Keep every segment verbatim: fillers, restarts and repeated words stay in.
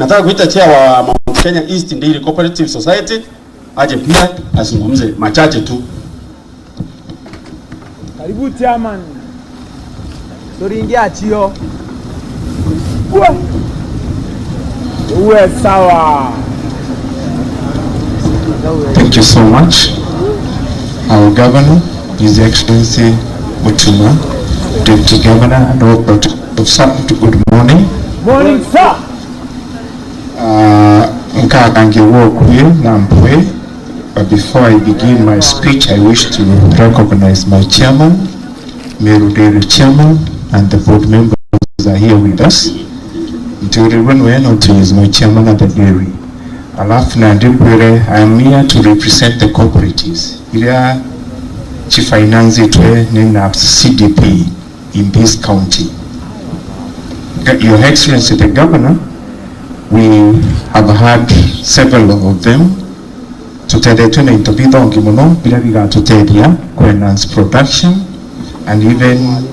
Nataka kuita chair wa Mount Kenya East Dairy Cooperative Society aje pia azungumze machache tu. Karibu chairman. Turingia achio. Uwe. Uwe sawa. Thank you so much. Our Governor, His Excellency Mutuma, Deputy Governor, and all protocols observed, good morning. Morning, sir. Uh, nkagangia gwoku na mpwi, but before I begin my speech, I wish to recognize my chairman, Meru Dairy chairman, and the board members are here with us. Ntiurirwe nwe nontu he is my chairman at the dairy. Alafu nandi mbwire, I am here to represent the cooperatives iria cifinanzitwe ni NABS C D P in this county. Your Excellency the Governor, we have had several of them. Tutethetwe na into bithongi mono biria bigatutethia ku enhance production and even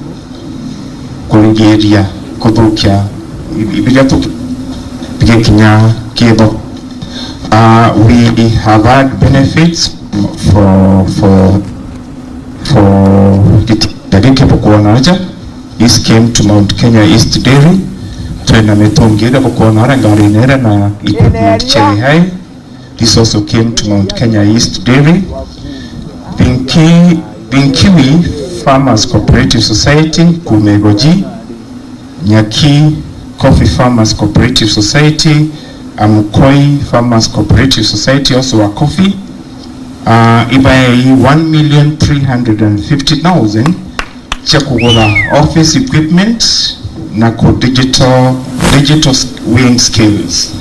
kurigiria kuthukia i-, i-, biria tu-, bigikinya kitho. Uh, we have had benefits for, for, for giti-, giti bukwona aja. This came to Mount Kenya East Dairy. Twina mitungi iria bukwona aria ngarine iria na equipment cia high. This also came to Mount Kenya East Dairy. Binki-, Binkiwi Farmers Cooperative Society, kuma Igoji, Nyaki Coffee Farmers Cooperative Society, Amukoi Farmers Cooperative Society, also a coffee. Uh, ibaei one million three hundred and fifty thousand cia kugura office equipment na ku digital, digital s-, weighing scales.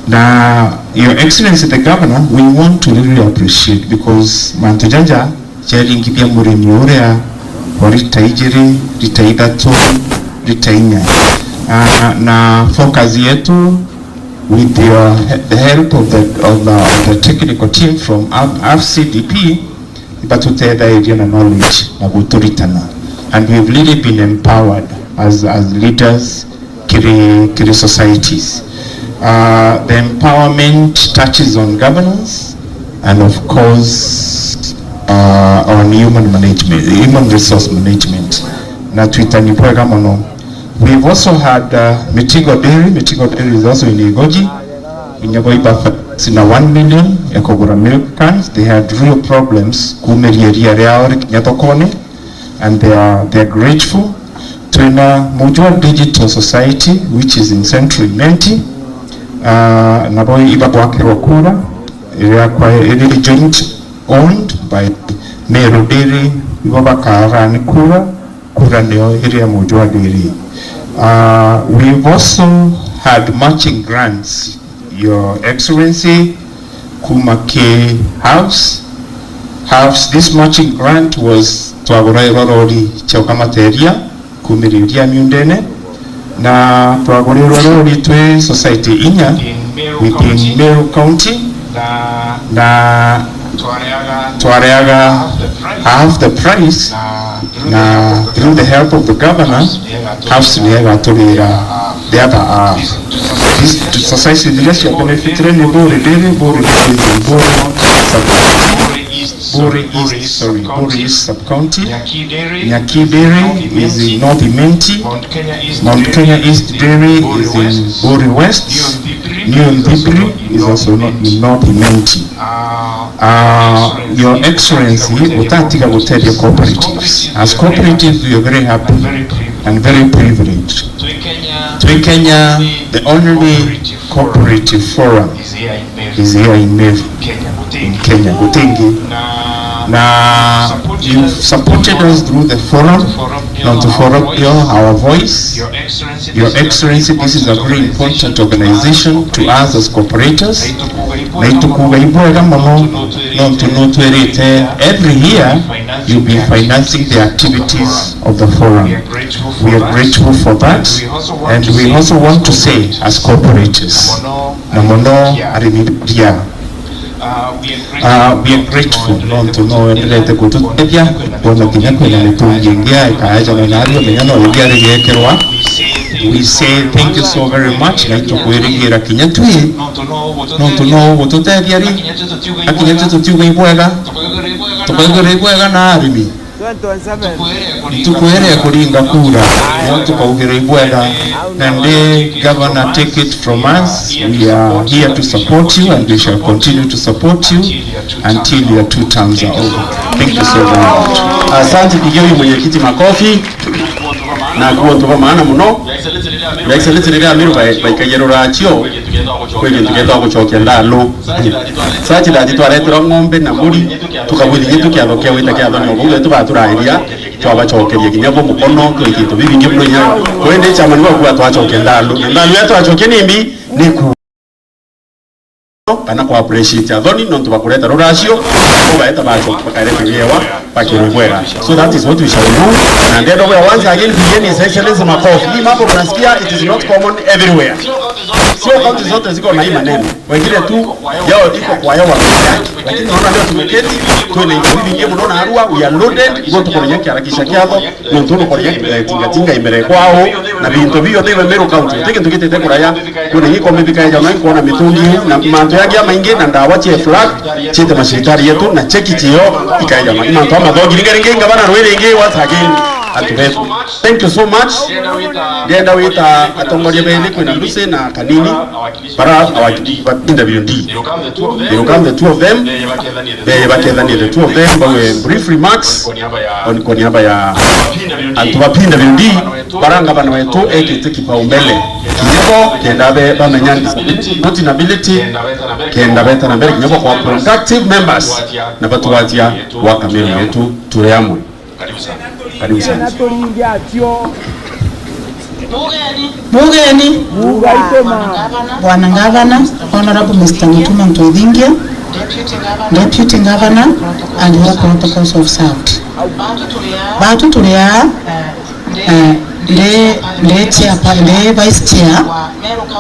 Na Your Excellency the Governor, we want to really appreciate because mantu jaja jaringithia murimi uria wa rita ijiri, rita ithatu, rita inya. Ah, na focus yetu with your he-, the help of the, of the, of the technical team from F-, F C D P, ibatutethairie na knowledge na guturitana, and we've really been empowered as, as leaders kiri, kiri societies. Uh, the empowerment touches on governance and of course, uh, on human management, human resource management. Na twitani bwega mono. We've also had, uh, Mitigo Dairy. Mitigo Dairy is also in Igoji. Inya bo iba sina one million ya kugura milk cans. They had real problems kuumiria iria riao rikinya thokone, and they are, they are grateful. Twina Mujwa Digital Society, which is in Central Imenti. Uh, nabo iba gwakirwa kura, iria kwa, iri joint owned by Meru Dairy, ibo bakaarani kura, kura nio iria Mujwa Dairy. Uh, we've also had matching grants, Your Excellency, kuma ki HAFS. HAFS, this matching grant was, twagurairwa rori cia ukamateria kumiriria miundene, na twagurirwe rori twi society inya within Meru County, na twareaga half the price, na through the help of the governor, HAFS niyo igaturira the other half. These societies iria cia benefitire ni Buri Dairy, Buri Dairy, Buri Buri East, sorry, Buri East sub-county. Nyaki Dairy is in North Imenti. Mount Kenya East Dairy is in Buri West. New Nthibiri is also not in North Imenti. Uh, Your Excellency, utatiga gutethia cooperatives. As cooperatives, we are very happy and very privileged. Twi Kenya, the only cooperative forum is here in Meru, in Kenya, gutingi. Na you've supported us through the forum, nontu forum nio our voice. Your Excellency, this is a very important organization to us as cooperators. Na itukuuga ibwega mono, nontu nutwirite every year you'll be financing the activities of the forum. We are grateful for that, and we also want to say as cooperators, na mono arimi ba iria, uh, we are grateful nontu no wenderete gututethia, kwona kinya kwina mitungi ingi ya ikaejana nario, menya no iria rigekirwa. We say thank you so very much, na itukwirigira kinya twi, nontu no gututethia ri, akinya twi tutiuga ibwega, tukaigwira ibwega na arimi. Ntuku iria ikuringa kura, niyo tukaugira ibwega. And the governor, take it from us, we are here to support you and we shall continue to support you until your two terms are over. Thank you so very much. Asante, pigia huyu mwenyekiti makofi. Na kuo ntuko maana muno. Na Excellency riria Amiru bai-, baikagia ruracio, kwi gintu gitwa gucokia ndalu. Sachi dati twareterwa ng'ombe na mburi, tukabwithirie tukiatho kia gwita kiathoni o bau, tubaturairia, twabacokeria kinya bo mukono, twi gintu bibingi muno inya. Kwende chairman waku atwacokia ndalu. Na ndalu yetu acokia ni mbi, ni ku. Kana ku appreciate athoni, nontu bakureta ruracio, ugaeta bacho, bakareta yewa, bakirwe bwega. So that is what we shall do. Na ndenda bwa once again, pigeni His Excellency makofi. Hii mambo mnasikia, it is not common everywhere. Sio kaunti zote ziko na hii maneno. Wengine tu yao iko kwa yao wamebaki. Lakini naona leo tumeketi, tuwe na interview nyingi mno na Arua, we are loaded, go tukonya kiarakisha kiatho, nontu nukonya tingatinga imbere kwao, na bintu bio thiwe Meru County. Tiki ntukitete kuraya, kuna nyiko mibika ya jamai kuona mitungi na mantu yangi amaingi na ndawa cia flag, chite mashirikari yetu na cheki chio ikae jamai. Mantu ama thogi ringa ringi ngabana rwiri ingi once again atubetu. Thank you so much. Ndienda wita atongoria beli kwina Lucy na Kanini. Bara our P W D. They will come the two of them. They bakethanie the two of them, bawe brief remarks on kwa niaba ya antu ba P W D, bara ngavana wetu ekite kipaumbele. Kinyabo kenda be bamenya disability, not inability, kenda beta na mbere kinyabo kwa productive members na batwatia wa kamera yetu turi amwe. Karibu sana. Karibu sana. Mugeni. Mugaituma. Bwana Ngavana, Honorable Mister Mutuma Ntwithingia, Deputy Governor, and all protocols observed. Batu turi aa, eh, ndi, ndi chairpa-, ndi Vice Chair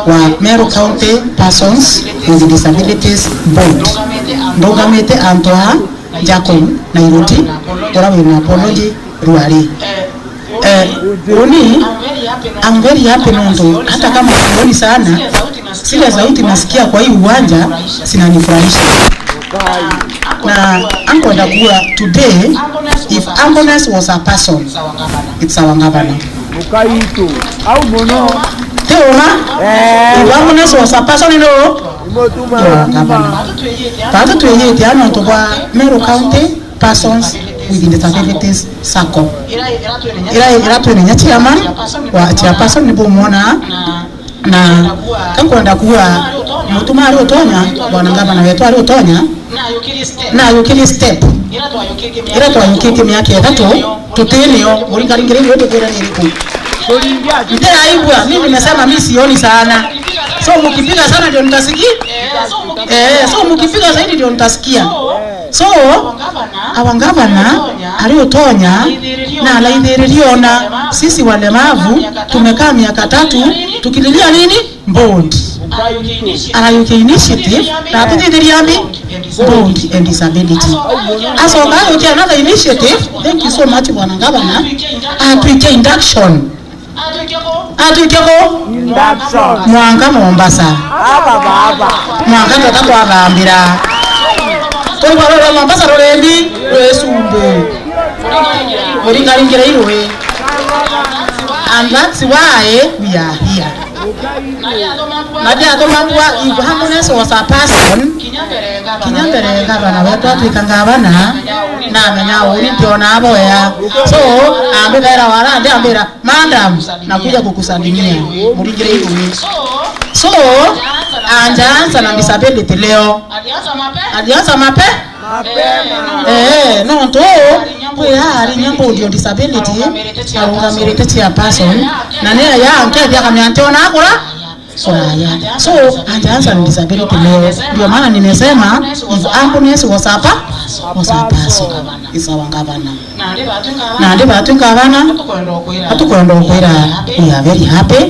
wa Meru County Persons with Disabilities Board. Ndungamite antu aa, Jacob Nairuti, uria wina Apology Ruari. Eh, uni, I'm very happy nontu hata kama sioni sana, zile sauti nasikia kwa hii uwanja zinanifurahisha. Na ankwenda kuwa today, if humbleness was a person, it's our governor. Mukaitu, au muno. Ti uma? Eh. If humbleness was a person, no? Ni Mutuma. Our governor. Batu twiyite ano ntu bwa Meru County Persons with Disabilities Sacco. Ira, ira twene nya chairman, wa chairperson ni bumwona. Na kankwenda kuwa Mutuma ari utonya, bwana ngavana wetu ari utonya, na ayukirie step ira twayukitie miaka ithatu, tutinio, muringaringire ni tukwira ni iriku? Ndiraigua, mimi nimesema mimi sioni sana. So mkipiga sana ndio nitasikia. Eh, so mkipiga zaidi ndio nitasikia. So, our governor ari utonya na araithiriria ona sisi walemavu tumekaa miaka tatu tukililia nini? Board. Arayukia initiative na atutithiria mbi? Board and disability. Acoka ayukia another initiative, thank you so much bwana governor, atwikia induction. Atwike ku? Induction. Mwanka Mombasa. Aba baba. Mwanka tweta twathambira. Twaigua rwiri rwa Mombasa rurimbi rwi cumbi. Muringaringire irui. And that's why we are here. Na ndiathoma mbua, if humbleness was a person, kinya mbere ya gavana wetu atwika gavana, namenya uni ndiona aboya. So, ambithera wara, ndi ambira, "Madam, nakuja kukusalimia." Muringire iguru. So, anjaanza na disability leo. Alianza mape? Mapema. Eh, nontu kwi ari nya board on disability, arungamirite chairperson, na ni ya nkethia akamenya ntiona akura kuraya. So, anjaanza na disability leo. Ndio maana nimesema, if humbleness was a pa-, was a person, is our governor. Nandi batwi ngavana, atukwenda ukwira, we are very happy.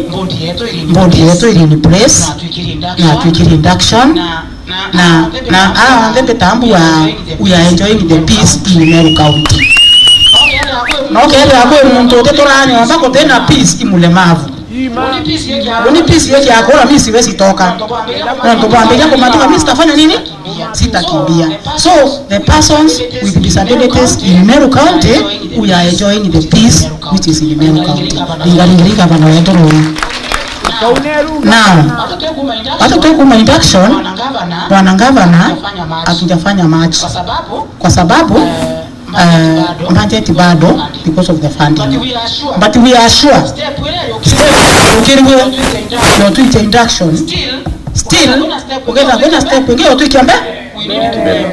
Board yetu iri in place, na twikire induction. Na, na, onthe mbitambua, we are enjoying the peace in Meru County. No kethira kwi muntu uti turanyomba guti na peace i mulemavu. Uni peace yake akura, mi siwezi toka. Nontu bwambiria kumatuka, mi sitafanya nini? Sitakimbia. So, the persons with disabilities in Meru County, we are enjoying the peace which is in Meru County. Ringaringiri gavana wetu ruu. Now, watu tukuma induction, bwana gavana hatujafanya much kwa sababu uh, budget bado because of the funding. But we are sure step ukiriwe yo tuite induction, still uketha kwina step ingi yo tuikia mbere.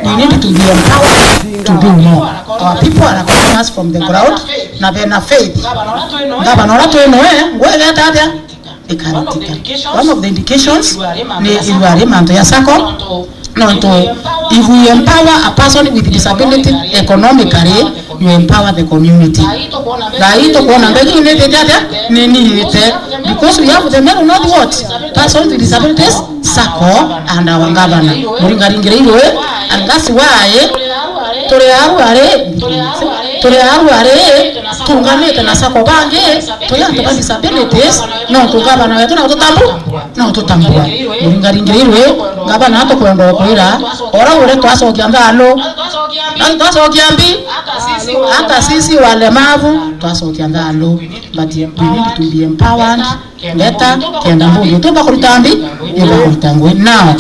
We need to be empowered to do more. Our people are coming us from the ground na bena faith. Gavana ura twino eh ngwegeta atia ikaritika. One of the indications ni iruari mantu ya sacco, nontu if we empower a person with disability economically, you empower the community. Thaa ii tukwona mbegi initite atia niniyite, because we have the Meru North what? Person with disabilities sacco and our governor. Muringaringire irui, and that's why turi aru ari, turi aru ari, tunganite na sacco bangi, turi antu ba disabilities, no tugavana wetu na tutambu, no tutambua. Muringaringire irui, gavana tukwenda kwira, ora ure twacokia nthalu, na twacokia mbi, hata sisi walemavu twacokia nthalu, but we need to be empowered. Ndeta kenda mbugi tumba kuruta mbi, yumba kuruta ngui. Now,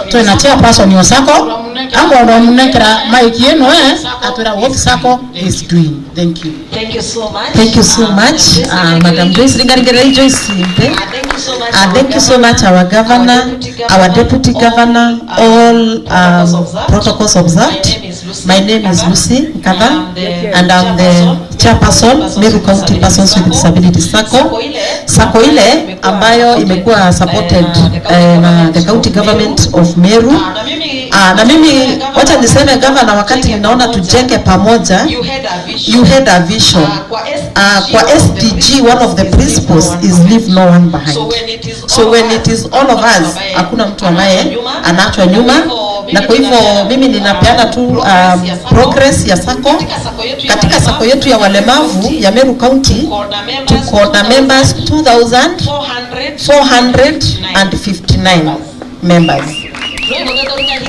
twina chairperson wa sacco, angwenda munekera mic ino eh, atwira what sacco is doing. Thank you. Thank you so much. Thank you so much, uh, Madam Joyce. Ringaringire Joyce Mpe. Uh, thank you so much, our governor, our deputy governor, all um, protocols observed. My name is Lucy Nkatha, and I'm the chairperson, Meru County Persons with Disabilities Sacco. Sacco ile ambayo imekuwa supported eh, na the county government of Meru. Ah, na mimi wacha niseme gavana, wakati ninaona tujenge pamoja, you had a vision. Ah, kwa S D G, one of the principles is leave no one behind. So when it is all of us, hakuna mtu ambaye anaachwa nyuma, na kwa hivyo mimi ninapeana tu um, progress ya sacco. Katika sacco yetu ya walemavu ya Meru County tuko na members two thousand four hundred and fifty-nine members.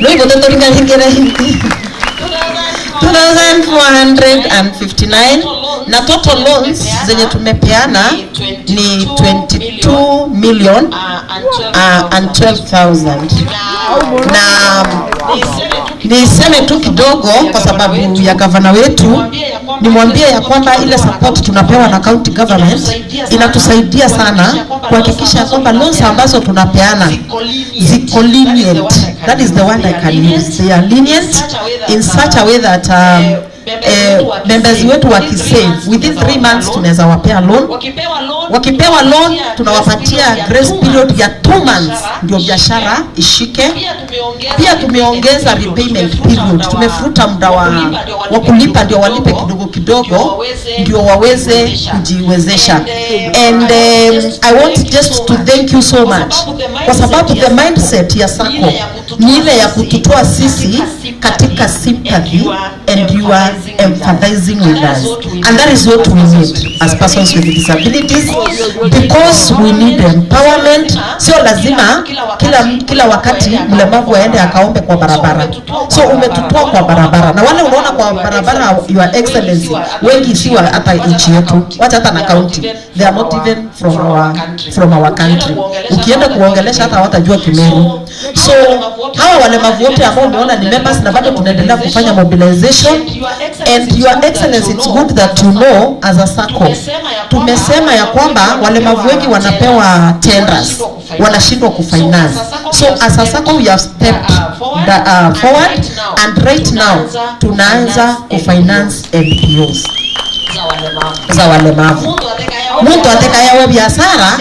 Rwimbo tuturingaringire hindi two thousand four hundred and fifty-nine, na total loans zenye tumepeana ni twenty-two million uh, and twelve thousand. Na niseme tu kidogo kwa sababu ya gavana wetu, nimwambie ya kwamba ile support tunapewa na county government inatusaidia sana kuhakikisha kwamba loans ambazo tunapeana ziko lenient. That is the word I can use. They are lenient in such a way that um, eh, members wetu wakisave within three months tunaweza wapea loan. Wakipewa loan tunawapatia grace period ya two months ndio biashara ishike. Pia tumeongeza repayment period, tumefuta muda wa, wa kulipa ndio walipe kidogo kidogo ndio waweze kujiwezesha. And um, I want just to thank you so much kwa sababu the mindset ya sacco ni ile ya kututoa sisi katika sympathy and you are empathizing with us, and that is what we need as persons with disabilities, because we need empowerment. Sio lazima kila, kila wakati mlemavu aende akaombe kwa barabara. So umetutoa kwa barabara, na wale unaona kwa barabara, Your Excellency, wengi si wa hata nchi yetu, wacha hata na county, they are not even from our, from our country. Ukienda kuongelesha hata hawatajua Kimeru. So hawa walemavu wote ambao umeona ni members, na bado tunaendelea kufanya mobilization, and Your Excellency, it's good that you know, as a sacco tumesema ya kwamba walemavu wengi wanapewa tenders, wanashindwa kufinance. So as a sacco we have stepped the, uh, forward, and right now tunaanza kufinance N P Os za walemavu. Muntu atekayawe biashara,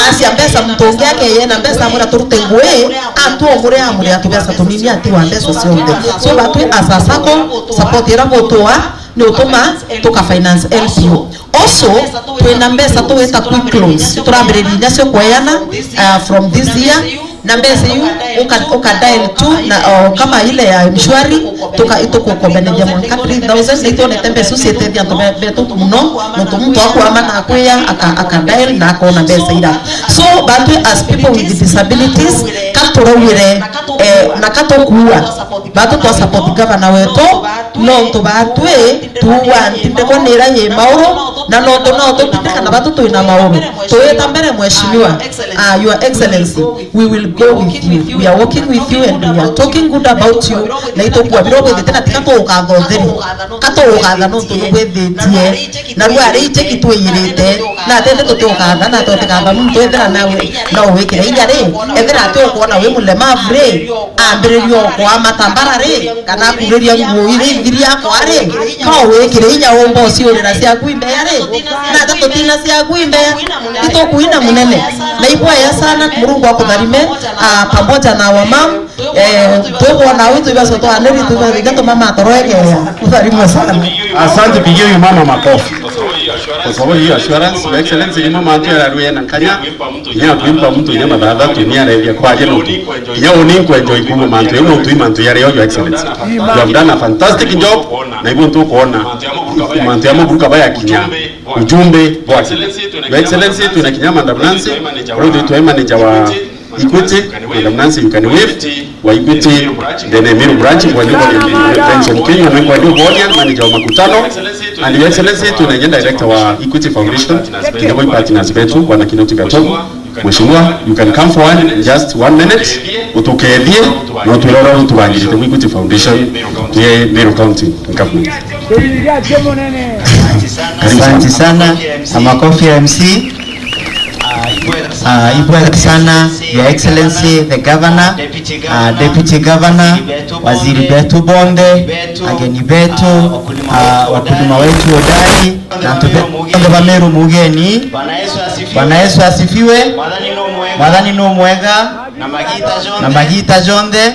acia mbeca muntu ungi akeyena mbeca, amwira turute ngui, atu omure amure atu mbeca tunini ati wa mbeca cionthe. So batwi as a sacco, support ira butua ni utuma tuka finance N P O. Also twina mbeca tuwita quick loans turambiriria inya cio kweana, uh, from this year. Na mbeca iu uka, uka dial tu na, o, kama ile ya M-Shwari, tuka, itukukombenethia mwanka three thousand, na itwonete mbeca iu cietethia antu be-, betu muno, nontu muntu akwama na akwia, aka, aka dial na akona mbeca ira. So, batwi as people with disabilities, katuraugire, eh, na katukuua, batu twa support governor wetu, nontu batwi tuua ntindiko nira yi mauru, na nontu no tutindika na batu twina mauru. Tuita mbere, Mheshimiwa, ah, Your Excellency. We will go with you. We are walking with you and we are talking good about you. Na itukuwa biro bwithite na tika tuugatha utheri. Katuugatha nontu nubwithitie. Na riu ari icheki twiyirite. Na tete tutiugatha na tutigatha muntu ethira nawe no wikire inya ri. Ethira ati ukwona wi mulemavu ri. Ambiriria ukwamata mbara ri. Kana akuuriria nguo iria ithiria akwa ri. Ka wikire inya umba uciurira ciaku imbea ri. Na tatutina ciaku imbea. Itukuina munene. Na ibwaya sana, Murungu akutharime, ah, pamoja na wamam, eh, tukwona witu ibaso twaniri tubathija tumama toroekeya. Utharimwe sana. Asante, pigia huyu mama makofi. Kwa sababu hiyo assurance, Your Excellency, ni mama antu ararue na nkanya, inya kwimpa mtu inya mathathatu ni arethia kwaje no. Inya uni nkwenjo ikugo mantu, inya utu mantu yare yo, Your Excellency. You have done a fantastic job, na ibu ntu kuona mantu ya muburuka baya kinya. Ujumbe bwa Your Excellency, twina kinya Madam Nancy, uria twitwa manager wa Equity, Madam Nancy, you can wave, wa Equity, ndene Meru branch, kwa ndio Benson Kenya, na kwa ndio Bonia, manager wa makutano, and Your Excellency, twina inya director wa Equity Foundation, ndio partners betu, bwana Kinoti Gatobu. Mheshimiwa, you can come forward in just one minute, utukethie, na utwire uria utubangirite Equity Foundation, twi Meru County Government. Karibu sana. Asante sana. Na makofi ya M C. Ah, ibwega sana, Your Excellency, the Governor, ah, Deputy Governor, waziri betu bonthe, ageni betu, ah, wakulima wetu hodari, na antu bonthe ba Meru mugeni. Bwana Yesu asifiwe. Mwathani ni umwega. Na magiita jonthe.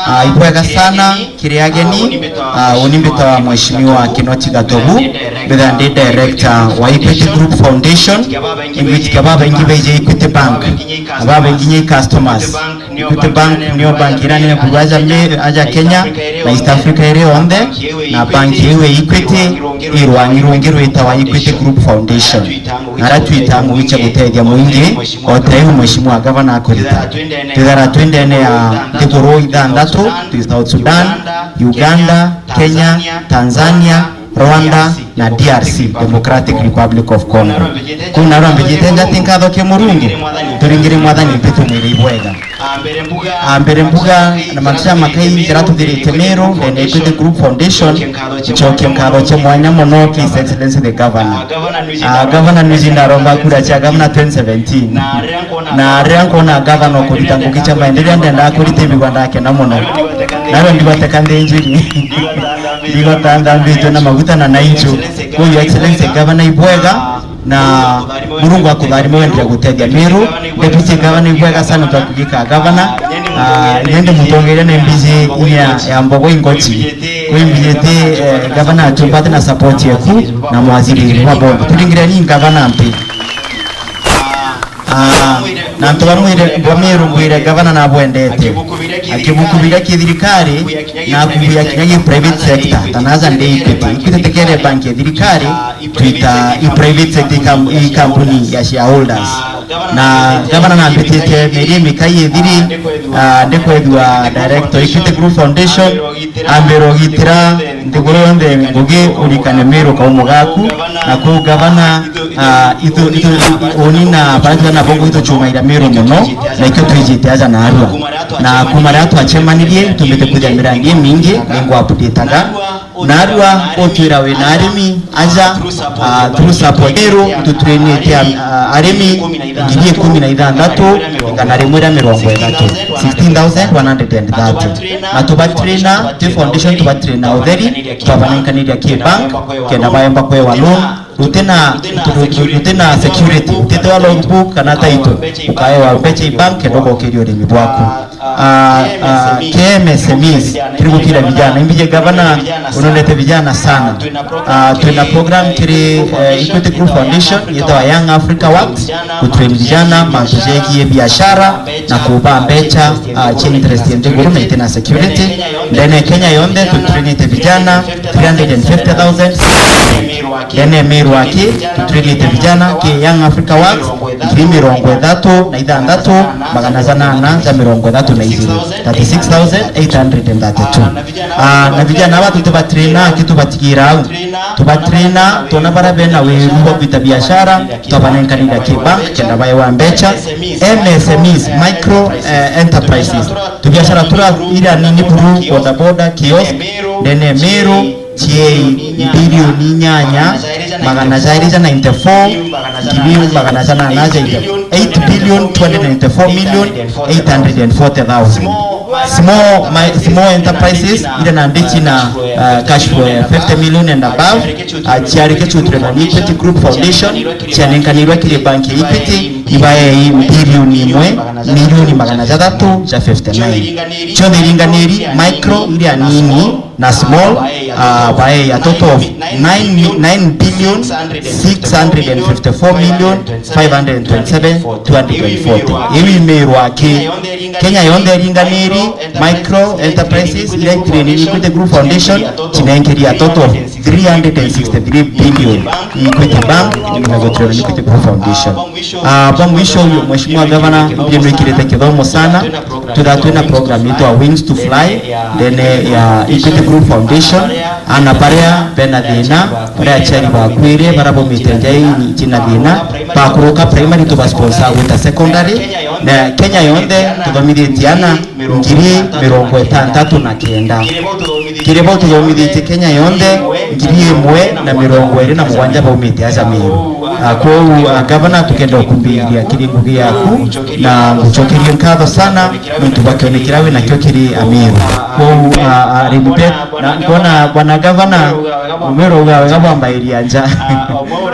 Ah, ibwega sana kiri ageni. Ah, uni mbitawa Mheshimiwa Kinoti Gatobu, mbitha ndi director wa Equity Group Foundation. Ingwitikia babaingi baiji Equity Bank, na babaingi ni customers. Equity Bank niyo bank iria nene buru aja, aja Kenya na East Africa iri yonthe, na bank iu ya Equity i rwangi rwingi rwitawa Equity Group Foundation. Na aria twitaga gwicha gutethia muingi, o ta iu Mheshimiwa Gavana akurita. Twithara twi ndene ya nthiguru ithanthatu, twi South Sudan, Uganda, Kenya, Tanzania, Rwanda, na D R C, Democratic Republic of Congo. Kuu narua mbijite njati nkatho ki Murungu, turingire Mwathani mpitu mwiri ibwega. Ah, mbere mbuga na mantu ja makai jaria tuthirite Meru, ndene Equity Group Foundation, ncokie nkatho cia mwanya mono ki His Excellency the Governor. Ah, Governor niji ndaromba kura cia Governor twenty seventeen. Na riria nkona Governor ukurita ngugi cia maendeleo, ndendaa kurita ibigwa ndakena mono. Nawe ndigoteka nthi njiri. Ndigota nthambitwe na maguta na naichu. Kwa Your Excellency Governor ibwega. Na Murungu akutharime wendelee gutethia Meru. Deputy Governor ibwega sana twakugika Governor. Ah, nende mutongeria ni mbiji inya ya mbogo ingochi. Kwi mbijite, eh, Governor atumbate na support yeku na mwaziri wa bombo. Turingire ni Governor mpi. Ah, na antu bamwire, bwa Meru mbwire Governor nabwendete. Akibukubira ki thirikari na akubuya kinya ki private sector. Tanaza ndi Equity. Equity tekere bank ya thirikari. Twita i private sector i kam-, i kampuni ya shareholders. Na Gavana nambititie mieri imikai ithiri, ah, ndikwethua director Equity Group Foundation, ambira ugitira nthiguru yonthe ngugi urikane Meru kaumo gaku, na kuu Gavana, ah, ithu, ithu, uni na baria na bongo ithuchumaira Meru muno, na ikio twijite aja narua. Na kuma riria twacemanirie, tumite kwithia mirandi imingi, ningwapdetaga. Narua utwira wina arimi aja, ah, through support. Meru tutwinite, ah, arimi ngiri ikumi na ithanthatu, igana rimwe ria mirongo ithatu, sixteen thousand one hundred and thirty. Na tubatraina, twi foundation tubatraina utheri, twabanenkaniria ki bank, kenda baemba kwewa loan, Utina, utina security, utitewa logbook kana title, ukaewa mbecha i bank kenda ugokiria urimi bwaku. Ah, ah, K M S M Es, kiri gukira vijana. Imbije gavana, unonete vijana sana. Ah, twina program kiri, eh, Equity Group Foundation, yetawa Young Africa Works, kutrain vijana mantu jegie biashara na kuba mbecha, ah, cia interest ya nthiguru na itina security. Ndene Kenya yonthe tutrainite vijana three hundred and fifty thousand. Ndene Meru aki tutrainite vijana ki Young Africa Works ngiri mirongo ithatu na ithanthatu magana janana ja mirongo ithatu na ijiri, thirty-six thousand eight hundred and thirty-two. Ah, na vijana aba tutibatraina, ki tubatigira au. Tubatraina, twona bara bena wiru bwa gwita biashara, twabanenkanira ki bank kenda baewa mbecha. M S M Es, micro, eh, enterprises. Tubiashara tura ira nini buru, boda boda, kiosk, ndene Meru, ciei bilioni inyanya magana jairi ja ninety-four ngiri magana janana ja eight billion two hundred ninety-four million eight hundred and forty thousand. Small, my, small enterprises ira na ndichi na, uh, cash flow ya fifty million and above, uh, ciarike chutire na Equity Group Foundation, cianenkanirwe kiri bank ya Equity, ibaei bilioni imwe milioni magana jathatu ja fifty-nine. Cionthe iringaniri, micro iria nini, na small, ah, baei a total of nine, nine billion six hundred and fifty-four million five hundred and twenty-seven two hundred and forty. Iu imirwa ki Kenya yonthe iringaniri, micro enterprises iria itrainini Equity Group Foundation, cinenkeria a total of three hundred and sixty-three billion Equity Bank, na Equity Group Foundation. Ah, bwa mwisho, uyu Mheshimiwa Gavana, ndiye mwikirite kithomo sana. Twithaa twina program yitwa Wings to Fly, ndene ya Equity Group Foundation. Ana baria bena thina, baria aciari bakuire, baria baumite nja i-, cina thina, bakuruka primary, tubasponsor gwita secondary. Na Kenya yonthe tuthomithitie ana ngiri mirongo itantatu na kenda. Kiri bo tuthomithitie Kenya yonthe, ngiri imwe na mirongo iri na mugwanja baumite aja Meru. Ah, kwou, ah, gavana, tukenda ukumbiria kiri ngugi yaku na ngucokerie nkatho sana nontu bwa kioni kiria wi nakio kiri Ameru. Kwou, ah, ah, Rebubet, na nkona bwana gavana, umero uga wega bwambairia nja.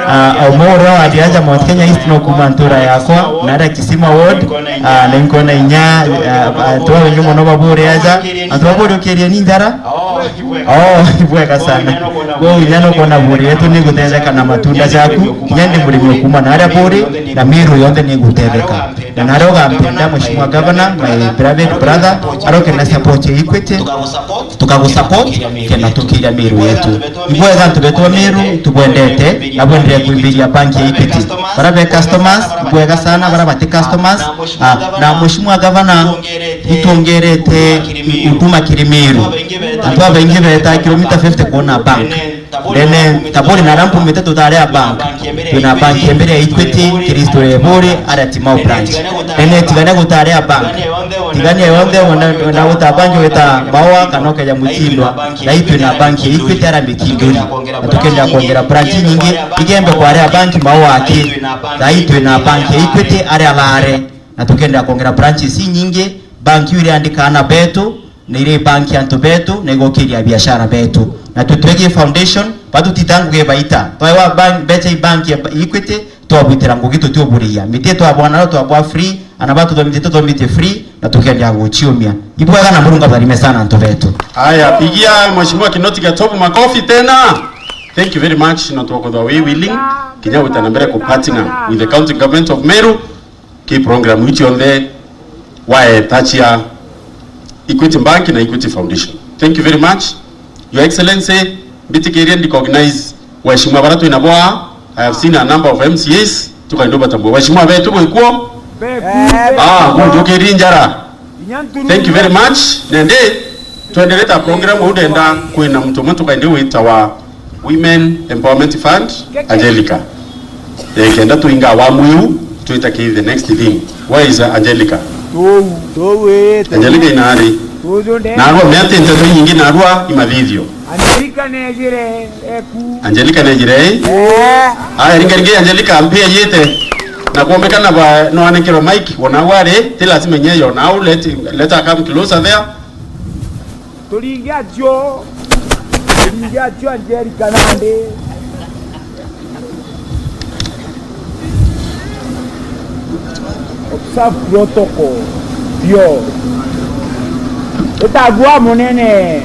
Ah, umwe uria wathi aja Mount Kenya East no kuma ntura yakwa, na aria Kisima Ward, ah, na inkona inya, ah, antu babaingi mono babure aja, antu babure ukiria ni njara. Oh, ibwega sana. Kwou inya no kwona buri yetu ni gutetheka na matunda jaku, inya ndi murimi ukuma na aria buri, na Meru yonthe ni gutetheka. Na naria ugampenda, Mheshimiwa Governor, my beloved brother, aroke na support ya Equity, tukagusupport, kenda tukiria Meru yetu. Ibwega antu betu ba Meru, tubwendete, na bwenderee kwimbiria bank ya Equity. Bara be customers, ibwega sana, bara bati customers, ah, na Mheshimiwa Governor, itwongerete huduma kiri Meru. Antu babaingi betaa kilomita fifty kwona bank. Ndene Tabori na aria mpumite tutari a bank. Twina bank ya mbere ya Equity, Kristo ya Iburi, aria Timau branch. Ndene Tigania gutari a bank. Tigania yonthe wenda, wenda gutaa bank wita Maua kana ukeja Mutindwa. Thai twina bank ya Equity aria Mikinduri. Na tukenda kwongera branch nyingi, Igembe kwari a bank Maua aki. Thai twina bank ya Equity aria Lare. Na tukenda kwongera branches inyingi, bank iu iriandikaa ana betu, na iri bank antu betu, na igokiria biashara betu. Na twi twegi foundation, batutita ngugi baita. Twaewa bank, mbecha i bank ya Equity, twabwitira ngugi tutiuburiia. Miti twabwa nayo twabwa free, ana batuthomithie tuthomithie free, na tukendia guchiumia. Ibwega na Murungu abarime sana antu betu. Aya, pigia Mheshimiwa Kinoti Gatobu makofi tena. Thank you very much, na twakothwa we willing kinya gwita na mbere ku partner with the County Government of Meru. Ki program iu cionthe waeta cia Equity Bank na Equity Foundation. Thank you very much. Your Excellency, mbitikirie ndi recognize waheshimiwa bara twina bwa, I have seen a number of M C As, tukaenda ubatambua. Waheshimiwa betu bwikuo? Ah, kunjukiri njara. Thank you very much. Nende, twendeleta program, u ndenda kwina muntu umwe tukaende witawa Women Empowerment Fund, Angelica. Eh, kenda tuinga awamu iu, twita ki the next thing. Where is Angelica? Tou, tou ite. Angelica inari? Tuju nde. Narua miaka nteto nyingi narua imathithio. Angelica nejire eku. Angelica nejire, eh? Eh. Aya, ringa ringa Angelica ampia yite. Na kuombekana ba, no anekero mic, wona wari, ti lazima nyeyo. Now let, let her come closer there. Turinge acio, turinge acio Angelica nandi. Protocol. Bio. Utagua munene.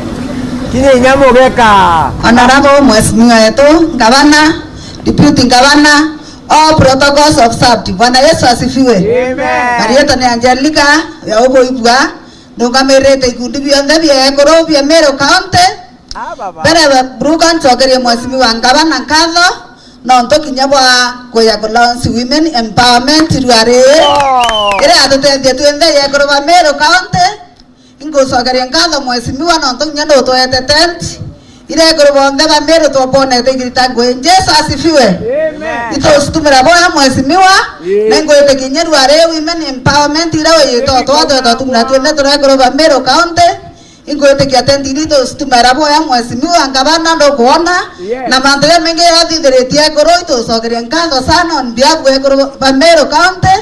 Kinya inya mugeka. Honorable Mheshimiwa wetu, Gavana, Deputy Governor, all protocols observed. Bwana Yesu asifiwe. Amen. Marieta ni Angelica ya Ubuibua, ndungamirite ikundi bionthe bia ekuru bia Meru County. Ah, baba. Mbere ya kuruga, ncokerie Mheshimiwa Gavana nkatho nontu kinya bwa kuya ku launch women empowerment rua ri. Oh. Iri atutethia twinthe yekuru ba Meru County. Ingucokeria nkatho Mheshimiwa nontu kinya nutwete tent. Ira ekuru bonthe ba Meru twabonete igita ngui. Jesu asifiwe. Amen. Itucitumira boya Mheshimiwa. Yeah. Na ingwitikia kinya rua ri women empowerment ira uyitotwa twetwa tumira twinthe turi ekuru ba Meru County. Ingwitikia tent iri itucitumira boya Mheshimiwa Gavana ndukwona. Yes. Na mantu jamaingi jathithiritie ekuru itucokeria nkatho sana on behalf ya ekuru ba Meru County.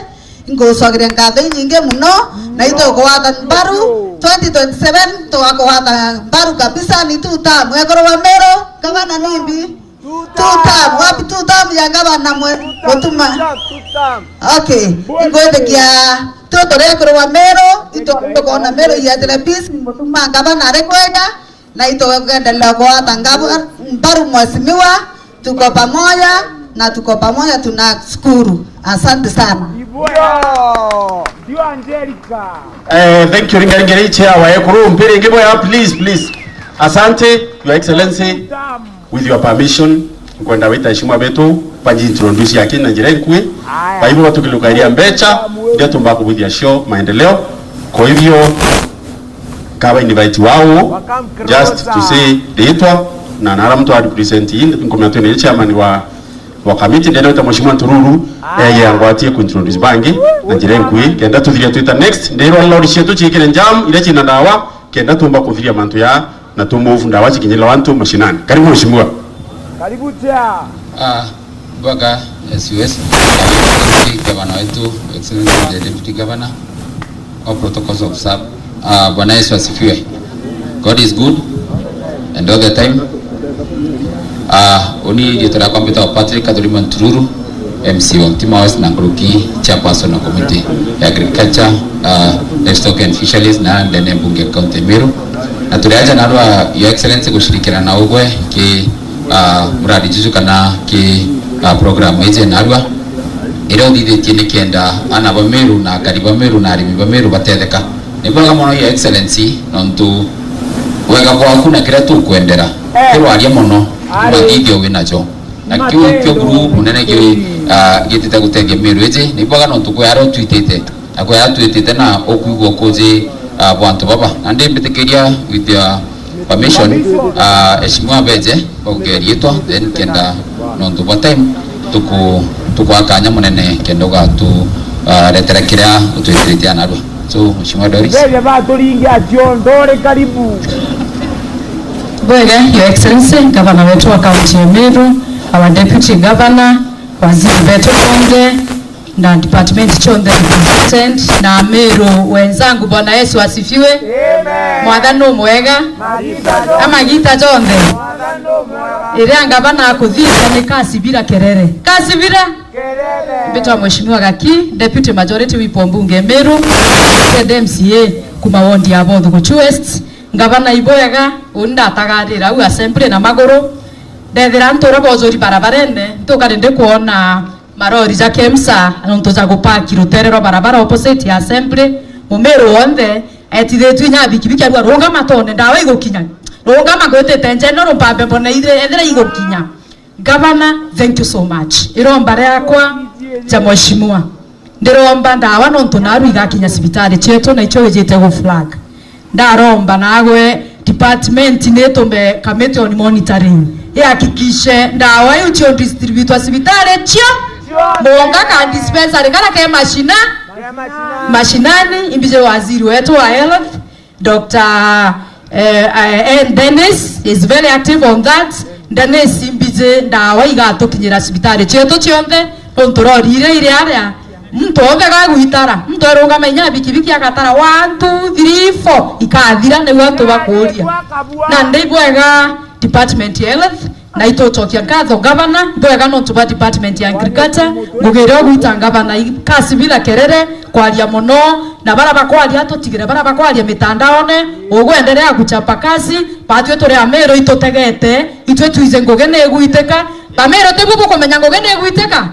Ingucokeria nkatho inyingi muno na itukugwata mbaru twenty twenty-seven tugakugwata mbaru kabisa ni two term ekuru ba Meru Gavana nimbi. Two term, wapi two term ya gavana mwe-, Mutuma? Two term, two term. Okay, ingwitikia tu turi ekuru ba Meru, itu tukona Meru yetire peace, Mutuma gavana ari kwega, na itu kuendelea kuwata ngava-, mbaru Mheshimiwa, tuko pamoja, na tuko pamoja tunashukuru. Asante sana. Ndio. Ndio Angelica. Eh, thank you, ringaringiri chair wa ekuru, mpiri ingi boya, please, please. Asante, Your Excellency. Two term. With your permission, nkwenda wita heshima betu, banji introduce yake na njira inkui. Aya. Baibu batukilukairia mbecha, ndio tumba kubwithia cio maendeleo. Kwa hivyo, kaba invite wao, just to say, ritwa, na nara mtu wa represent in, nkumya tu ni chairman wa, wa committee, ndio wita Mheshimiwa Ntururu, aya, eye angwatie ku introduce bangi, na njira inkui, kenda tuthiria twita next, ndirwa lori cietu ciikire jam, iria cina ndawa, kenda tumba kuthiria mantu ya na tu move ndawa cikinyira antu mashinani. Karibu mheshimiwa. Karibu chair. Ah, bwaga S U S, gavana wetu, Excellency the Deputy Governor, all protocols observed. Ah, Bwana Yesu asifiwe. God is good and all the time. Ah, uni riitwa riakwa mbitagwa Patrick Kathurima Ntururu, M C wa Mtima West na nkuruki chairperson wa committee ya agriculture, ah, livestock and fisheries na ndene mbunge ya county ya Meru. Na turi aja narua, Your Excellency, gushirikirana na ugwe ki, ah, muradi juju kana ki, ah, program iji narua iria uthithitie nikenda ana ba Meru na akari ba Meru na arimi ba Meru batetheka. Ni bwega mono, Your Excellency, nontu wega bwaku na kiria tukwendera, eh, kirwaria mono, aye, mathithio wi nacho. Na kiu kio guru munene ki, ah, gitite gutethia Meru iji, ni bwega nontu kwi aria utwitite, na kwi aria twitite na ukwigua kuji, ah, bwa antu baba. Na ndi mbitikiria with your permission, ah, Mheshimiwa beje, bauge riitwa, then kenda nontu bwa time, tuku-, tukwa kanya munene kenda ugatu, ah, retera kiria utwitiritie narua. So, Mheshimiwa Doris. Beje baturinge acio, ndore karibu. Bwega, Your Excellency, Gavana wetu wa County ya Meru, our Deputy Governor, waziri betu bonthe, na department cionthe represented, na Ameru wenzangu, Bwana Yesu asifiwe. Amen. Mwathani nu mwega. Magita jonthe. Amagita jonthe. Mwathani nu mwega. Iria ngavana akuthithia ni kasibira kerere. Kasibira? Kerere. Mbitwa Mheshimiwa Gaki, Deputy Majority Whip wa mbunge Meru, Z M C A kuma ward ya Botho Guchu West. Ngavana ibwega, uni ndatagarira au assembly na maguru. Ndethira ntura bojuri barabarene, ntukari ndikwona marori ja KEMSA, nontu ja gupaki rutere rwa barabara opposite ya assembly. Mumiru wonthe etithitue inya bikibiki arua, rungama tone ndawa igukinya. Rungama ngwitite njenero mpambe mbona ithire, ethira igukinya. Governor, thank you so much. Iromba riakwa ja mheshimiwa. Ndiromba ndawa nontu naru igakinya cibitari cietu na icio wijite gu flag. Ndaromba nagwe department nitume committee on monitoring ihakikishe ndawa iu cio distributwa cibitari cio. Cio. Muonga ka dispensary kara ke mashina. Ke mashina. Mashinani, imbije waziri wetu wa health, Doctor, eh, eh, eh, Dennis is very active on that. Dennis, imbije ndawa igatukinyira cibitari cietu cionthe, nontu rori iria iri aria, muntu onthe gagwitara, muntu erungama inya bikibiki agatara, one, two, three, four, ikathira, niu antu bakuria. Na ndi bwega department ya health, Na itucokia nkatho ngavana, bwega nontu bwa department ya agriculture, ngugi iria ugwita ngavana i-, kasi bila kerere, kwaria mono, na bara bakwaria tutigire, bara bakwaria mitandaone, ugwenderea kuchapa kasi, batwi turi Amiru itutegete, itwi twije ngugi ni igwitika, Bamiru tibwo bukumenya ngugi ni igwitika?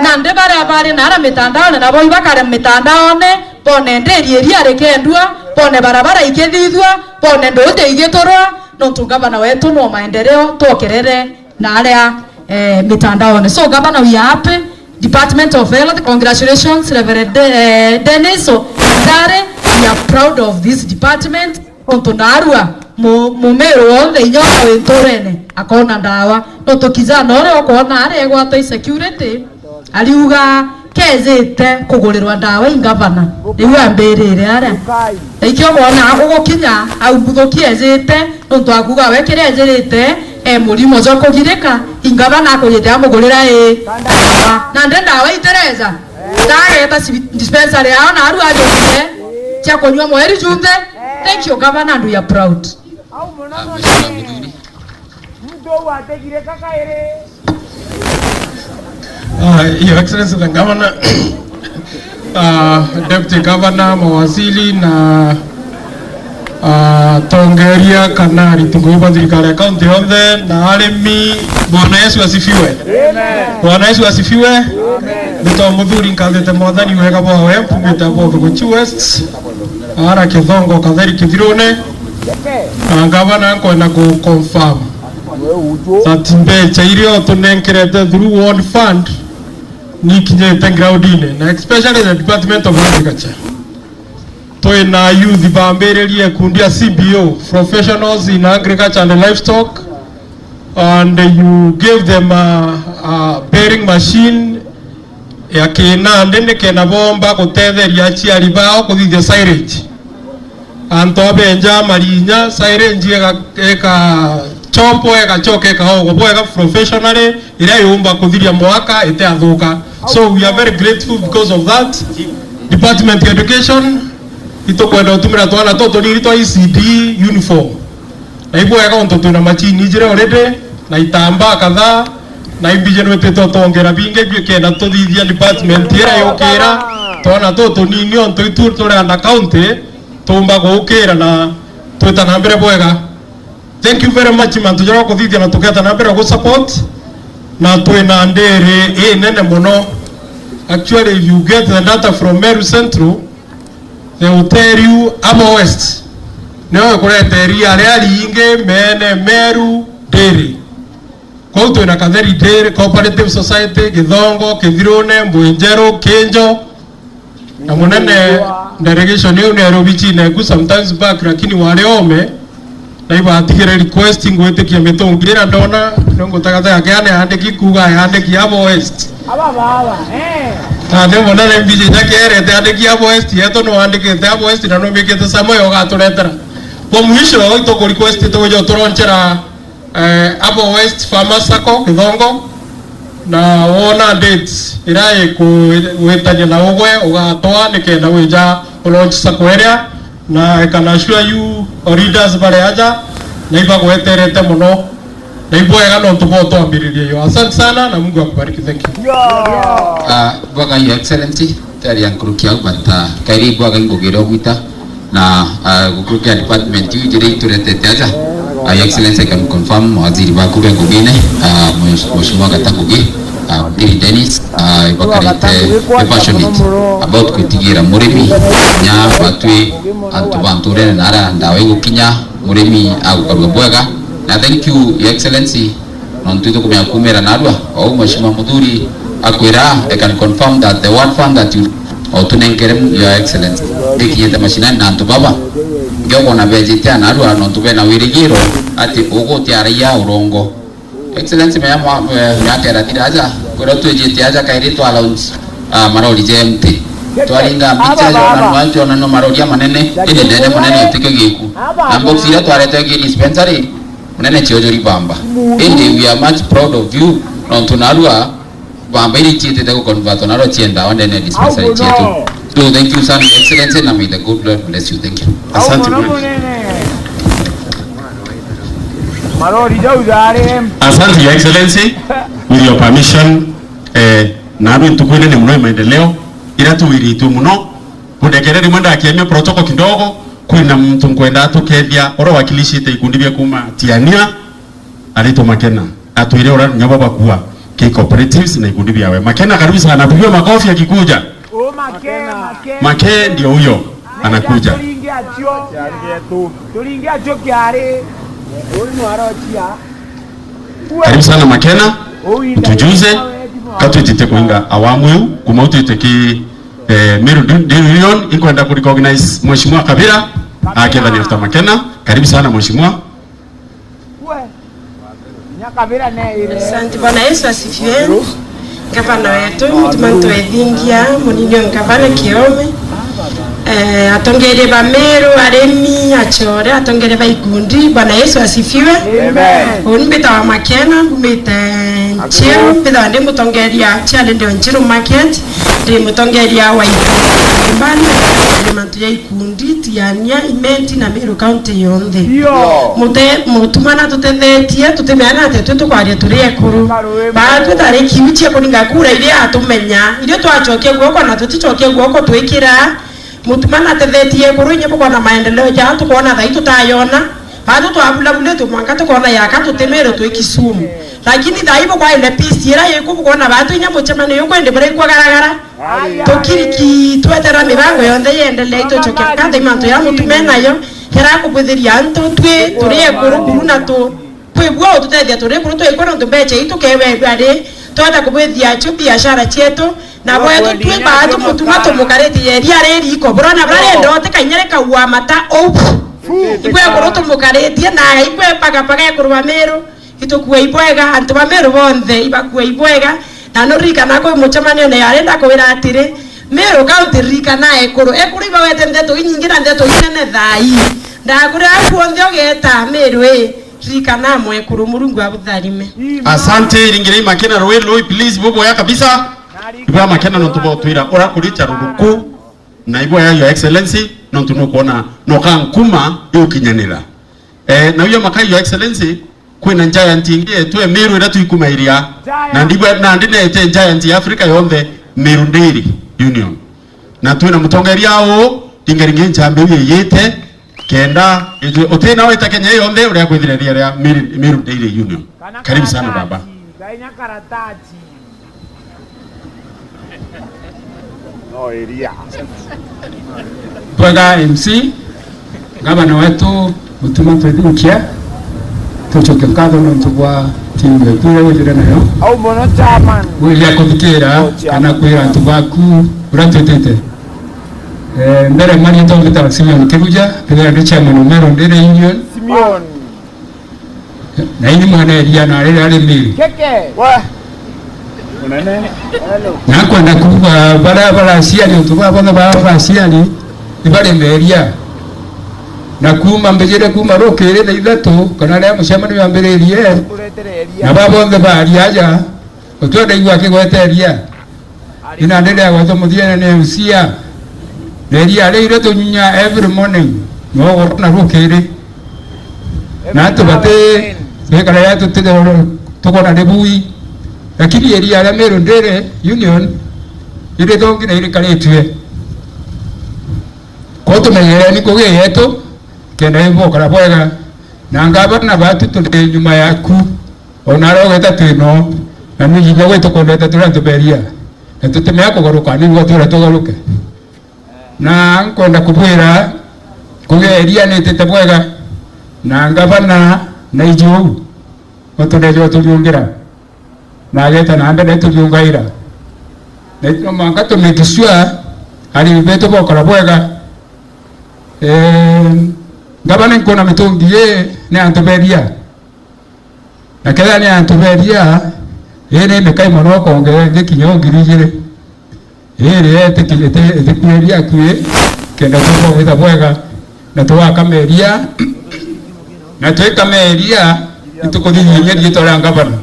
Nandi baria bari nara mitandaone, nabo ibakare mitandaone, bone ndiri iria rikendua, bone barabara ikithithua, bone nduuji igiturwa, nontu ngavana wetu no maendeleo twokerere na aria, eh, mitandaone. So, Governor, we are happy. Department of Health, congratulations, Reverend De-, eh, Dennis Ntare. We are proud of this department. Nontu narua mu-, Mumiru wonthe inya ona wi nturene akona ndawa. Nontu kijana uria ukwona aria egwatwa i security, ariuga kejite kugurirwa ndawa i ngavana. Riu ambirire aria. Na ikio kwona agugukinya au mbuthuki ejite, nontu akuga we kiria ejirite, e murimo jwa kugirika, i ngavana akujite amugurira i ndawa. Nandi ndawa itireja. Ndageta cibi-, dispensary yao na aru ajurire cia kunyua mweri junthe. Thank you, Governor, and we are proud. Au muno Ah, muno. Mheshimiwa Mudhuri. Mtu huu ategire kaka ere. Ah, Your Excellency the Governor, ah, Deputy Governor, mawaziri na, ah, atongeria kana ariti ngugi ba thirikari ya kaunti yonthe na arimi, Bwana Yesu asifiwe. Amen. Bwana Yesu asifiwe. Amen. Nito Muthuri nkathite Mwathani wega bwawe, mpumite Abothuguchi West, ara Kithongo Katheri Kithirune, na ngavana nkwenda ku confirm that mbecha iria utunenkerete through World Fund nikinyite groundine, na especially the Department of Agriculture. Twina youth bambiririe ikundi ya C B O, Professionals in Agriculture and Livestock, and you gave them a, a bearing machine ya kinandi nikenda bomba gutetheria aciari bao kuthithia silage. Antu abenja marinya, silage ega-, ega chombo, egachoka ekaogwa bwega professionally, iria yumba kuthiria mwaka itiathuka. So we are very grateful because of that. Department ya Education, itukwenda gutumira twana tutu tunini twa E C D uniform. Na ibwega untu twina machini ijiri already, na itambaa kadhaa, na imbiji nwitite utongera bingi biukenda tuthithia department iria yukira, twana tutu tunini untu itu turi under county, tuumba gukira na twita na mbere bwega. Thank you very much, mantu jaria ukuthithia na tuketa na mbere gu support, na twina ndiri inene mono. Actually, if you get the data from Meru Central, they will tell you Abo West nio ikureta iria ria riingi Mene, Meru, Ndiri. Kwou twina Katheri Dairy Cooperative Society, Githongo, Kithirune, Mbwinjeru, Kinjo, na munene delegation iu ni Nairobi chine ku sometimes back, lakini wari ome, na ibatigire request ngwitikia mitungi ira ndona, nio ngutagatega kia ni andiki kuuga ayandiki Abo West. Aba baba, eh. Na ni munene mbiji nyakerete andiki Abo West, yetu no andikite Abo West na no mikite Samuel ugaturetera. Kwa mwisho, ituku request tuja turonchera Eh, Abo West Farmers Sacco, Githongo, na wona date ira ikugwitania na ugwe, ugatwa nikenda wija u launch sacco iria, na I can assure you, our leaders bari aja, na ibagweterete mono, na ibwega nontu bwa utwambiriria iyo. Asante sana, na Mungu akubariki. Thank you. Ah, bwaga, Your Excellency, tari ya nkuruki au, but, ah, kairi bwaga ingugire ugwita. Na, ah, gukurukia department iu ijiri ituretete aja, ah, Your Excellency, I can confirm mawaziri baku be ngugine, ah, Mheshimiwa Gata Ngugi, ah, Waziri Dennis, ah, ibakarite be passionate about gwitigira murimi, nya batwi antu ba nturene na ara ndawa igukinya, murimi agukarua bwega. Na thank you, Your Excellency, nontu itukumenya kumira narua, ou Mheshimiwa Muthuri akwira, I can confirm that the World Fund that you, utunenkere, Your Excellency, ikinyite mashinani na antu baba, ngiokona bejite anarua nontu bena wirigiro ati ugutiaraia urongo. Excellency, menya mwa-, eh, miaka irathira aja, kwira twijite aja kairi twa launch, ah, marori ja empty. Twaringa mbicha jona nwa jona no marori amanene, indi ndene munene utikio giku. Na box iria twarete gi dispensary, Munene Chiojori Bamba. Indi we are much proud of you, nontu narua Bamba iri chiitite gu convert na ro chienda ndene ya dispensary chietu. So thank you sana, Your Excellency, na may the good Lord bless you. Thank you. Asante. Munene. Marori jau jari. Asante, Your Excellency. With your permission, eh, naarua ntuku inene muno ya maendeleo iria tuwiritue muno. Bundekere rimwe ndakiemia protocol kidogo, kwina muntu nkwenda atukethia uria wakilishite ikundi bia kuma Tiania, aritwa Makena, atwire uria nabo bakua ki cooperatives na ikundi biawe. Makena, karibu sana, pigiwe makofi akikuja. O Make, Make. Make ndio huyo anakuja. Turinge acio. Turinge acio kiari. Uyu ni warochia. Karibu sana Makena, utujuze, katwitite kuinga awamu iu, kuma utwite ki, eh, Meru Daily Union, inkwenda ku recognize Mheshimiwa Kabira, akethania after Makena. Karibu sana Mheshimiwa. We. Nya Kabira ne ire. Asante. Bwana Yesu asifiwe. Ngavana wetu, mutuma twethingia, munini wa ngavana Kiome, eh, atongeria ba Meru, arimi, achore, atongeria ba ikundi. Bwana Yesu asifiwe. Amen. Uni mbitawa Makena, mbumite Nchiru, mbitawa ndi mutongeria cia Ndendi o Nchiru Market, ndi mutongeria wa ikundi mbali, mantu ya ikundi, Tiania, Imenti na Meru County yonthe. Yo. Mute-, mutuma na tutethetie, tutimenya na ati twi tukwaria turi ekuru. Baatwi tari kiu cia kuringa kura iria atumenya, irio twacokia guoko na tuticokia guoko twikira. Mutuma na tethetie ekuru, inye bukoona maendeleo jaa tukoona thai tutayona. Baatwi twabulabuletwe mwanka tukoona yaka tutimiro twi Kisumu. Lakini thai bukwaire peace ira yiku bukoona baatwi inya mucemanio yuku indi buraikwa garagara. Tukiriki twetera mibango yonthe yendelee itucokia nkatho i mantu ya mutume nayo, yara kubwithiria antu twi turi ekuru kuru na tu kwibua ututethia turi ekuru twi ekuru nontu mbecha ii tukewegua ri tweta kubwithia acio biashara cietu na bwetu twi baatu mutuma tumukaritie yeria ri riko burona bura renda uti kainya rikaua mata ou ikwe ekuru tumukaritie na ikwe pagapaga ekuru ba Miru. Itukua ibwega, antu ba Meru bonthe ibakua ibwega, na nuririkana kwi mucemanione yari ndakwira atiri, Meru County ririkana ekuru. Ekuru ibawete ndeto inyingi na ndeto inene thai. Ndakwira au kuonthe ugeeta Meru ii, ririkana mwekuru, Murungu abutharime. Asante, ringirei Makena rui rui, please, buboya kabisa. Ibwa Makena nontu botwira, urakuricha ruruku, na ibwa ya Your Excellency, nontu nukwona, noka nkuma iukinyanira. Eh, na uyo makai, Your Excellency, kwina giant ingi yetu e Meru iria twikumairia. Giant. Na ndigwa, na ndi neete giant ya Africa yonthe, Meru Dairy Union. Na twina mutongeria uu, ringa ringi nchambi iu yiyite, kenda, ithwe, utina wita Kenya yonthe, uria kwithira ria, ria Meru, Meru Dairy Union. Karibu sana, baba. Kainya karatati. No iria. Bwega M C, ngavana wetu Mutuma Twethinkia, tucoke nkatho nontu bwa timu yetu iria withire nayo. Au mono chairman. Wiria kuthikira kana kwira antu baku uria twitite. Eh, mbere mari tongi ta Simeon Kiruja, mbere ndi chairman wa Meru Dairy Union. Simeon. Na ini mwana eria na riri ari Miri. Keke. Wa. Munene. Na kwenda kuuga bara bara aciari, untu ba bona ba ba aciari, ibari meria. Na kuuma mbijire kuuma rukiri thaa ithatu, kana ria mucemanio wambiririe, na ba bonthe baria aja, utwenda igua akigweteria. Ina ndende ya gwetwa muthiene ni usia. Na iria riu ritunyunya every morning, no goro na rukiri. Na tubati twikara ya tutithoro tukona ni bui. Lakini iria ria Meru Dairy Union irithongi na irikaritue. Ko tumenyereni kugi yetu, kenda ibokara bwega. Na ngavana batu turi nyuma yaku. Ona aria ugeta twi no, na ni inya gwi tukwendete turia antu beria, na tutimea kugaruka, ni gwa turia tugaruke. Na nkwenda kubwira, kugeria nitite bwega, na ngavana na iji uu, utureje uturiungira, na ageta na mbere turiungaira. Na no mwanka tu make sure arimi betu bokara bwega. Eh, ngavana nkuona mitungi ii ni antu beria. Na kethira ni antu beria, ii ni mikai mono ukongera ingi kinya o ngiri igiri. Ii ri itikinyite ithikuiria akui, kenda tukwitha bwega, na tugaka meria, na twika meria, itukuthinyia riitwa ria ngavana.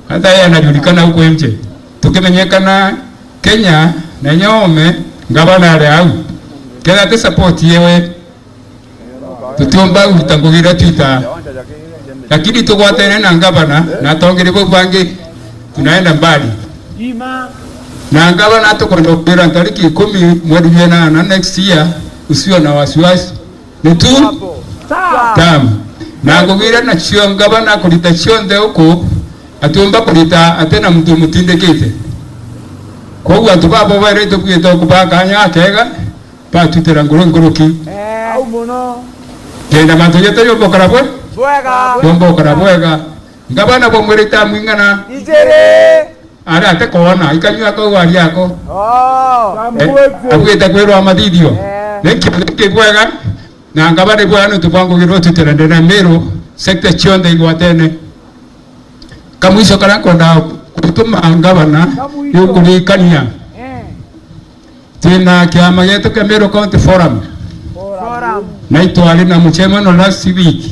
Hata yeye anajulikana huko nje. Tukimenyekana Kenya, na nyome, ngavana ari au. Kethira ti support yewe, tutiumba gwita ngugi iria twita. Lakini tugwatene na ngavana na atongeria bau bangi, tunaenda mbali. Na ngavana tukwenda kwira ntariki ikumi mweri wa inana next year, usio na wasiwasi. Ni tu tam. Na ngugire nacio ngavana kurita cionthe uku, atiumba kurita atena muntu umutindikite. Koguo antu babo bairite bwite kubaa kanya akega, batutira nguru nkuruki. Eh. Au muno. Kenda mantu jetu jombokara bwe? Bwega. Jombokara bwega. Ngavana bwamwirite amwing'ana. Ijiri. Ara ate koona, ikanyua kau ari ako. Oh. Eh, abwite kwirwa mathithio. Eh. Ni kiugo kibwega, na ngavana bwega nontu bwa ngugi rututira ndene Meru, sector cionthe igwatene. Kamwico karia nkwenda gutuma ngavana, ni ukuririkania. Eh. Twina kiama gietu kia Meru County Forum. Forum. Na itwari na mucemano last week.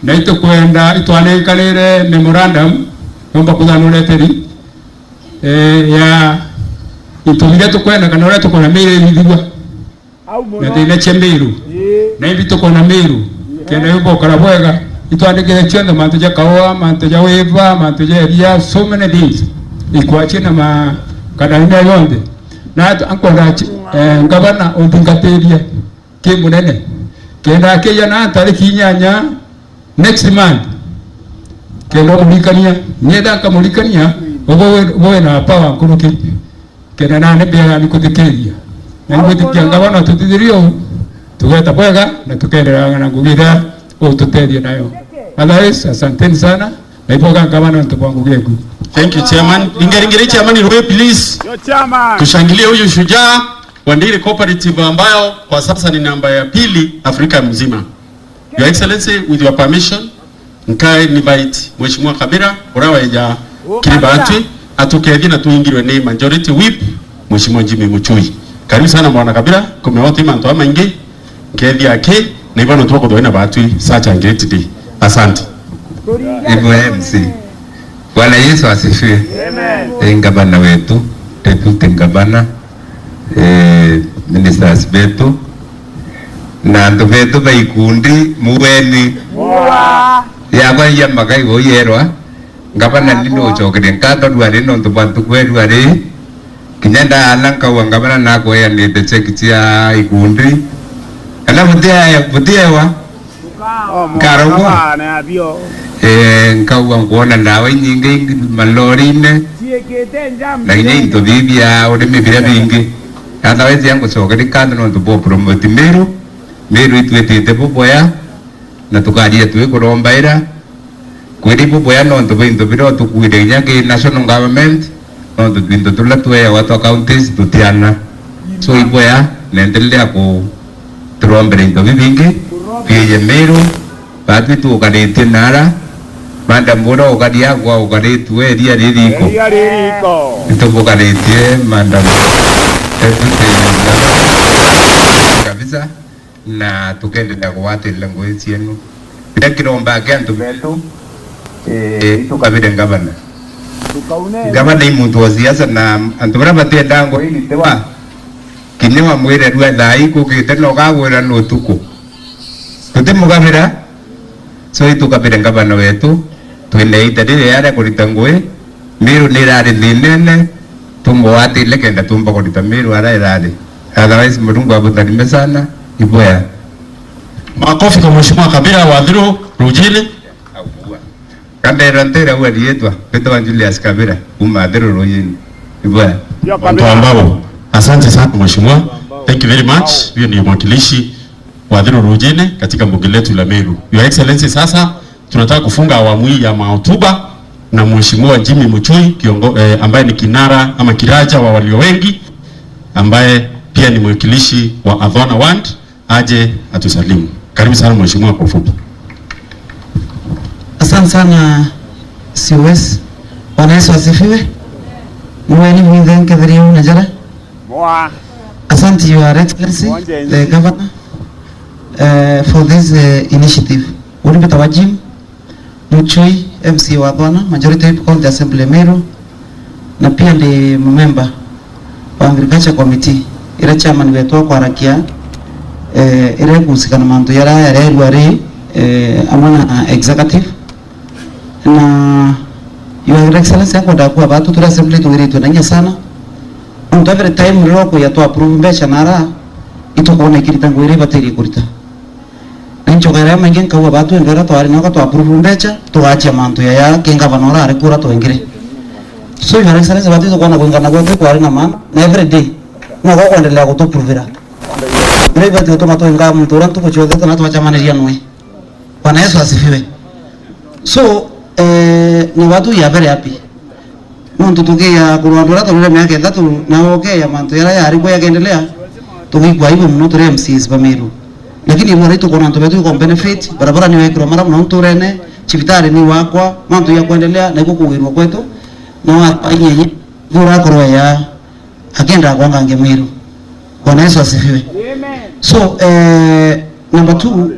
Na itukwenda, itwanenkanire memorandum, yomba kuthanureteri, eh, ya into biria tukwenda kana uria tukwenda Meru irithigua. Na thina cia Meru. Ii. Na imbi tukwona Meru. Kenda yumba ukara bwega. Itwandikire cionthe, mantu ja kaua, mantu ja wiva, mantu ja iria, so many things. Ikwachi na ma-, kana ina yonthe. Na atu-, ankwenda chi-, eh, ngavana uthingatirie ki munene. Kenda akija na ntariki inyanya next month. Kenda umurikania, nyenda nkamurikania, ubo we, ubo we na power nkuruki. Kenda nani mbia ni kuthikiria. Na ni gwitikia ngavana tutithirie uu, tugeta bwega na tukenderea na ngugi iria ututethia nayo. Otherwise, asanteni sana. Na ibwega ngavana nontu bwa ngugi eku. Thank you, Chairman. Ringaringiri, Chairman, Rui, please. Yo, Chairman. Tushangilie huyu shujaa wa Ndiri Cooperative ambayo kwa sasa ni namba ya pili Afrika mzima. Your Excellency, with your permission, nka invite Mheshimiwa Kabira, uria weja kiri Kabira. Batwi, atukethie na tuingirwe ni Majority Whip, Mheshimiwa Jimmy Muchui. Karibu sana Bwana Kabira, kumeoti mantu amaingi, nkethia aki, na ibano twakuthwa na batwi, such a great day. Asante. Hivyo M C. Bwana Yesu asifiwe. Amen. Eh, ngavana wetu, deputy ngavana, eh, ministers betu, na antu betu ba ikundi, muweni. Mwa. Yakwa ya makai go yerwa, ngavana ni nucokerie nkatho rwari nontu bwa ntuku ya rwari. Kinya ndaana nkauga ngavana nakweanite cheki cia ikundi. Kana butia-, butiewa? Nkarogwa. Eh, nkauga nkwona ndawa inyingi malorine. Na kinya into bibi bia urimi biria bingi. Otherwise, angucokeria nkatho nontu bwa promote Meru. Meru itwitite buboya. Na tukaria twikurombaira. Kwiri buboya nontu bwa into biria utukuire kinya ki national government, nontu twinto turia tweagwa twa counties tutiana. So iboya, na endelea ku-, turombere into bibingi, bieje Meru, batwi tukaritie nara, madam uria ukari agwa ukaritwe iria ririko. Iria ririko. Itubukaritie, madam. Kabisa. Na tukenderea kugwatirira ngugi cienu. Kiria kiromba kia antu betu, eh, itukabire ngavana. Ngavana i muntu wa siasa, na antu baria batiendaa ngugi ni tiwa. Kinya wamwire rua thaa ikukite na ukagwira ni utuku. Tutimugavira. So itukabire ngavana wetu, twina iita ririaria kurita ngugi, Meru ni irari thinene, tumugwatire kenda tumba kurita Meru ara irari. Otherwise, Murungu abutharime sana, iboya. Makofi kwa Mheshimiwa Kabira, Wathiru Rujini. Kabera ntera ua rietwa, mbitwa Julius Kabira, kuma Wathiru Rujini. Iboya. Mtu ambao, asante sana Mheshimiwa. Thank you very much. Huyo ni mwakilishi Wathiru Rujini katika bunge letu la Meru. Your Excellency, sasa tunataka kufunga awamu hii ya mahotuba na Mheshimiwa Jimmy Muchui, kiongo-, eh, ambaye ni kinara ama kiraja wa walio wengi, ambaye pia ni mwakilishi wa Athwana Ward, aje atusalimu. Karibu sana Mheshimiwa, kwa ufupi. Asante sana C O S. Bwana Yesu asifiwe. Muweni mwithe nketheriu na njara. Mwa. Asante, Your Excellency, the Governor, eh, for this, eh, initiative. Uri mbitagwa Jim Muchui, M C A wa Athwana, Majority Whip County Assembly Meru, na pia ndi member wa Agriculture Committee, ira chairman wetu akwarakia, eh, ira ikuhusika na mantu yara yarerua ri, eh, amwe na executive. Na Your Excellency, akwenda kuwa batu turi assembly tugiritwe na inya sana. Nontu every time riria ukuya tu approve mbeca nara, itukwona ikirita ngugi iria ibatirie kurita. Na inchoka iria maingi nkauga batu ende uria twari noka tu approve mbeca, tugachia mantu yaya ki ngavana uria ari kura twengire. So, Your Excellency, batu itukwona kwingana gwetu kwari na maana, na every day, no gwa kwendelea gutuprovera. Riria ibati gutuma twinga muntu uria ntuku ciothe tuna twacamaniria nwe. Bwana Yesu asifiwe. So, eh, na watu ya very happy. Nontu tukia kurwa andu aria turire miaka ithatu, na ukeya mantu yara yari kwa yakendelea, tugikwa aibu muno turi M C As ba Meru. Lakini bora itukona antu betu iko benefit, barabara ni wekirwa mara muno nturene, cibitari ni wakwa, mantu ya kwendelea, na iko kugirwa kwetu, na wa, wa inyenye, bora akorwa ya, akenda kwangange Meru. Bwana Yesu asifiwe. Amen. So, eh, number two,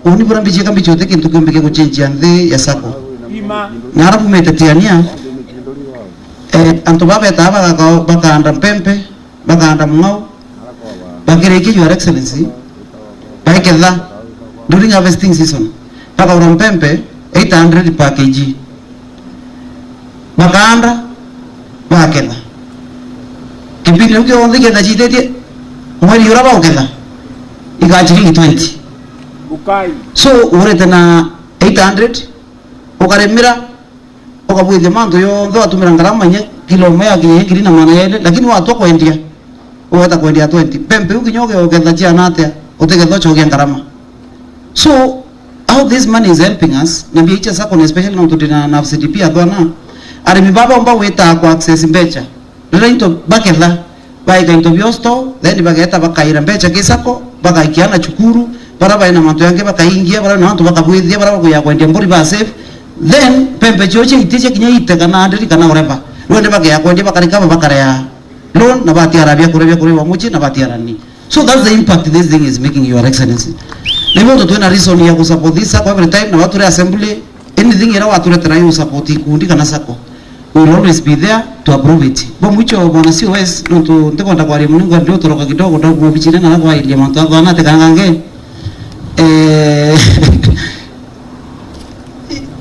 uni bura mbichika mbichi uti kintu kiumbi giguchenjia nthi ya sacco. Ima. Na arabu mete tiania, eh, antu babetaa bagaka-, bakaanda mpempe, bakaanda mung'au, bakirikia, Your Excellency, baiketha during harvesting season, bakaura mpempe eight hundred per K G. Bakaanda, baketha. Kipindi kiu kionthe iketha ciititie, mweri uria bauketha, iga ciringi twenty. Bukai. So, urite na eight hundred, ukarimira, ukabwithia mantu yonthe, watumira ngarama inya kilo imwe ya kinya ngiri na magana jairi, lakini watua kwendia, ugeta kwendia twenty. Mpempe iu kinya uge-, ugetha ciana atia, utigetha ucokia ngarama. So, how this money is helping us, na mbia icia sacco, na especially nontu ndina na F C D P athwana, arimi baba omba gwita ku access mbeca. Riria into baketha, baika into bio store, then bageta bakaira mbeca ki sacco, bagaikia ana cukuru, bara baina mantu yangi bakaingia, bara na antu bakabwithia, bara bakuya kwendia mburi ba save, then mpempe cio cia iticia kinya ite kana ndiri kana ureva. Rwende bakeya kwendia bakarika ba bakarea loan na batiara bia kuria bia kuria wa mucii na batiara ni. So that's the impact this thing is making, Your Excellency. Na hivyo twina reason ya kusupport this sacco every time, na watu re assembly, anything ira waturetera yo support ikundi kana sacco, we will always be there to approve it. Bo mwicho, bwana C O S, nontu ntikwenda kwaria muno, ngwenda utoroka kidogo, ndogo bichire na kwairia mantu athwana ati kangange. Eh,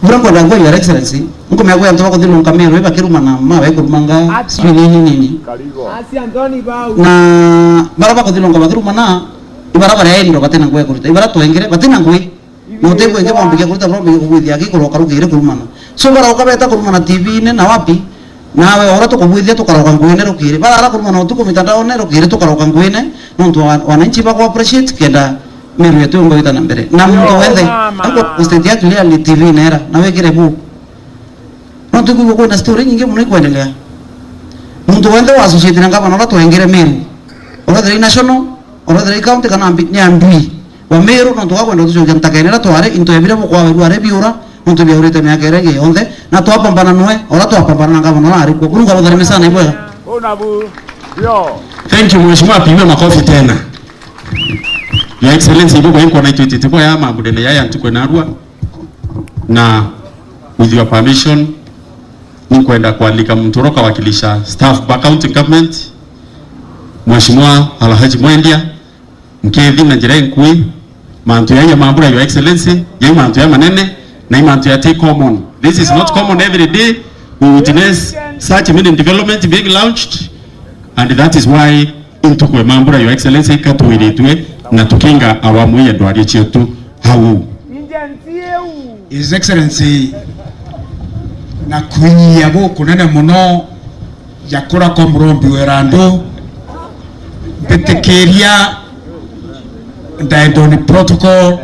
Bura nkwenda ngwe, Your Excellency, nkumenya kwi antu bakuthilunka Meru bakirumana, mawe kurumanga, sijui nini nini. Asi Anthony bau. Na bara bakuthilunka bakirumana, ibara baria endo batina ngwe kuruta, ibara twengere batina ngwe. Na uti ngwe nge bambikia kuruta, bambikia kugwithia aki kuroka rukiri kurumana. So bara ukabeta kurumana T V-ini na wapi, nawe ora tukubwithia tukaroka ngwine rukiri. Bara ara kurumana utuku mitandaone rukiri tukaroka ngwine, nontu wa-, wananchi baku appreciate kenda Meru yetu yomba gwita na mbere. Na muntu wenthe, mama, ako state ya clearly T V nera, na wekire bu. No tukwigua kwina story nyingi muno ikwendelea. Muntu wenthe wa associate na gavana uria twengere Meru, uria thire national, uria thire county, kana mbi-, ni andui wa Meru, nontu gakwenda tucokia ntakene iria twari, into ya biria bukwawe biare biura, nontu biaurite miaka iria ingi yonthe, na twapambana nwe, uria twapambana na gavana uria ari kuo. Kurunga butharime sana ibwega. Una bu. Yo. Thank you, Mheshimiwa, pigwe makofi tena. Your Excellency, ibuko inkwona itwitite boya mambo ndene yaya ntuku narua. Na with your permission, nikwenda kualika muntu uria ukawakilisha staff ba county government, Mheshimiwa Alhaji Mwendia, nkethi na njira inkui, mantu yaiya mambura, Your Excellency, yai mantu ya manene, na i mantu ya ti common. This is not common every day we witness such many development being launched, and that is why intukwe mambura, Your Excellency, ikatuiritwe na tukinga awamu ya ndwaria cietu hau. His Excellency, na kwinyia gukunene muno ja kura kwa murombi wa irandu, mbitikiria ndaendoni protocol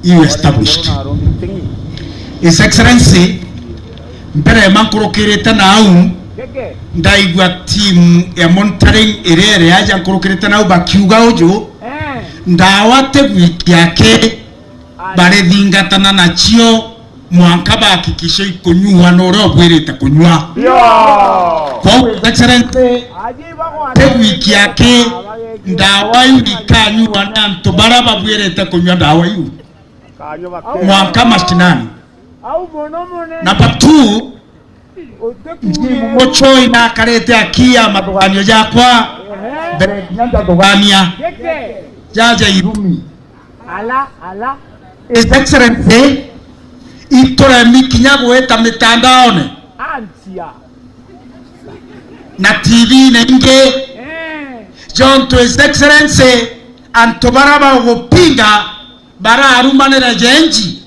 iu established. His Excellency, mbere ya mankurukirite na au, ndaigua team ya monitoring iria iri aja nkurukirite na au bakiuga uju, ndawa ti gwikia ki, barithingatana nacio mwanka bahakikishe ikunyua na uria ubwirite kunyua. Kwou, His Excellency, ti gwikia ki, ndawa iu ikanyua ni antu baria babwirite kunyua ndawa iu mwanka mashinani. Number two, Jim Muchoi nakarite akia mathuganio jakwa mbere nginya njathugania. Jaja Irumi. Ala, ala. His Excellency, ituremi kinya gwita mitandaone. Antia. Na T V-ine ingi. Eh. Jontu His Excellency, antu bara bagupinga bararumanira Gen Z.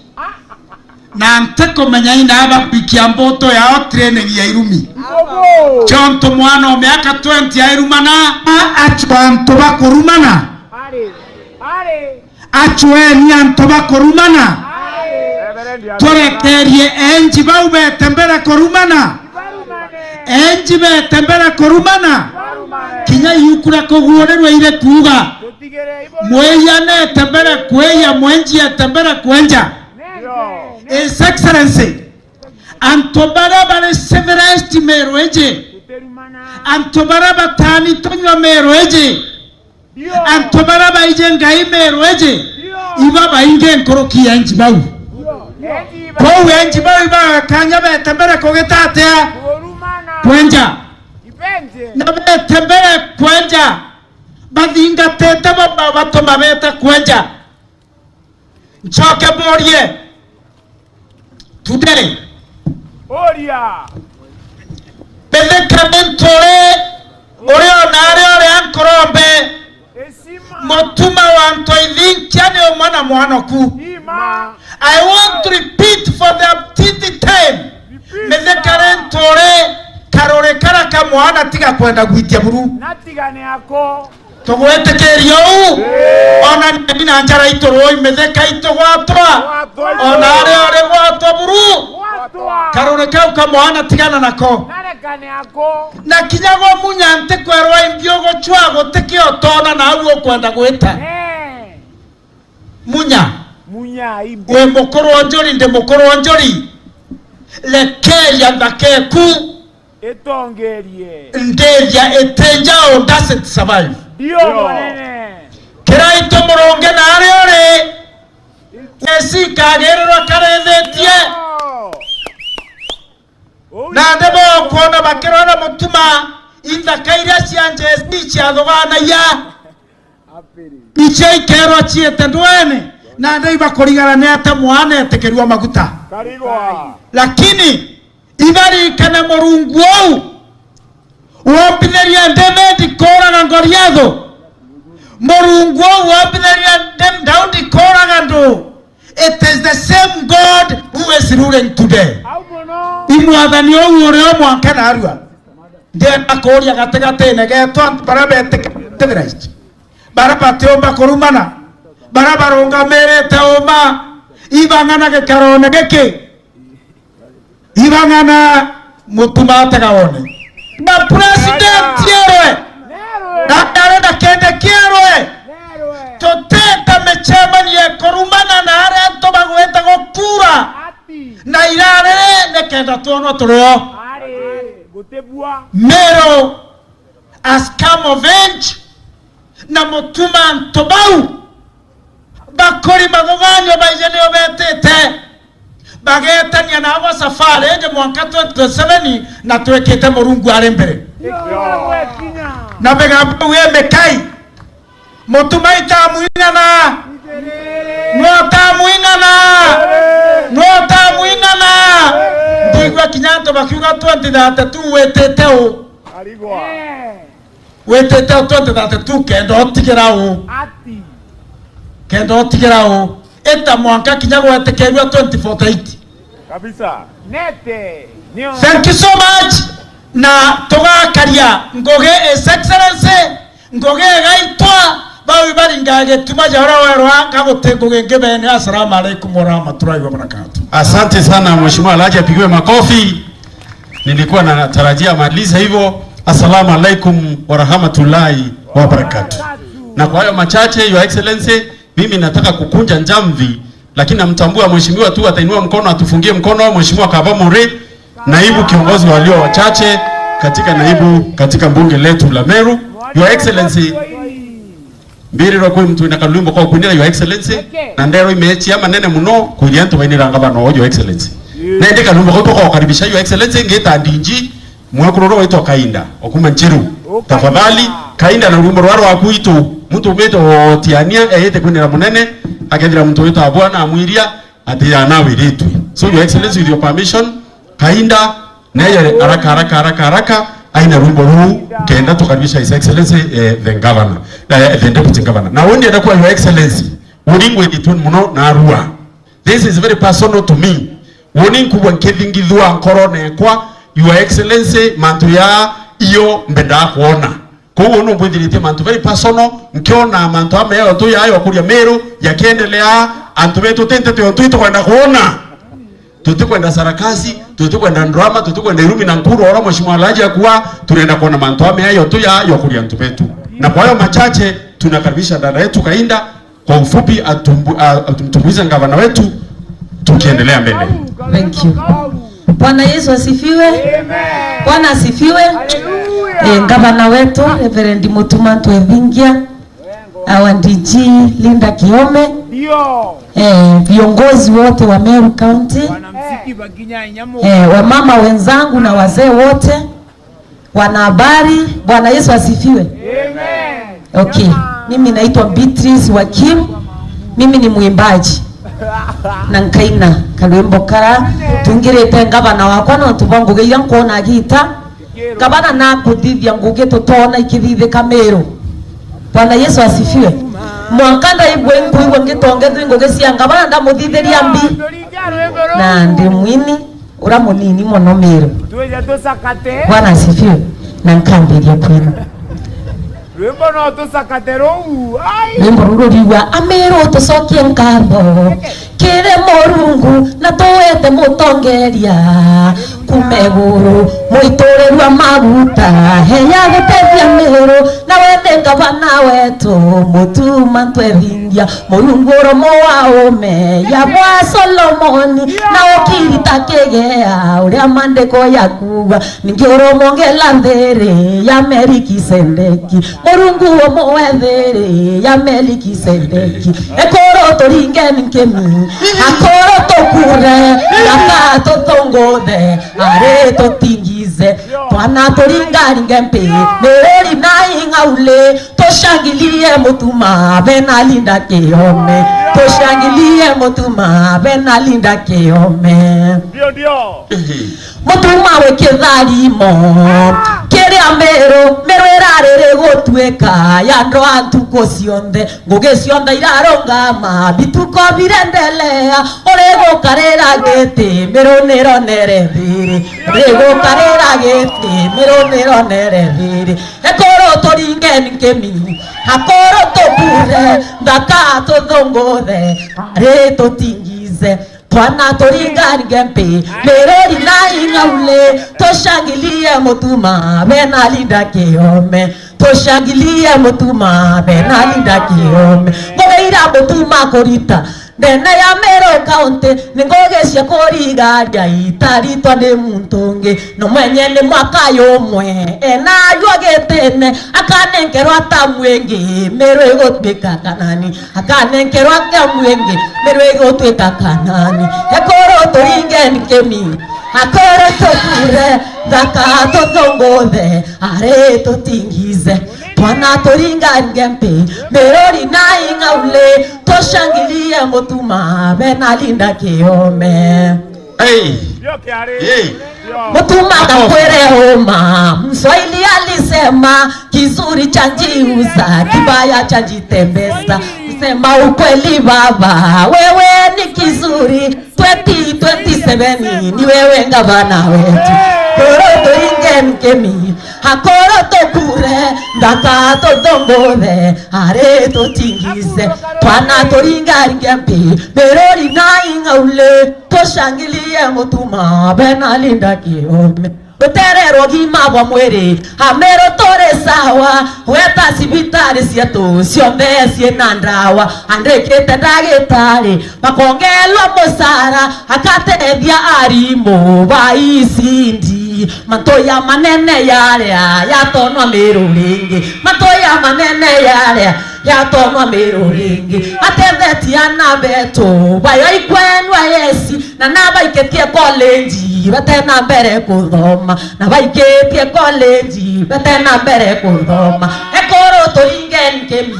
Na ntikumenya ina bagwikia mbuto yao training ya irumi. Mbogo. Jontu mwana o miaka twenty airumana, a-, achwa antu bakurumana. Ari, ari. Achweni antu bakurumana. Turekerie enji bau bete mbere kurumana. Enji bete mbere kurumana. Kinya iuku ria kuguurirwa iri kuuga, mwiyanete mbere kwiya, mwenjiete mbere kwenja. His Excellency, antu baria bari civilized Meru iji, antu baria batani tunywa Meru iji, antu baria baiji Ngai Meru iji, iba baingi nkuruki ya enji bau. Kwou enji bau ibagakanya bete mbere kugita atia? Kwenja. Na bete mbere kwenja, bathingatite bo babatuma bete kwenja. Ncoke mburie. Today. Uria. Mithika ni nturi, uri o naari uri a nkurombe. Mutuma wa antu aithinkia ni umwe na mwanoku. I want to repeat for the upteenth time. Mithika ni nturi, karuri kara ka mwana tiga kwenda gwitia buru. Na tiga ni ako. Tugwitikiria uu. Ii. Ona ni na njara itu rui mitheka itugwatwa. Gwatwa itu. Ona aria uri gwatwa buru. Gwatwa. Karuri kau ka mwana tigana nako. Narekane ako. Na kinya gwa Munya ntikwerwa imbi ugucwa gutikio utona na au ukwenda gwita. Ee. Munya. Munya imbi. Wi mukuru o njuri, ndi mukuru o njuri. Rekeria nthaka eku. Itongerie. Ndithia itinja o doesn't survive. Ndio. Ndio. Munene. Kiraitu murungi na aria uri, Jesu ikagirirwa karithitie. Ndio. Uu. Nandi bokwona bakirora mutuma, inthaka iria cia Jesu ciathuganagia. Icio ikerwa ciite ndwene, nandi ibakurigara ni ata mwana etikirua maguta. Karigwa. Lakini ibarikane Murungu uu wombithirie David kuuraga Goliathu. Murungu uu wombithirie Daudi kuuraga ndu. It is the same God who is ruling today. Au mono. I mwathani uu uri o mwanka narua. Ndienda kuuria gatigatine geetu antu baria betikirite Christ. Baria batiumba kurumana, baria barungamirite uuma, ibang'ana gikarone giki, ibang'ana mutuma atega wone. Na president erwe, na arenda kende kierwe, tutite micemanio ikurumana na aria antu bagwite gukura, na irarere nikenda twonwa turio. Meru has come of age, na mutuma antu bau bakuri mathuganio baije nio betite bagetania nagwa safari iji mwanka twenty twenty-seven, na twikite Murungu ari mbere. Na migambo iu imikai, mutuma itamuing'ana, nwotamuing'ana, nwotamuing'ana. Ndigua kinya antu bakiuga twenty thirty-two witite u. Arigwa. Witite o twenty thirty-two kenda utigira u. Ati. Kenda utigira u. Ita mwanka kinya gwetekerua twenty forty-eight. Kabisa. Nete. Nio. Thank you so much. Na tugakaria ngugi His Excellency, ngugi igaitwa, bau ibaringa gituma ja uria werwa, nga guti ngugi ngi bene. Assalamu alaikum warahmatullahi wabarakatuh. Asante sana Mheshimiwa Alhaji, apigiwe makofi. Nilikuwa natarajia amalize hivyo. Assalamu alaikum warahmatullahi wabarakatuh. Na kwa hayo machache, Your Excellency, mimi nataka kukunja njamvi, lakini namtambua mheshimiwa tu atainua mkono, atufungie mkono, Mheshimiwa Kaba Murray, naibu kiongozi walio wachache katika naibu, katika bunge letu la Meru. Your Excellency, mbiriro kwi mtu ina kalwimbo kwa kwinira, Your Excellency, na ndero imechi ya manene muno kwiria antu bainira ngavana o, Your Excellency. Na indi kalwimbo kau tukakaribisha, Your Excellency, ngita ndinji, mwekuru uria waitwa Kainda, okuma Nchiru. Tafadhali, Kainda na rwimbo rwa rwaku itu, muntu umite o Tiania, eite kwinira munene, akethira muntu witagwa Bwana amwiria, ati ya nawe iritwe. So, Your Excellency, with your permission, Kainda, neye haraka, haraka, haraka, haraka, aina rwimbo ruu, kenda tukaribisha His Excellency, eh, the Governor, eh, the Deputy Governor. Na undi enda kwa Your Excellency, uringwe gitun muno na arua. This is very personal to me. Uuni nkugua nkithingithua nkoro nekwa, Your Excellency, mantu ya iyo mbendaa kwona. Kwou uuni umbwithiritie mantu very personal, nkiona mantu amea yo tu yayo kuria Meru yakiendelea, antu betu ti nteto yo tu itukwenda kwona. Tutikwenda sarakasi, tutikwenda drama, tutikwenda irumi na nkuru ora Mheshimiwa Alhaji akua, turenda kwona mantu amea yo tu yayo kuria antu betu. Na kwa hayo machache, tunakaribisha dada yetu Kainda, kwa ufupi, atumbu-, a-, atumtumbuize ngavana wetu, tukiendelea mbele. Thank you. Bwana Yesu asifiwe. Amen. Bwana asifiwe. Hallelujah. Eh, ngavana wetu, Reverend Mutuma Ntwethingia, our D G Linda Kiome, ndio. Eh, viongozi wote wa Meru County, wanamuziki baginya inyamo. Eh, wamama wenzangu na wazee wote, wanahabari, Bwana Yesu asifiwe. Amen. Okay, mimi naitwa Beatrice Wakim. Mimi ni mwimbaji. Na nkaina karwimbo kara tungirite ngavana wakwa nontu bwa ngugi iria nkwona agita. Ngavana nakuthithia ngugi tutona ikithithika Meru. Bwana Yesu asifiwe. Mwanka ndaigua inkuigua ngitongethua ngugi cia ngavana ndamuthithiria mbi. Na ndi mwini. Ura munini mono Meru. Twije tucakate. Bwana asifiwe. Na nkambiria kwina. Rwimbo no tucakate ruu. Ai! Rwimbo ruru ruriuga, "Ameru tucokie nkatho kiri Murungu na tuwete mutongeria kuma iguru, muiturerua maguta, heya gutethia Meru, na wende ngavana wetu, Mutuma Ntwethingia." Murungu uromo wa ume ya bwa Solomoni, na ukirita kigea uria maandiko yakuuga, ningi uromo ngela nthiri ya Melikisedeki, Murungu umoe nthiri ya Melikisedeki, ekuru turinge nkimi, akuru tukure, ngaka tuthunguthe, ari tutingize, twana turingaringe mpi, miruri na ing'auli, tushangilie Mutuma bena Linda Kiome. Tushangilie Mutuma bena Linda Kiome. Ndio, ndio. Mutuma wi kitharimo kiria Meru, Meru irariri gutuika ya ndwa ntuku cionthe. Ngugi cionthe irarungama bituko birendelea. Uri gukarira giti, Meru nironere thiri. Uri gukarira giti, Meru nironere thiri. Ekuru turinge nkimi, akuru tukure, nthaka tuthunguthe, ari tutingize, twana turingaringe mpi, miruri na ing'auli, tushangilie Mutuma bena Linda Kiome, tushangilie Mutuma bena Linda Kiome. Ngugi ira Mutuma kurita, ndene ya Meru County, ni ngugi cia kurigaria itaritwa ni muntu ungi. No mwenye ni mwaka yumwe, ena ajua gitine, akanenkerwa tamu ingi, Meru igutwika Kanani. Akanenkerwa tamu ingi, Meru igutwika Kanani. Ekuru turinge nkimi, akuru tukure, nthaka tuthunguthe, ari tutingize. Twana turingaringe mpi, miruri na ing'auli, tushangilie Mutuma bena Linda Kiome. Hey. Hey. Mutuma kakwere homa, Mswahili alisema, "Kizuri chajiuza, kibaya chajitembeza." Sema ukweli baba, wewe ni kizuri. Twenty twenty-seven ni wewe ngavana wetu. Kuru turinge nkimi, akuru tukure, nthaka tuthunguthe, ari tutingize, twana turingaringe mpi, miruri na ing'auli, tushangilie Mutuma bena Linda Kiome. Rutere rwa ugima bwa mwiri, Ameru turi sawa, weta cibitari cietu cionthe ciina ndawa, andikite ndagitari, bakongelwa mucara, akatethia arimu ba E C D. Mantu ya manene yaria yatonwa Meru ringi, mantu ya manene yaria yatonwa Meru ringi, atethetie ana betu bayo ikwenwa yesi, na nabaikitie college batena mbere kuthoma, na baikitie college batena mbere kuthoma. Ekuru turinge nkimi,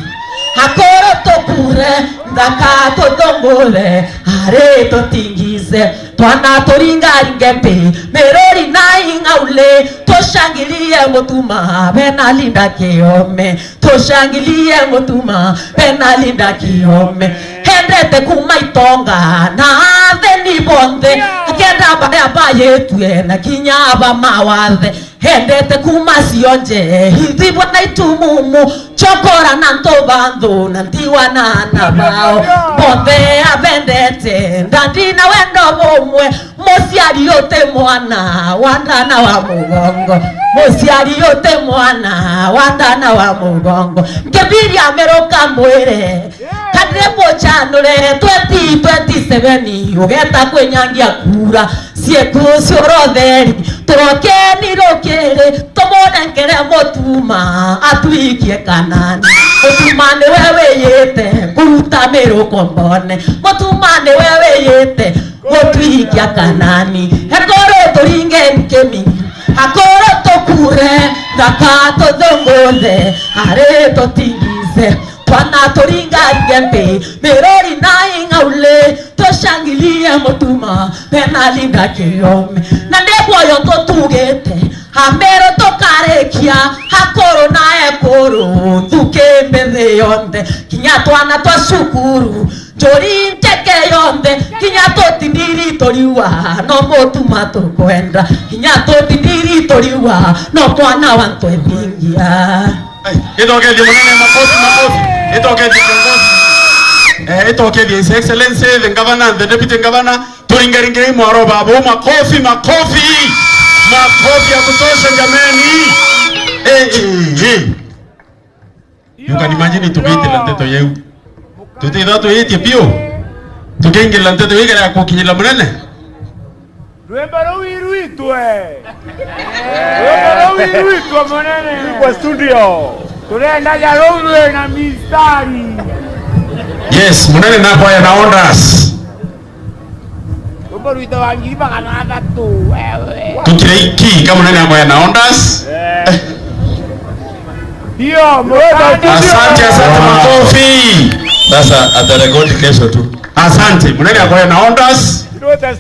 akuru tukure, nthaka tuthunguthe, ari tutingice, twana turingaringe mpi, miruri na ing'auli, tushangilie Mutuma, bena Linda Kiome. Tushangilie Mutuma, bena Linda Kiome. Endete kuma itonga na atheni bonthe, akenda baria bayitue na kinya aba mawathe. Endete kuma cionje, ithibwa na itumumu, chokora na ntuba nthu, na ntiwa na ana bao. Bonthe abendete, ndandi na wendo bumwe. Muciari uti mwana wa ndana wa mugongo, muciari uti mwana wa ndana wa mugongo. Nkibiria miruka mwire, kandire muchanure twenty twenty-seven, ugeta kwinyangia kura cieku ciorotheri, turokeni rukiri, tumunenkere Mutuma atwikie Kanani. Mutuma niwe wiyite kuruta miruko mbone, Mutuma niwe wiyite gutwikia Kanani. Ekuru turinge nkimi, akuru tukure, nthaka tuthunguthe, ari tutingice, twana turingaringe mpi, miruri na ing'auli, tushangilie Mutuma, bena Linda Kiome. Na ni bwoyo tutugite, Ameru tukarikia, akuru na ekuru, nthuki mbithi yonthe, kinya twana twa cukuru, njuri nteke yonthe, kinya tutindiri turiuga, no Mutuma tukwenda, kinya tutindiri turiuga, no mwana wa ntwethingia. Ai, itokethie munene, makofi, makofi. Itokethie kiongozi. Eh, itokethie His Excellency, the Governor and the Deputy Governor. Turingaringirei mwaro babo, makofi, makofi. Makofi ya kutosha jameni. Eh, eh, eh. You can imagine tukiitira nteto yeu. Tutithirwa twitie biu. Tukiingirira nteto yeu ya kukinyira munene. Rwimbo ruu irwitwe. Rwimbo ruu irwitwe munene. Kwa studio. Turenda ja ruu rwina mistari. Yes, munene nakwaya na orders. Rwimbo rwitwe wa ngiri magana athatu, wewe. Tukire iki ka munene akwaya na orders. Eh. Ndio, mrembo studio. Asante, asante, makofi. Sasa atarekodi kesho tu. Asante, munene akwaya na orders.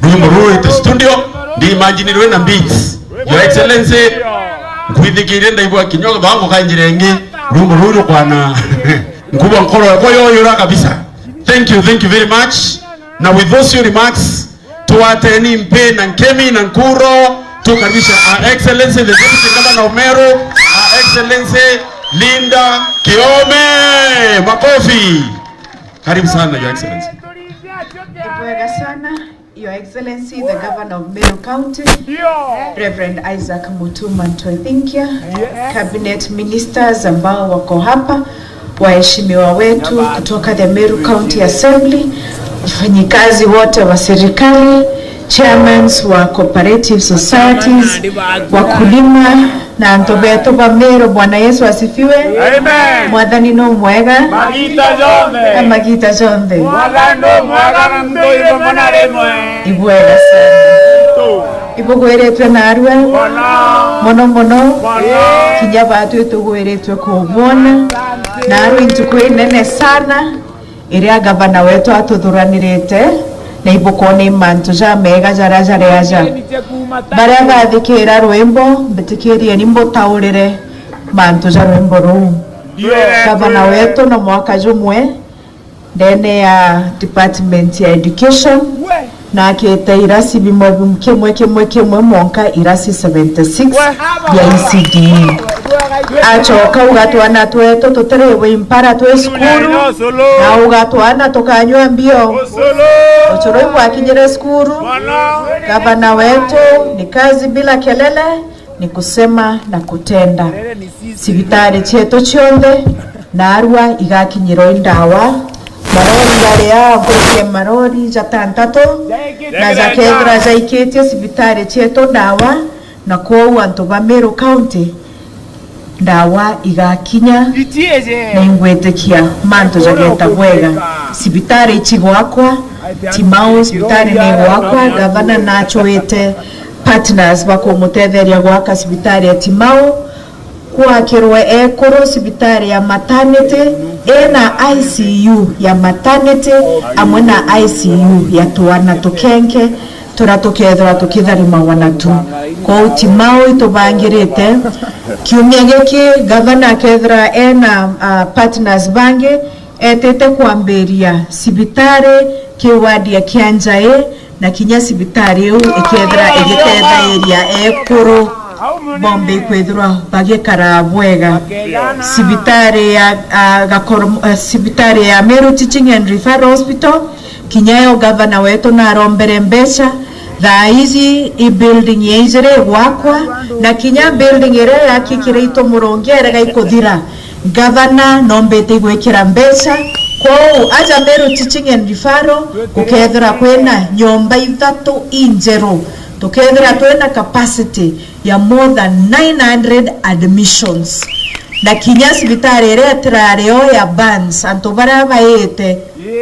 Rwimbo ruu rwite studio, ndi imagine rwina beats. Your Excellency, nkwithikirie ndaigua kinya guthangu ka njira ingi, rwimbo ruu rukwana nkubwa nkoro yakwa yoyura kabisa. Thank you, thank you very much. Na with those few remarks, twateni mpi na nkemi na nkuro, tukaribisha Her Excellency the Deputy Governor of Meru, Her Excellency Linda Kiome. Makofi. Karibu sana, Your Excellency. Ni bwega sana. Your Excellency, the Governor of Meru County, Reverend Isaac Mutuma Ntwethinkia, Cabinet Ministers ambao wako hapa, waheshimiwa wetu kutoka the Meru County Assembly, wafanyikazi wote wa serikali, chairmans wa cooperative societies, wakulima, na antu betu ba Meru. Bwana Yesu asifiwe. Amen. Mwathani no mwega. Magita jonthe. Na magita jonthe. Mwathani no mwega na muntu rimwe na rimwe. Ibwega sana. Ibugwiritwe narua. Mono. Mono mono. Mono. Kinya batwi tugwiritwe kubwona. Narua ntuku inene sana. Iria gavana wetu atuthuranirite, na ibukwona mantu jamega jaria jari aja. Baria bathikira rwimbo, mbitikirieni mbutaurire mantu ja rwimbo ruu. Gavana wetu na mwaka jumwe ndene ya department ya education, na akite irasi bimwe bim-, kimwe, kimwe, kimwe, mwanka irasi seventy six bia E C D E. Acoka uga twana twetu tutiriwe impara twi cukuru, na uga twana tukanyua mbio. Ucuru ibwakinyire cukuru, gavana wetu, ni kazi bila kelele, ni kusema na kutenda. Cibitari cietu cionthe, narua igakinyirwa i ndawa. Marori jari aa, nkuruki ya marori jatantatu, na jakethira jaikitie cibitari cietu ndawa, na kwou antu ba Meru County, ndawa igakinya, na ingwitikia mantu jageta bwega. Cibitari icigwakwa, Timau cibitari ni igwakwa, gavana nachuite partners bakumutetheria gwaka cibitari ya Timau, gwakirwe ekuru cibitari ya maternity ina I C U ya maternity amwe na I C U ya twana tukenke turia tukethirwa tukitharimagwa natu. Kwou Timau itubangirite kiumia giki, gavana akethira ena, ah, partners bangi etite kwambiria cibitari ki wadi ya Kianjai, na kinya cibitari iu ikethira igitethairia ekuru bombe ikwithirwa bagikara bwega. Cibitari ya, ah, Gakoro-, ah, cibitari ya Meru Teaching and Referral Hospital, kinya yo gavana wetu narombere mbeca. Thaa iji i building ya ijiri igwakwa, na kinya building iria yakikire itu murungi erega ikuthira. Gavana nombite igwikira mbeca. Kwou aja Meru Teaching and Referral, gukethira kwina nyomba ithatu injeru, tukethira twina capacity ya more than nine hundred admissions. Na kinya cibitari iria itirari o ya Burns, antu baria baite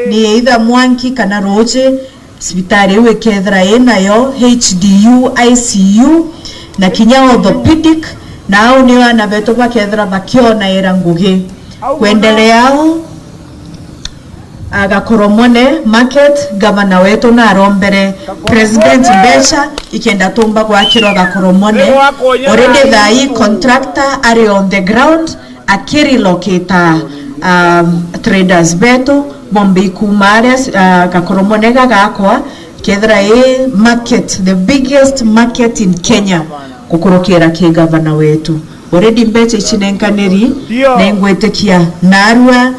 ni either mwanki kana ruuji, cibitari iu ikethira inayo H D U, I C U, na kinya orthopedic, na au nio ana betu bakethira bakionaira ngugi. Kwendelea au, a, Gakoromone market, gavana wetu narombere president mbeca ikenda tumba gwakirwa Gakoromone. Already thaa ii contractor ari on the ground, akirelocate, um, traders betu, bombe ikuma aria, uh, Gakoromone gagakwa, kethira i market, the biggest market in Kenya, gukurukira ki gavana wetu. Already mbeca ici nenkaniri, ningwitikia narua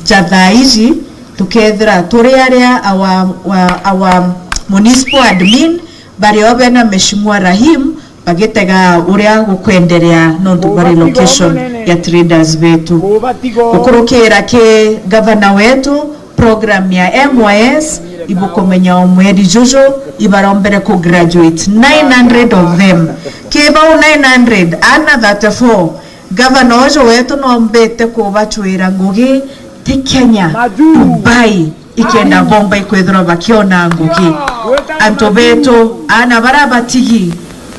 ja thaa iji, tukethira turi aria our, our, our municipal admin, bari o bena Mheshimiwa Rahim, bagitega uria gukwenderea nontu bwa relocation ya traders betu. Gukurukira ki gavana wetu, program ya M Y S, ibukumenya o mweri juju ibarombere ku graduate nine hundred of them. Ki bau nine hundred, ana thirty-four, gavana uju wetu nombite kubacwira ngugi ti Kenya, Dubai, ikenda bomba ikwithirwa bakiona ngugi. Antu betu, ana baria batigi,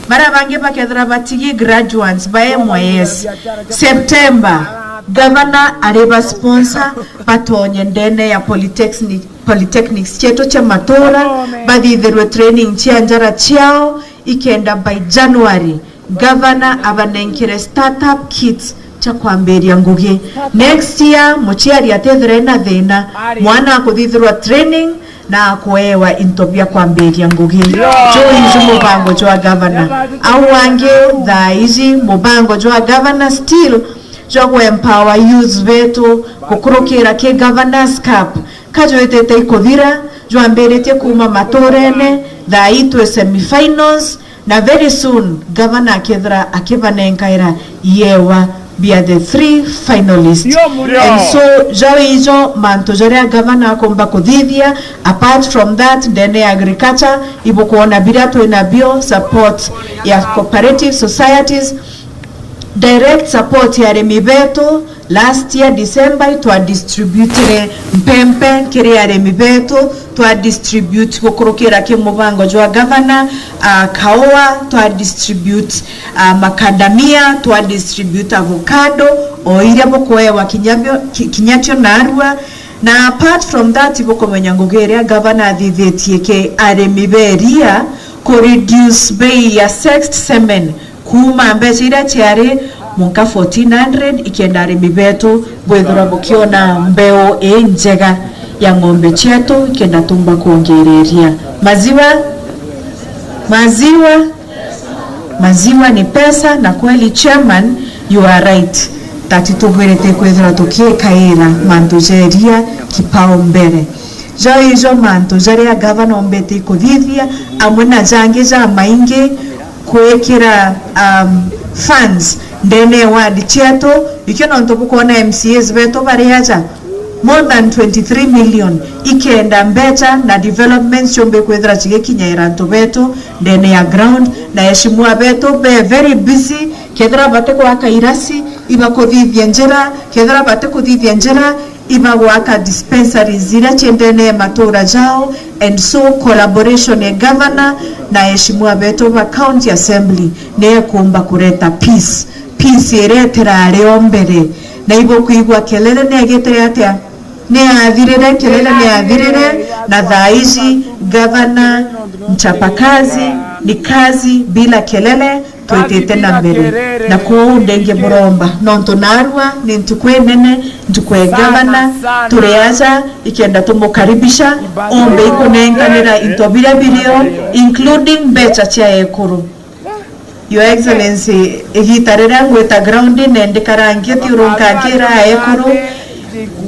baria bangi bakethira batigi, graduates ba M Y S, September, gavana ari ba sponsor batonye ndene ya polytechnic, polytechnics cietu cia matura, bathithirwe training cia njara ciao, ikenda by January, gavana abanenkere startup kits cia kwambiria ngugi. Next year, muciari atethire na thina, mwana akuthithirwa training na akuewa into bia kwambiria ngugi. Juu iju mubango jwa gavana. Au angi, thaa iji mubango jwa gavana still jwa ku empower youths betu gukurukira ki Governors Cup, kajwitite ikuthira, jwambiritie kuuma maturene, thaa ii twi semifinals, na very soon, gavana akethira akibanenkaira iewa bia the three finalists. And so, jau ijo mantu jaria gavana akomba kuthithia. Apart from that, ndene ya agriculture, ibukwona biria twinabio, support ya cooperative societies, direct support ya arimi betu. Last year December, itwadistributire mpempe kiri arimi betu, twadistribute gukurukira ki mubango jwa gavana, ah, kaua, twadistribute, ah, macadamia, twadistribute avocado, o iria bukuewa kinya bio-, ki-, kinya cio narua. Na apart from that, ibukumenya ngugi iria gavana athithitie ki arimi ba iria, ku reduce bei ya sexed semen kuuma mbeca iria ciari mwanka fourteen hundred, ikenda arimi betu bwithirwa bukiona mbeu ii njega ya ng'ombe cietu, ikenda tumba kwongereria maziwa. Maziwa, maziwa ni pesa, na kweli, chairman, you are right that tubwirite kwithirwa tukiikaira mantu ja iria kipao mbere. Jau ijo mantu jaria gavana ombete ikuthithia, amwe na jangi jamaingi, kwikira, um, funds ndene ya ward cietu. Ikio nontu bukwona M C As betu bari aja, more than twenty-three million, ikenda mbeca na developments ciumbe kwithira cigikinyaira antu betu ndene ya ground, na eshimua betu be very busy, kethira bati gwaka irasi, ibakuthithia njira, kethira bati kuthithia njira, Ibagwaka dispensaries iria ciendene ya matura jao, and so collaboration ya governor na aheshimiwa betu ba county assembly ni ekumba kureta peace. Peace iretera ari o mbere, na ibukwigua kelele ni agitire atia? Ni athirire, kelele ni athirire, na thaa iji governor mchapakazi, ni kazi bila kelele, twitite na mbere. Na kwou ndingi buromba, nontu narua ni ntuku inene, ntuku ya gavana, turi aja ikenda tumukaribisha, umbe ikunenkanira into biria birio, including mbecha cia ekuru. Your Excellency, igita riria ngwita ground-ini ndikarangie thiurunka nkira ekuru,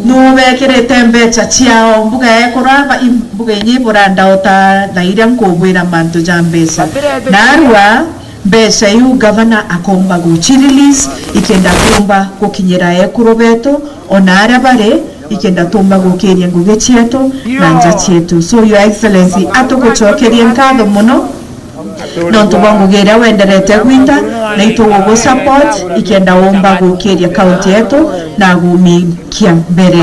nubekirite mbecha ciao mbuga ya ekuru aba, i-, mbuga inyi burandauta thaa iria nkubwira mantu ja mbecha. Narua mbecha iu gavana akomba guci release ikenda kumba gukinyira ekuru betu, ona aria bari, ikenda tumba gukiria ngugi cietu na nja cietu. So, Your Excellency, atugucokerie nkatho muno nontu bwa ngugi iria wenderete gwita, na itugugu support ikenda umba gukiria kaunti yetu na gumikia mbere.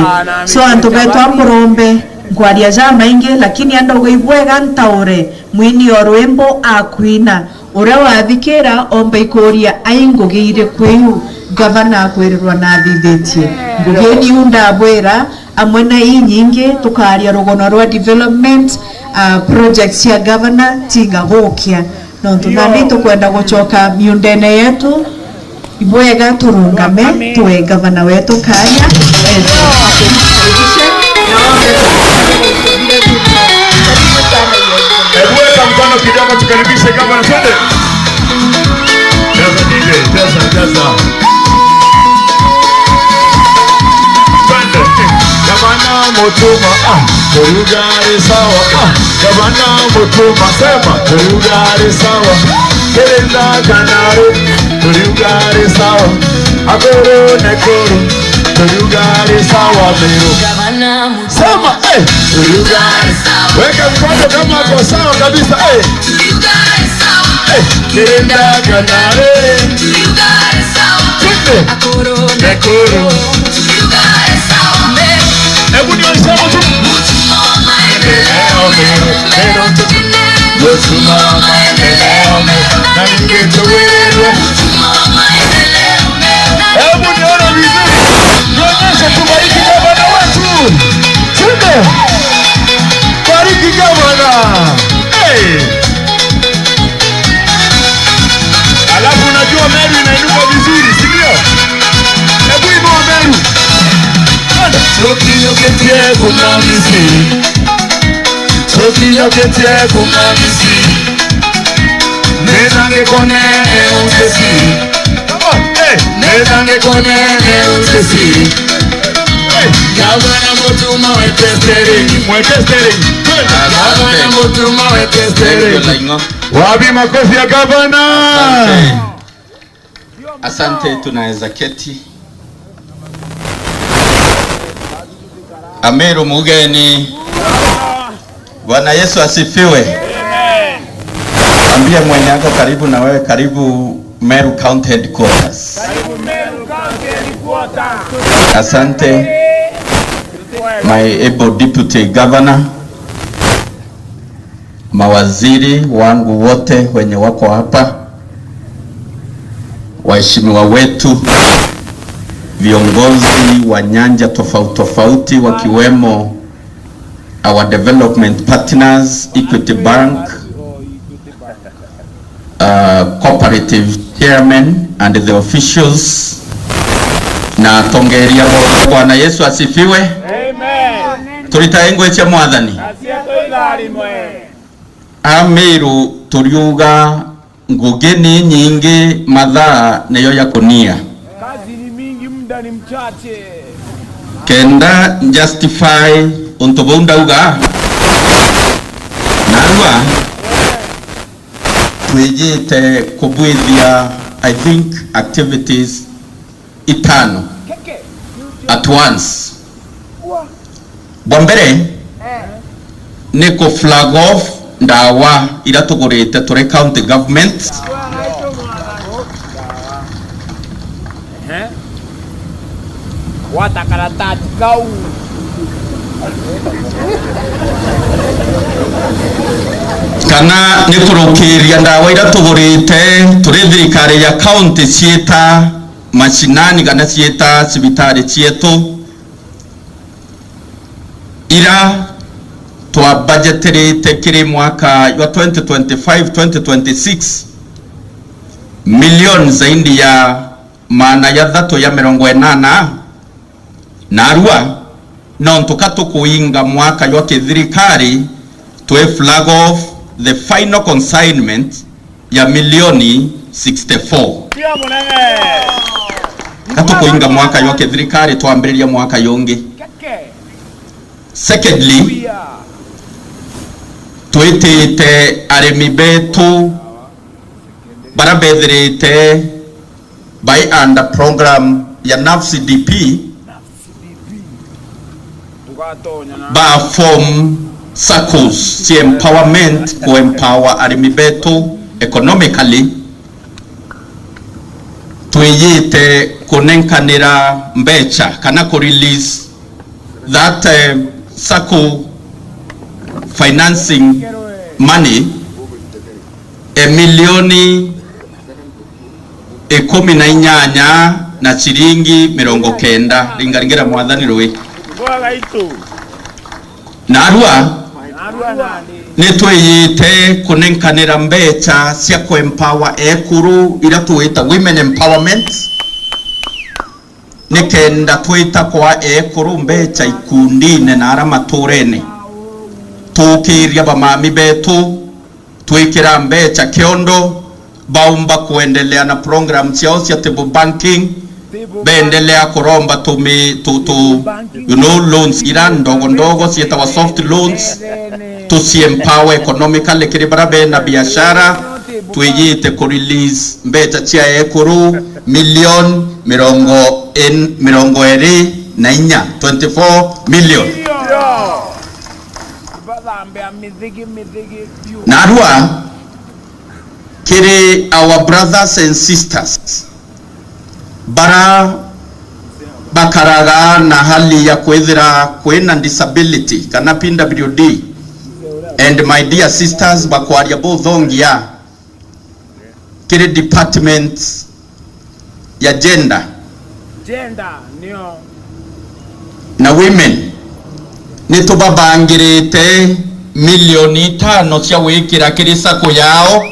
So, antu betu amburombe, nkwaria jamaingi, lakini andogo ibwega ntaure mwini o rwimbo akwina. Uria wathikira omba ikuria, ai ngugi iriku iu gavana akwirirwa na athithitie? Ngugi niu ndabwira, amwe na inyingi tukaria rugono rwa development, ah, projects cia gavana tiga gukia. Nontu nandi tukwenda gucoka miundene yetu, ibwega turungame, tuwe gavana wetu kanya. Hebu weka mkono kidogo, tukaribishe gavana, twende. Cheza D J, cheza, cheza. Twende. Gavana Mutuma, ah, turiuga ari sawa, ah, gavana Mutuma, sema, turiuga ari sawa. Kirinda kanari, turiuga ari sawa. Akuru na ekuru, turiuga ari sawa, Meru. Sema, eh! Weka mkono kama ako sawa kabisa, eh! Eh, kirinda kanari. Twende. Ekuru. Hebu nionyeshe mtu. Mutuma wa maendeleo, Meru. Mutuma wa maendeleo, Meru. Na ningetuwirwe. Hebu nione vizuri. Nionyeshe, tubariki gavana wetu. Twende. Bariki gavana. Hey. Alafu unajua Meru inainuka vizuri, si ndio? Hebu inua Meru. Twende. Tukinyoketie kuma Misiri. Tukinyoketie kuma Misiri. Mena ngikone eutesi. Come on, hey. Mena ngikone eutesi. Hey. Gavana Mutuma wete steering. Mwete steering. Good. Gavana Mutuma wete steering. Wapi makofi ya gavana? Asante. Asante, tunaweza keti. Ameru mugeni. Bwana Yesu asifiwe. Ambia mwenye ako karibu na wewe, karibu Meru County Headquarters. Asante, my able Deputy Governor, mawaziri wangu wote wenye wako hapa, waheshimiwa wetu, viongozi wa nyanja tofauti tofauti, wakiwemo our development partners, Equity Bank, uh, cooperative chairman and the officials, na atongeria bo. Bwana Yesu asifiwe. Amen. Turitae ngui cia Mwathani. Ameru turiuga ngugi ni nyingi, mathaa niyo ya kunia. Kazi ni mingi, muda ni mchache. Kenda justify untu buu ndauga, narua twijite kubwithia, I think, activities itano at once. Bwa mbere ni ku flag off ndawa ira tugurite turi county government. Gwata karatati kau. Kana ni kurukiria ndawa iria tugurite turi thirikari ya county ciita mashinani kana ciita cibitari cietu, ira twabajeterite kiri mwaka jwa twenty twenty-five, twenty twenty-six, milioni zaidi ya maana ya thatu ya mirongo inana. Narua, nontu ka tukuinga mwaka jwa kithirikari, twi flag off the final consignment ya milioni sixty-four. Ka tukuinga mwaka jwa kithirikari, twambiriria mwaka jungi. Secondly, twitite arimi betu bara bethirite bai under program ya NAFS D P, ba form saccos cia empowerment, ku empower arimi betu economically. Twiyite kunenkanira mbecha kana ku release that, eh, sacco financing money, e milioni ikumi na inyanya na ciringi mirongo kenda. Ringaringera Mwathani rui. Narua, ni twiyite kunenkanira mbecha cia ku empower ekuru, ira twita women empowerment, nikenda twita kwa ekuru mbecha ikundine na ara maturene, tukiria bamami betu, twikira mbecha kiondo, baumba kuendelea na program ciao cia table banking, beendelea kuromba tumi, tu, tu, you know, loans ira ndogo ndogo cietawa soft loans, tuci empower economically kiri bara bena biashara, twiyite ku release mbecha cia ekuru milioni mirongo in-, mirongo iri na inya, twenty-four million. Narua, kiri our brothers and sisters bara bakaraga na hali ya kwithira kwina disability kana P W D, and my dear sisters, bakwaria buthongia kiri department ya gender, gender, nio, na women, ni tubabangirite milioni itano cia gwikira kiri sacco yao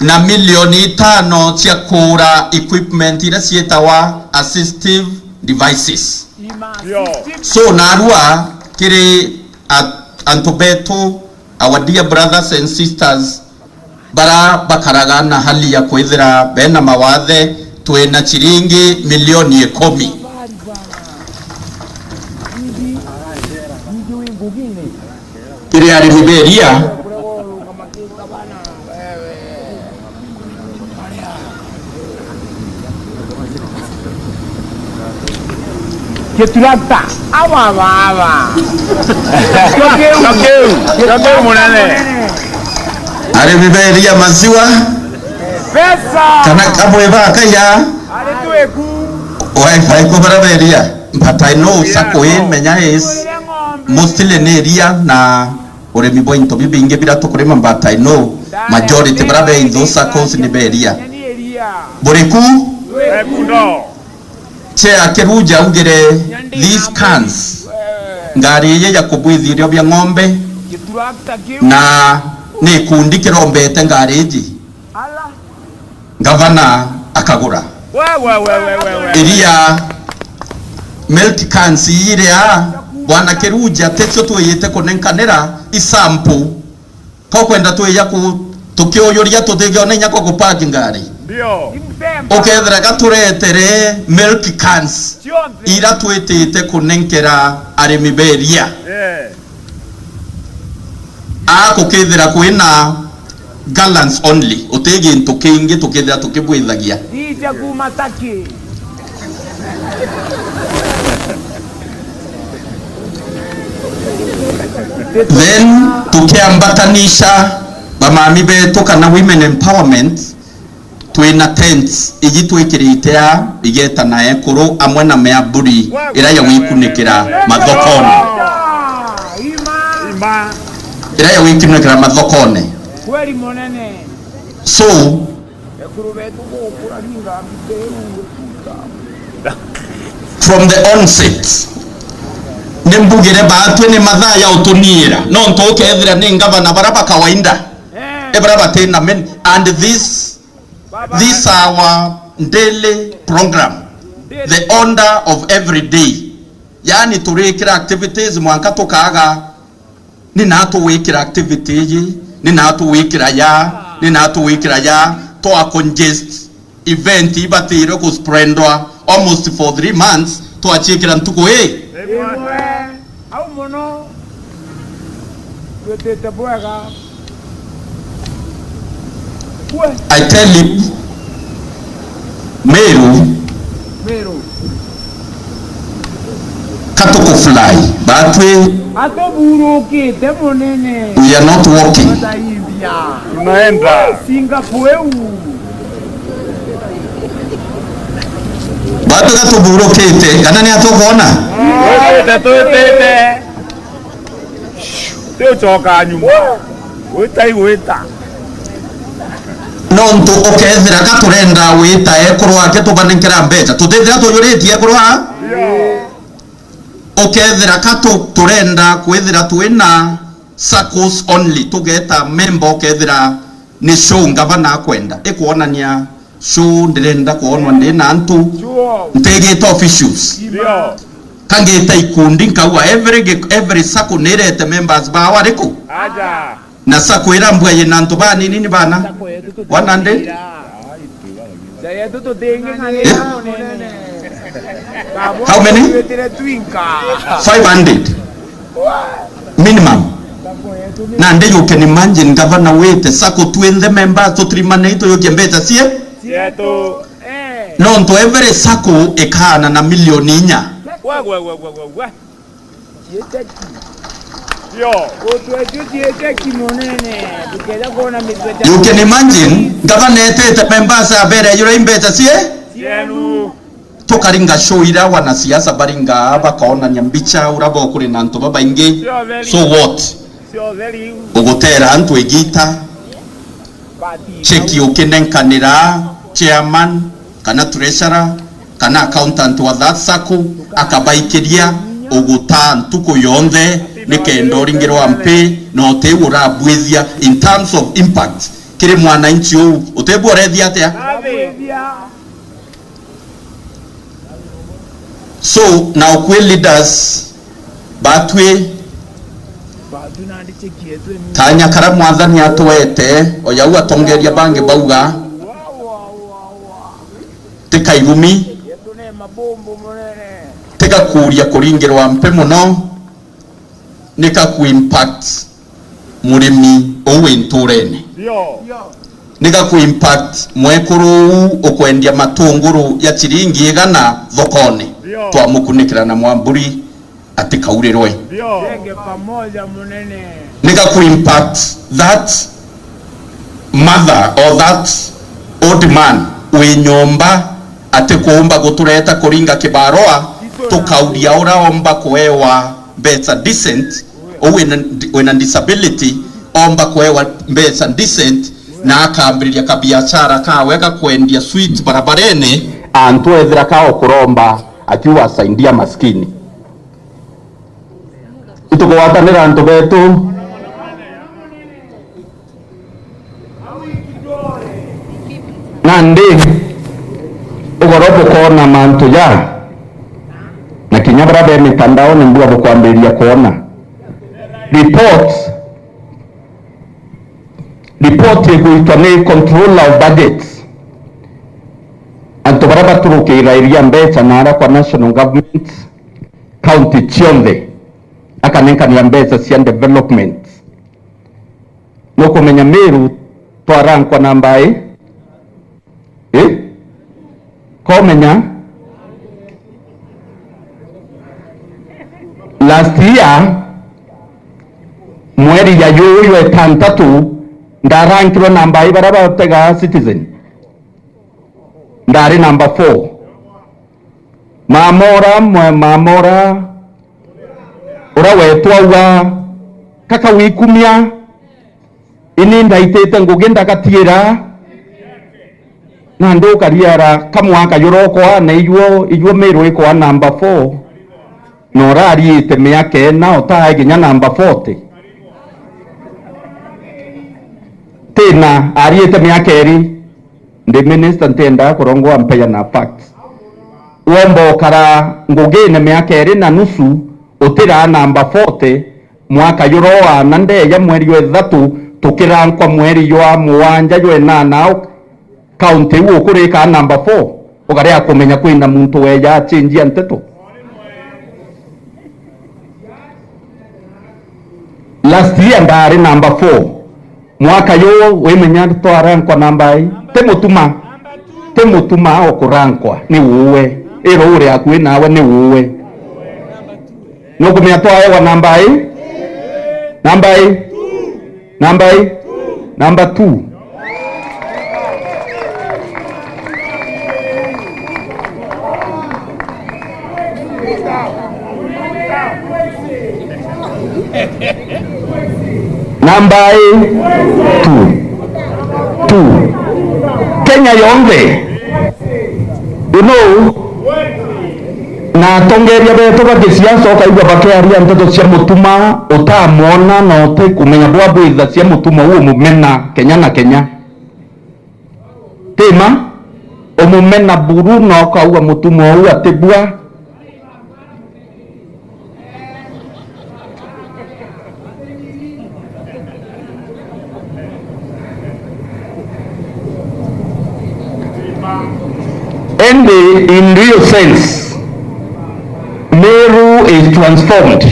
na milioni itano cia kugura equipment iria cietawa assistive devices. So, narua kiri a-, antu betu, our dear brothers and sisters, bara bakaraga na hali ya kwithira bena mawathe, twina ciringi milioni ikumi. Kiri arimi ba iria, Giturakta. Awa baba. Kio kiu. Kio kiu. Kio kiu munene. Arimi ba iria, maziwa. Pesa. Kana kamwe ba kaiya. Ari twiku. Wifi ku bara ba iria. But I know sacco ii, menya is mostly ni iria na urimi bwa into bibingi bira tukurima, but I know majority bara be in those saccos ni ba iria. Buriku? Chair Kiruja augire these cans, ngari iji ya kubwithia irio bia ng'ombe, na ni ikundi kirombete ngari iji. Gavana akagura. We, we, we, we, we, we. Iria milk cans iria, Bwana Kiruja, tecio twiyite kunenkanira i sample. Ko kwenda twija ku-, tukiuyuria tutigiona inya kwa kupaki ngari. Ndio. Ukethira gaturetere milk cans ira twitite kunenkera arimi beria. Yeah. A kukithira kwina gallons only, uti gintu kingi tukithira tukibwithagia. Ije kuma Turkey. Then tukiambatanisha bamami betu kana women empowerment, Twina tents iji twikirite aa, igeta na ekuru amwe na miamburi iria ya gwikunikira mathokone. Iria ya gwikunikira mathokone. Kweli munene. So, from the onset, ni mbugire baatwi ni mathaa ya utuniira, nontu ukethira ni ngavana bara ba kawaida, e bara batina men, and this This our daily program, the order of every day. Yani, turikira activities mwanka tukaga, ni natu wikira activity iji, ni natu wikira ya, ni natu wikira ya, twa congest event ibatire ku spreadwa almost for three months, twaciikira ntuku ii. Au mono. Twitite bwega. I tell you, Meru, Meru. Katuku fly, batwi. Atuburukite munene. We are not walking. Tunaenda. Singapore. Batwi gatuburukite, kana ni atukwona? Twitite, twitite. Ti ucoka nyuma. Gwita igwita. Nontu ukethira ka turenda gwita ekuru ake tubanenkera mbeca, tutithira tuyuritie ekuru aa? Ukethira ka tu-, turenda kwithira twina saccos only, tugeta member ukethira ni show ngavana akwenda, ikwonania show ndirenda kwonwa ndi na antu, ntigite officials. Ndio. Kangita ikundi, nkauga every gi-, every sacco nirete members bao ariku? Aja. Na sacco ira mbua yina antu banini ni bana? One hundred? Eh? How many? Five hundred. Minimum. Nandi you can imagine, gavana wite sacco twinthe members tutirimanei tuyukie mbeca cie? Cietu. Nontu every sacco ikaana na milioni inya. Gwe, gwe, gwe, gwe, gwe, gwe. Cieteki. Yo. Utwetio cieteki munene. Tukeja kuona mitwe. You can imagine, gavana etete members abere yura imbeca cie? Cienu. Tukaringa show ira wanasiasa baringa, bakaonania mbicha ura bo kuri na antu babaingi. Sio very. So what? Sio very. Ugutera antu igita. Cheki ukinenkanira chairman, kana treasurer, kana accountant wa that sacco, akabaikiria ugutaa ntuku yonthe, nikenda uringirwa mpi, na utiu urabwithia in terms of impact kiri mwananchi uu, utibu urethia atia? So, na ukwi leaders batwi, kanya kara Mwathani atwete, o jau atongeria bangi bauga, ti kairumi, ti gakuria kuringirwa mpi muno, ni gaku impact murimi uu wi nturene. Ndio. Ni gaku impact mwekuru uu ukwendia matunguru ya chiringi igana thokone, ndio, twamukunikira na mwamburi atikaurirwe. Ndio. Tenge pamoja munene. Ni gaku impact that mother or that old man wi nyomba atikuumba gutureta kuringa kibarua, tukauria ura omba kuewa mbeca decent, uu wina, wina disability, omba kuewa mbeca decent, na akambiriria kabiashara kawe ga kwendia sweet barabarene, antu ethira kao kuromba akiuga, "Saidia maskini." Itukugwatanira antu betu. Nandi, ugoro bukoona mantu ja, na kinya baria be mitandaone mbua bukwambiriria kwona. Report, report igwitwa ni controller of budgets. Antu baria baturukira iria mbeca na aria kwa national government, county cionthe, akanenkanira mbeca cia development. Nukumenya Meru twarankwa namba i? I? Komenya? Last year, mweri ya yuyu etantatu, ndarankirwe namba i baria batega Citizen. Ndari namba four. Mamora, mwe-, mamora, ura wetwa uga, kaka wikumia, ini ndaitite ngugi ndagatiira, na ndukariara kamwaka jurokwa, na ijuo, ijuo Meru ikwa namba four, na urariite miaka ina, utae kinya namba forty. Tina ariite miaka iri, ndi minister, ntiendaa kurongwa mpea na facts. Womba ukara ngugine miaka iri na nusu, utiraa namba forty, mwaka juroana ndeeja mweri jwa ithatu, tukirankwa mweri jwa mugwanja jwa inana, au kaunti iu ukurikaa namba four, ukaria kumenya kwina muntu weja achenjia nteto. Last year ndari namba four. Mwaka juu wimenya twarankwa namba i? Ti mutuma. Ti mutuma o kurankwa, ni uwe. I ruuri akui nawe ni uwe. Nukumenya twaewa namba i? Namba i? Namba i? Namba two. Namba i? Two. Two. Kenya yonthe, you know, na atongeria betu ba gisiasa ukaigua bakiaria nteto cia mutuma utamwona na utikumenya bwa bwitha cia mutuma uu umumena kenya na kenya. Tima, umumena buru na ukauga mutuma uu atibua. Indi in real sense, Meru is transformed.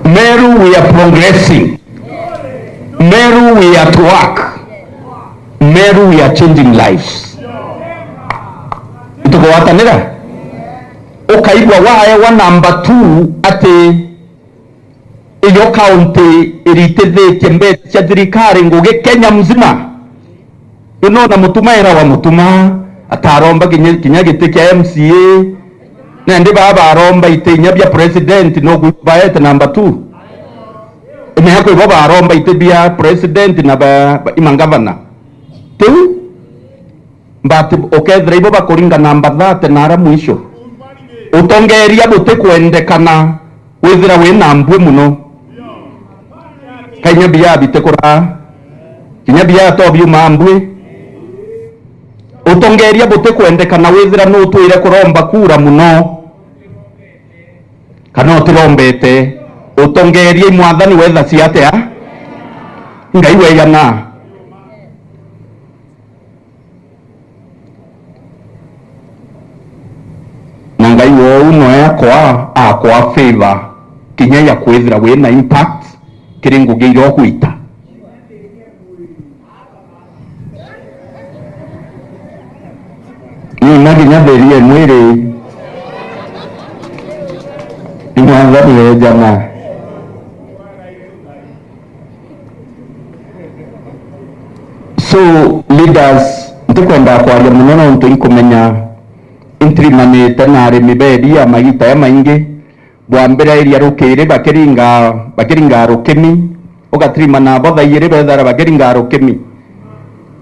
Meru, we are progressing. Meru, we are at work. Meru, we are changing lives. Ntukugwatanira? Ukaigua waewa namba two ati iyo kaunti iritithitie mbeca cia thirikari ngugi Kenya mzima. Ino na mutuma era wa mutuma, ataromba kinya, kinya giti kia M C A, na ndi baba aromba iti inya bia president, no kubaete namba two. Imenya kwi bo baromba iti bia president na ba, ba, imangavana. Tiu, but ukethira ibo bakuringa namba thirty na ara mwisho. Utongeria butikwendekana withira wi na mbwi muno. Ka inya bia bitikura, kinya bia to biuma mbwi. Utongeria butikwendekana withira nutwire kuromba kura muno. Kana utirombete, utongeria i mwathani wetha cia atia? Ngai weyana. Na Ngai wou noe akwa, akwa favor, kinya ya kwithira wina impact kiri ngugi iria ugwita. Nina kinya therie mwiri. Ni mwathani wejana. So, leaders, ntikwenda kwaria muno nontu inkumenya intirimanite na arimi ba iria magita ya maingi. Bwa mbere iria rukiri bakiringa, bakiringa rukimi, ugatirima nabo thaa igiri bethara bakiringa rukimi.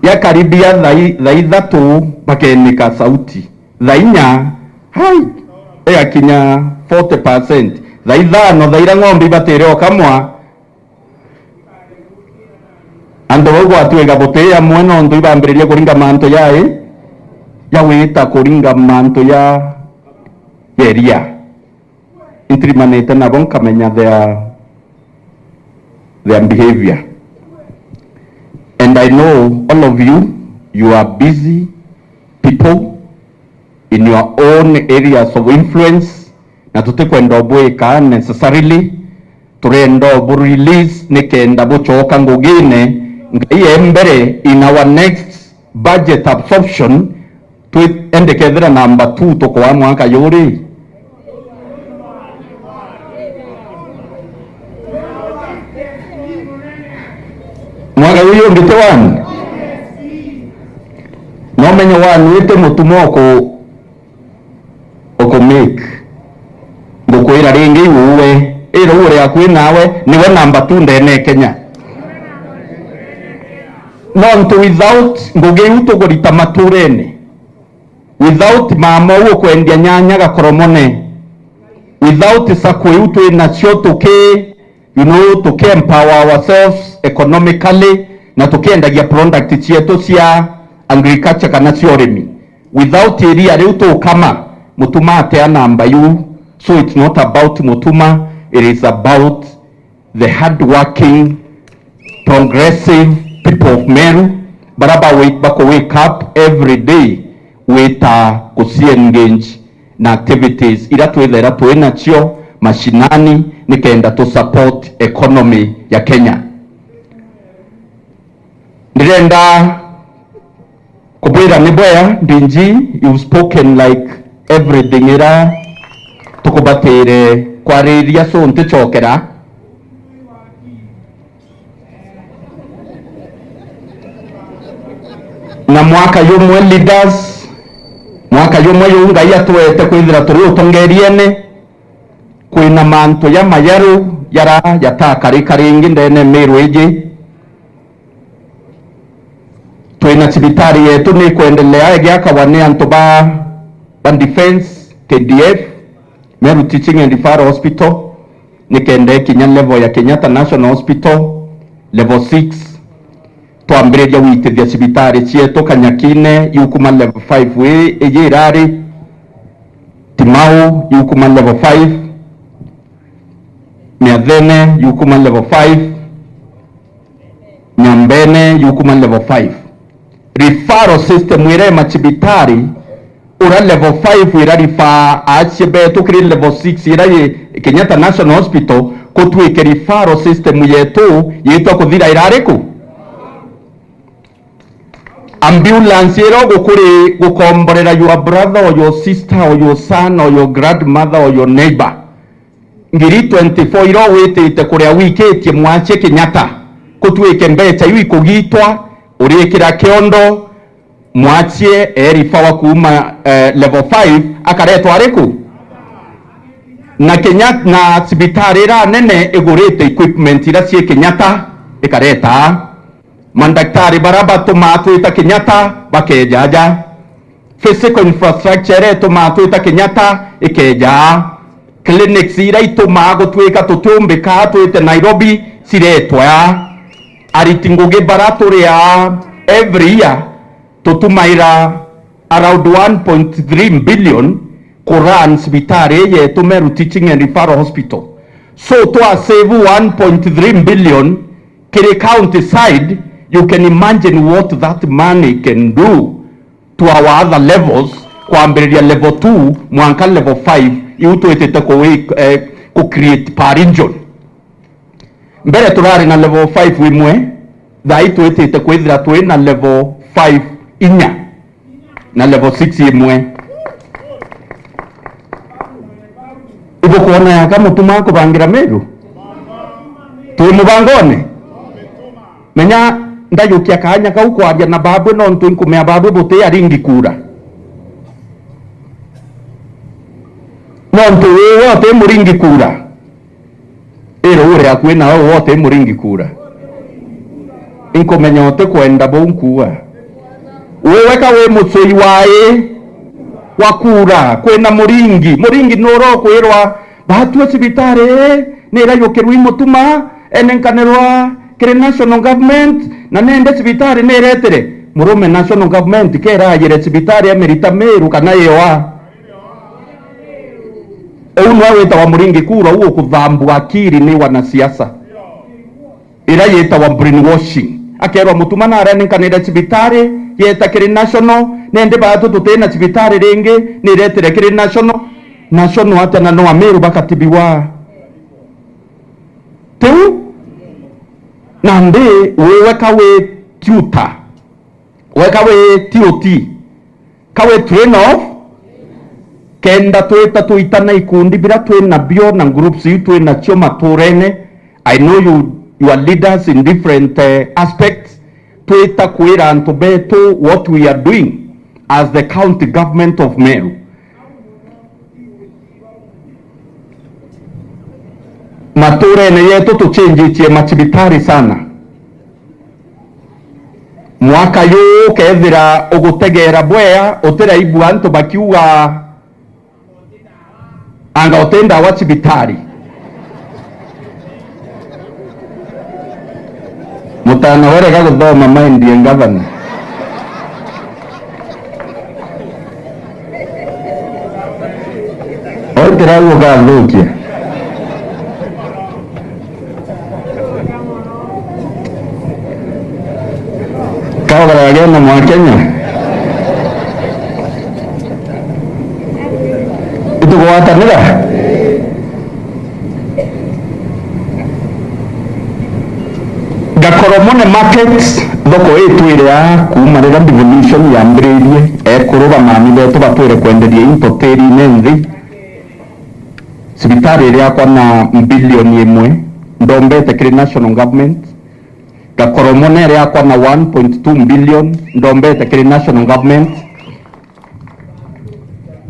Yakaribia thaa i-, thaa ithatu bakenika sauti. Thaa inya, hai, igakinya forty percent. Thaa ithano, thaa iria ng'ombe ibatire o kamwa, antu bau gwatwika buti amwe nontu ibambiririe kuringa mantu jai, ja gwita kuringa mantu ja, ja iria. Intirimanite nabo nkamenya their, their behavior. And I know all of you, you are busy people in your own areas of influence, na tutikwenda ubwika necessarily. Turenda ubu release nikenda bucoka ngugine. Ngai e mbere in our next budget absorption, twi-, ende kethira namba two tukwaa mwaka juri. Mwaka juju ungi ti one. No menye wanuite mutuma uku, uku make. Ngukwira ringi, iu uwe, ira uria akui nawe, niwe namba two ndene Kenya. Nontu without ngugi iu tugurita maturene, without mama uu ukwendia nyanya Gakoromone, without sacco iu twi nacio tuki, you know, tuki empower ourselves economically, na tukiendagia product cietu cia agriculture kana cia urimi. Without iria riu tukama, mutuma atia namba iu. So it's not about mutuma, it is about the hardworking, progressive people of Meru, bara ba wake, baku wake up every day, wita kuciengage na activities ira twithera twi nacio mashinani, nikenda tu support economy ya Kenya. Ndirenda kubwira ni bwea, Ndinji, you've spoken like everything ira tukubatire kwariria, so nticokera. Na mwaka jumwe leaders, mwaka jumwe juu Ngai atwete kwithira turi utongeriene, kwina mantu ja majaru jara jatakarika ringi ndene Meru iji. Twina cibitari yetu ni kwendelea igiakagwa ni antu ba, ba defense, K D F, Meru Teaching and Referral Hospital, nikenda ikinya level ya Kenyatta National Hospital, level six. Twambiriria gwitithia cibitari cietu Kanyakine, yukuma level five, wi iji irari Timau, yukuma level five, Miathene, yukuma level five, Nyambene, yukuma level five. Referral system ira i macibitari, ura level five ira refer aachie betu kiri level six ira i Kenyatta National Hospital, kutwike referral system yetu yitwa kuthira irari ku? Ambulance ira ugukuri gukomborera your brother or your sister or your son or your grandmother or your neighbor, ngiri twenty-four ira witite kuria wikitie mwachie Kenyatta, kutwike mbecha iu ikugitwa, urikira kiondo, mwachie erifawa kuuma, eh, level five akaretwa ariku? Na Kenya-, na cibitari ira nene igurite equipment ira cie Kenyatta ikareta. Mandaktari bara batumaa twita Kenyatta bakeja aja. Physical infrastructure ira itumaa twita Kenyatta ikeja. Clinics ira itumaa gutwika tutiumbika twite Nairobi ciretwa. Ariti ngugi bara turia every year tutumaira around one point three billion ku run cibitari ii yetu Meru Teaching and Referral Hospital. So twa save one point three billion kiri county side, you can imagine what that money can do to our other levels, kwambiriria level two mwanka level five, iu twitite ku, eh, ku create per region. Mbere turari na level five imwe, thaa ii twitite kwithira twi na level five inya na level six imwe. Ibukwona yaka mutuma kubangira Meru? Twi mubangone? Menya ndajukia kaanya kau kwaria na babwe, nontu inkumea babwe buti aringi kura. Nontu wiwe uti muringi kura. Ira uria akui nawe wote muringi kura. Inkumenya uti kwenda bau nkuuga. Wiwe ka wi mucui wa ii wa kura, kwina muringi. Muringi nurokwirwa, batue cibitari ii nirayukirwa i mutuma, enenkanirwa kiri national government, na nende cibitari niretire. Murume, national government kerayire cibitari emirita Meru kana ioa? Uu nwe witawa muringi kura, uu ukuthambua akiri ni wanasiasa. Ira yitawa brainwashing. Akerwa mutuma narenenkanire cibitari, yeta kiri national, nende batu tutina cibitari ringi, niretire kiri national. National atia na no Ameru bakatibiwa? Tiu? Nandi wiwe ka wi tutor, we ka wi T O T, ka wi train off, kenda twita tuitana ikundi bira twi nabio na groups iu twi nacio maturene. I know you, you are leaders in different, eh, aspects. Twita kwira antu betu what we are doing. as the county government of Meru. Maturene yetu tuchenjitie macibitari sana. Mwaka yu ukethira ugutegera bwea, utiraigua antu bakiuga, "Anga uti ndawa cibitari?" Mutana werega guthoma, mind your governor. Ontira ugathukia. Kaugaragia na Mwakenya. Itugwatanira. Gakoromone Market, thoko itwire ya kuuma riria devolution yambiririe, ekuru ba mami betu batwire kwenderia into tirine nthi. Cibitari iriakwa na mbilioni imwe, ndombete kiri national government. Gakoromone iriakwa na one point two billion, ndombete kiri national government.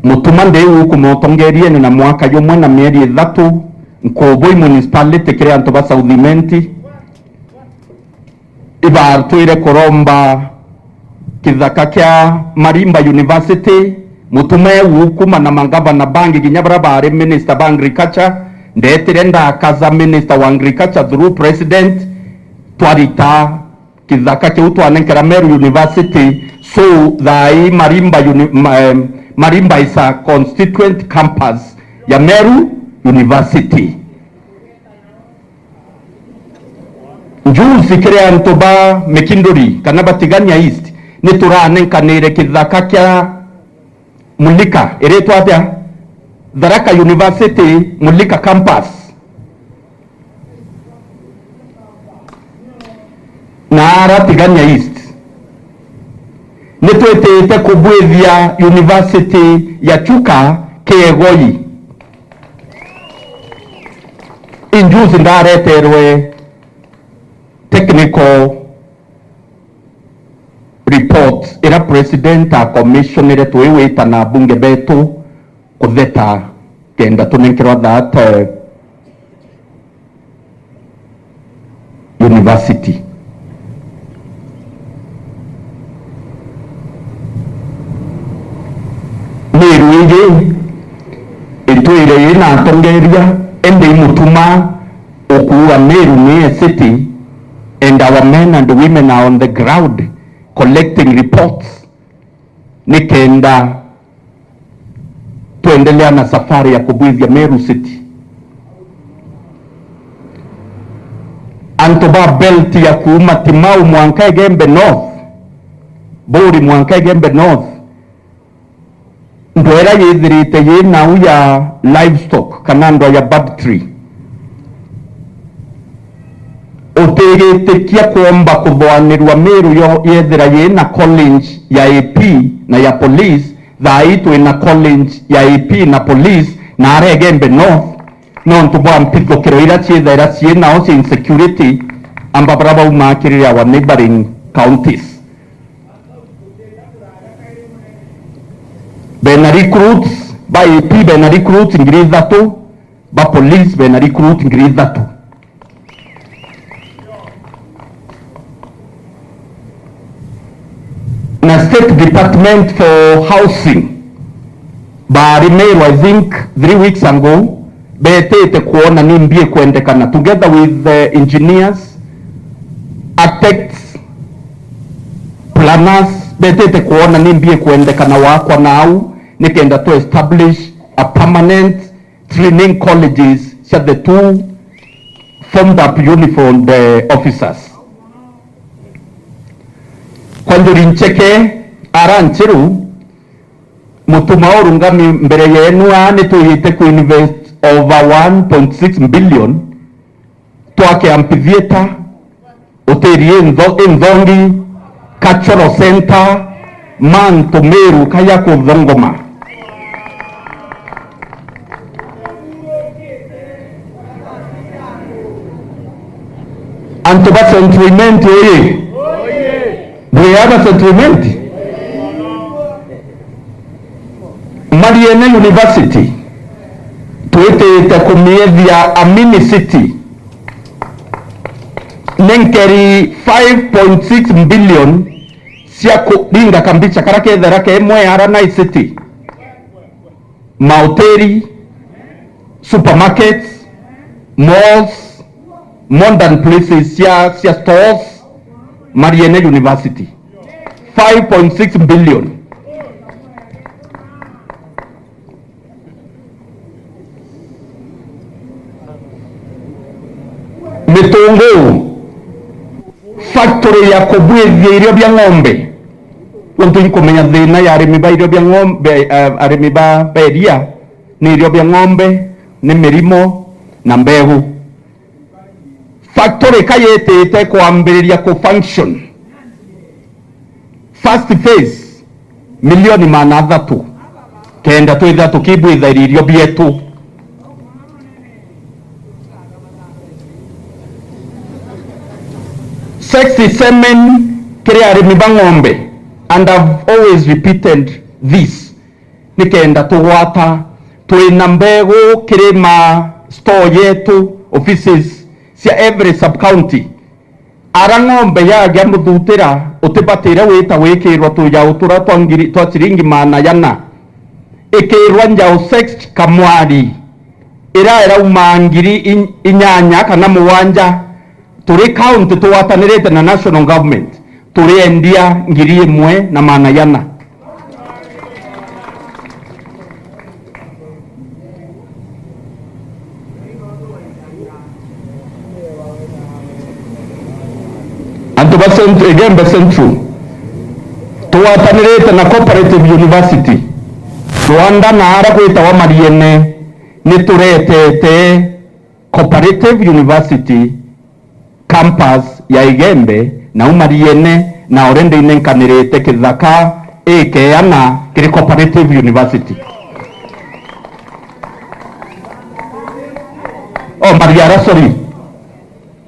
Mutuma ndiu kumotongeriene na mwaka jumwe na mieri ithatu, Nkubui municipality kiri antu ba South Imenti. Ibatwire kuromba kithaka kia Marimba University, mutuma eu kuma na magavana bangi, kinya baria bari minister ba agriculture, ndetire ndakaza minister wa agriculture through president, twarita kithaka kiu twanenkera Meru University. So thaa ii Marimba uni-, ma-, em, Marimba is a constituent campus ya Meru University. Juzi kiri antu ba Mikinduri kana ba Tigania East, ni turanenkanire kithaka kia Mulika, iritwa atia? Tharaka University Mulika Campus. Na ara Tigania East, ni twitite kubwithia University ya Chuka Kiegoi. Injuzi ndareterwe technical report ira president a commissionire twiwita na bunge betu kutheta kenda tunenkerwa that, eh, university. Miru ingi itwire ina atongeria, indi imutuma ukuuga Meru ni a city, and our men and women are on the ground collecting reports, nikenda twendelea na safari ya kubwithia Meru City. Antu ba belt ya kuuma Timau mwanka Igembe North, Buri mwanka Igembe North, ndwera yithirite yi nau ya livestock kana ndwa ya bird tree. Utigitikia kuomba kuthwanirua Meru yo yethira yi na college ya A P na ya police, thaa ii twi na college ya A P na police na ara Igembe North, nontu bwa mpithukiro ira ciithaira cii nao cia insecurity, amba bara baumaa kiri our neighboring counties. Bena recruits, ba A P bena recruits ngiri ithatu, ba police bena recruit ngiri ithatu. Na State Department for Housing, baari Meru, I think, three weeks ago, betite kuona ni mbi ikwendekana, together with the engineers, architects, planners, betite kuona ni mbi ikwendekana wakwa nau, nikenda to establish a permanent training colleges cia the two formed up uniformed, eh, officers. Kwa Njuri Ncheke, ara Nchiru, mutuma urungami mbere yenu aa, ni twiyite ku invest over one point six billion twake amphitheatre, utiri intho-, inthongi, cultural center, mantu Meru kaya kuthongoma. Antu ba Central Imenti oye! Bwega ba Central Imenti? Mariene University, twitite kumiethia a mini city ni nkeri five point six billion cia kuringa kambicha kara kethera ke imwe ara nai city, mahoteli, supermarkets, malls, modern places cia, cia stores, Mariene University. Five point six billion. Mitunguu, factory ya kubwithia irio bia ng'ombe. Nontu inkumenya thina ya arimi ba irio bia ng'ombe, eh, arimi ba, ba iria, ni irio bia ng'ombe, ni mirimo na mbegu. Factory ka yitite kwambiriria ku function, first phase, milioni maana athatu, kenda twithira tukibwithaira irio bietu. Sexy semen kiri arimi ba ng'ombe, and I've always repeated this, nikenda tugwata twina mbegu kiri ma store yetu, offices cia every sub county. Ara ng'ombe yagia muthutira, utibatire wita wikirwa tujau tura twa ngiri, twa ciringi maana yana, ikirwa njau sex kamwari, ira irauma ngiri in-, inyanya kana mugwanja. Turi county tugwatanirite na national government, turiendia ngiri imwe na maana yana. Antu ba Cent-, Igembe Central, tugwatanirite na Cooperative University, Rwanda na ara gwitawa Mariene, ni turetete Cooperative University campus ya Igembe, nau Mariene, na already inenkanirite kithaka ikeana kiri Cooperative University. Oh, Mariara, sorry.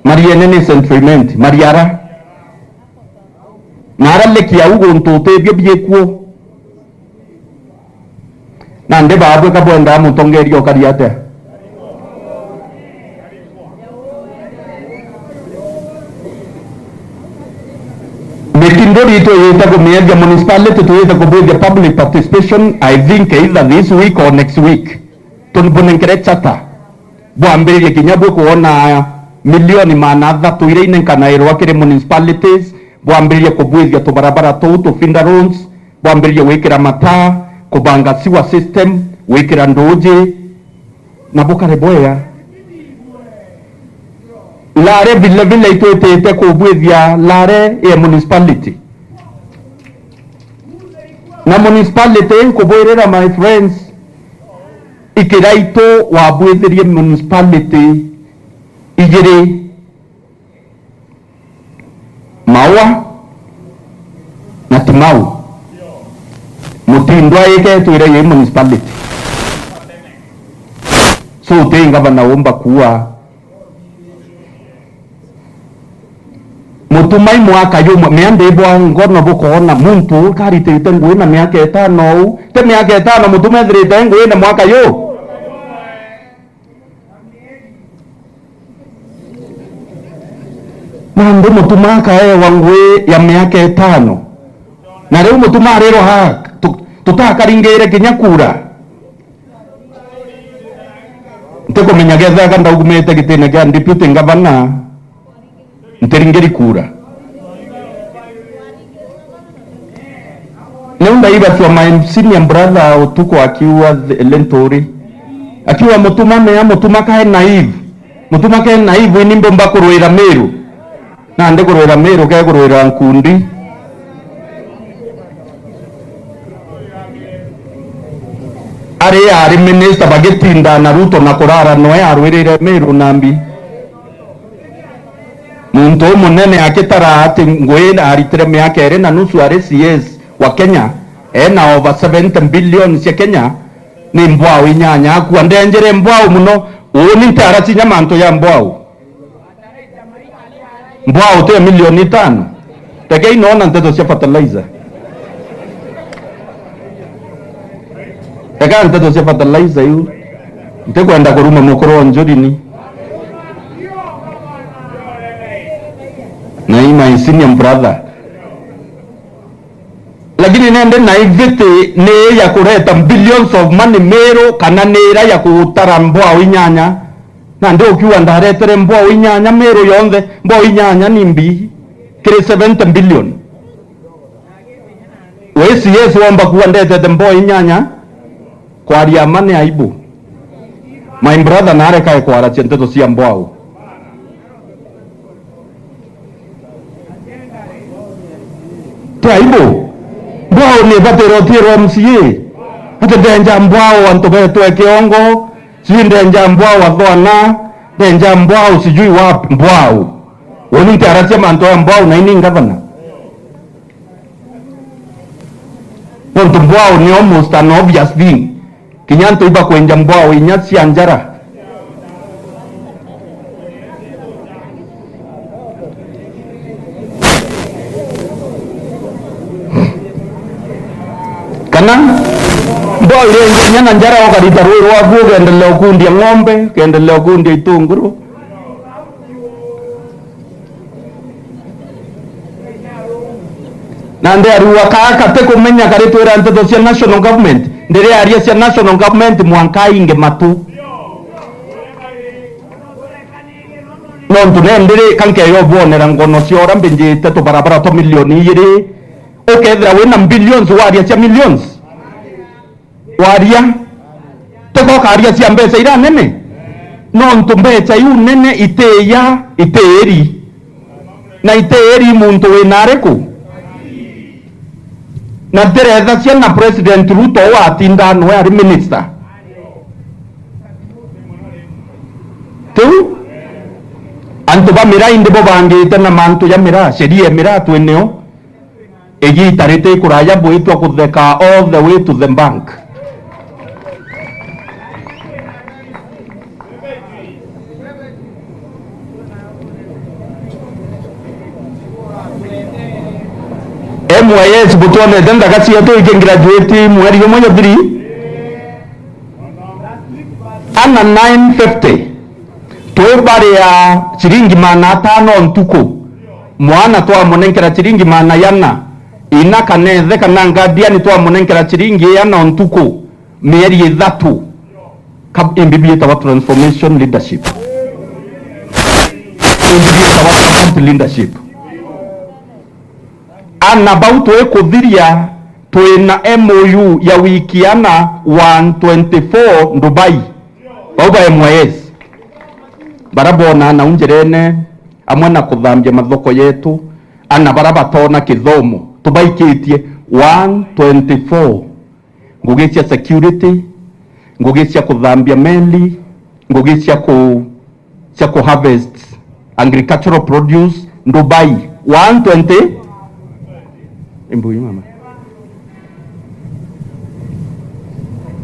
Mariene ni Central Imenti, Mariara. Na ara leki au guntu utibio biikuo. Nandi baabwe ka bwendaa mutongeria ukari atia? Mitindo ritu tuyite kumiethia municipality, tuyite kubwithia public participation, I think either this week or next week. Tubunenkere charter. Bwambiririe kinya bwi kuona milioni maana athatu iria inenkanairwa kiri municipalities, bwambiririe kubwithia tubarabara tuu, tu feeder roads, bwambiririe gwikira mataa, kubanga sewer system, gwikira nduuji, na bukare bwega. Lare vile vile itwitite kubwithia Lare ya municipality. Na municipality, nkubwirira my friends, ikiraitu wabwithirie municipality igiri. Maua na Timau. Mutindwa iketwire yi municipality. So uti ngavana umba kuua. Mutumai mwaka yumwe, mea ndi bwa ngono bukoona muntu karitite ngui na miaka itano uu. Ti miaka itano, mutuma ethirite ngui na mwaka yu. Nandi mutuma akaewa ngui ya miaka itano. Na riu mutuma arirwa ha, tu-, tutakaringire kinya kura. Ntikumenya kethira ka ndaugumite gitine kia deputy governor. Ntiringiri kura. Niu ndaibatwa my senior brother utuku akiuga th-, Linturi. Akiuga, "Mutuma mea, mutuma kae naive. Mutuma kae naive, ini mbumba kurwira Miru." Nandi kurwira Miru ke kurwira nkundi. Ari ari minister bagitinda na Ruto na kurara noe arwirire Miru nambi. Muntu umunene akitara ati ngui aritire miaka iri na nusu ari C S wa Kenya, ena over seventy billion cia Kenya, ni mbwau inyanya akua. Ndenjere mbwau muno, uuni ntara cinya mantu ya mbwau. Mbwau ti milioni itano. Rekei noona nteto cia fertilizer. Eka nteto cia fertilizer iu. Ntikwenda kuruma mukuru wa Njuri ni. Na hii my senior brother. Lakini nende naivete ni ya kureta billions of money Meru, kana ni ira ya gutara mbwao inyanya? Nandi ukiuga ndaretere mbwao inyanya Meru yonthe, mbwao inyanya ni mbi kiri seventy billion. Wisi Yesu womba kuuga ndetete mbwao inyanya? Kwaria mma ni aibu. My brother, narekae kwaracia nteto cia mbwao. Ti aibu? Mbwao ni ibatire utwirwa M C A. Ati ndenja mbwao antu betwe kiongo, sijui ndenja mbwao athwana, ndenja mbwao sijui wapi, mbwao. Uni ntiaracia mantu ya mbwao na ini ngavana. Nontu mbwao ni almost an obvious thing. Kinya antu ibakwenja mbwao inya cia njara. Kana mbwao irenja inya na njara, ukarita rui rwaku, ukendelea ukundia ng'ombe, ukendelea ukundia itunguru. Na ndiarua kaka ti kumenya kari twira nteto cia national government, ndiriaria cia national government mwanka ainge matu. Nontu nendiri ka nkeyo bwonera ngono cia uria mbinjite tubarabara twa milioni igiri, ukethira wina billions waria cia millions. Waria, tiko ukaria cia mbeca iria nene, nontu mbeca iu nene itiya, itiiri, na itiiri muntu wina ariku. Na ndirethacia na President Ruto uu atinda nwe ari minister. Tiu antu ba miraa indi bo bangite na mantu ja miraa, sheria ya miraa twineo. Igiita riti kuraya bwitwa kutheka all the way to the bank. M Y S butwonete nthaka cietu ikingraduate mweri jumwe juthiri, ana nine fifty, twibaria ciringi maana atano ntuku. Mwana twamunenkera ciringi maana yana, ina kana ithe kana guardian twamunenkera ciringi iana o ntuku, mieri ithatu. Ka-, imbi biitawa transformation leadership. Imbi biitawa servant leadership. Ana bau twikuthiria, twina M O U ya wiki ana one twenty-four Dubai. Bau ba M Y S. Bara boona ana u njirene, amwe na kuthambia mathoko yetu, ana bara batoona kithomo, tubaikitie one twenty-four. Ngugi cia security, ngugi cia kuthambia meli, ngugi cia ku-, cia ku harvest agricultural produce, Dubai, one twenty. Imbugi mama.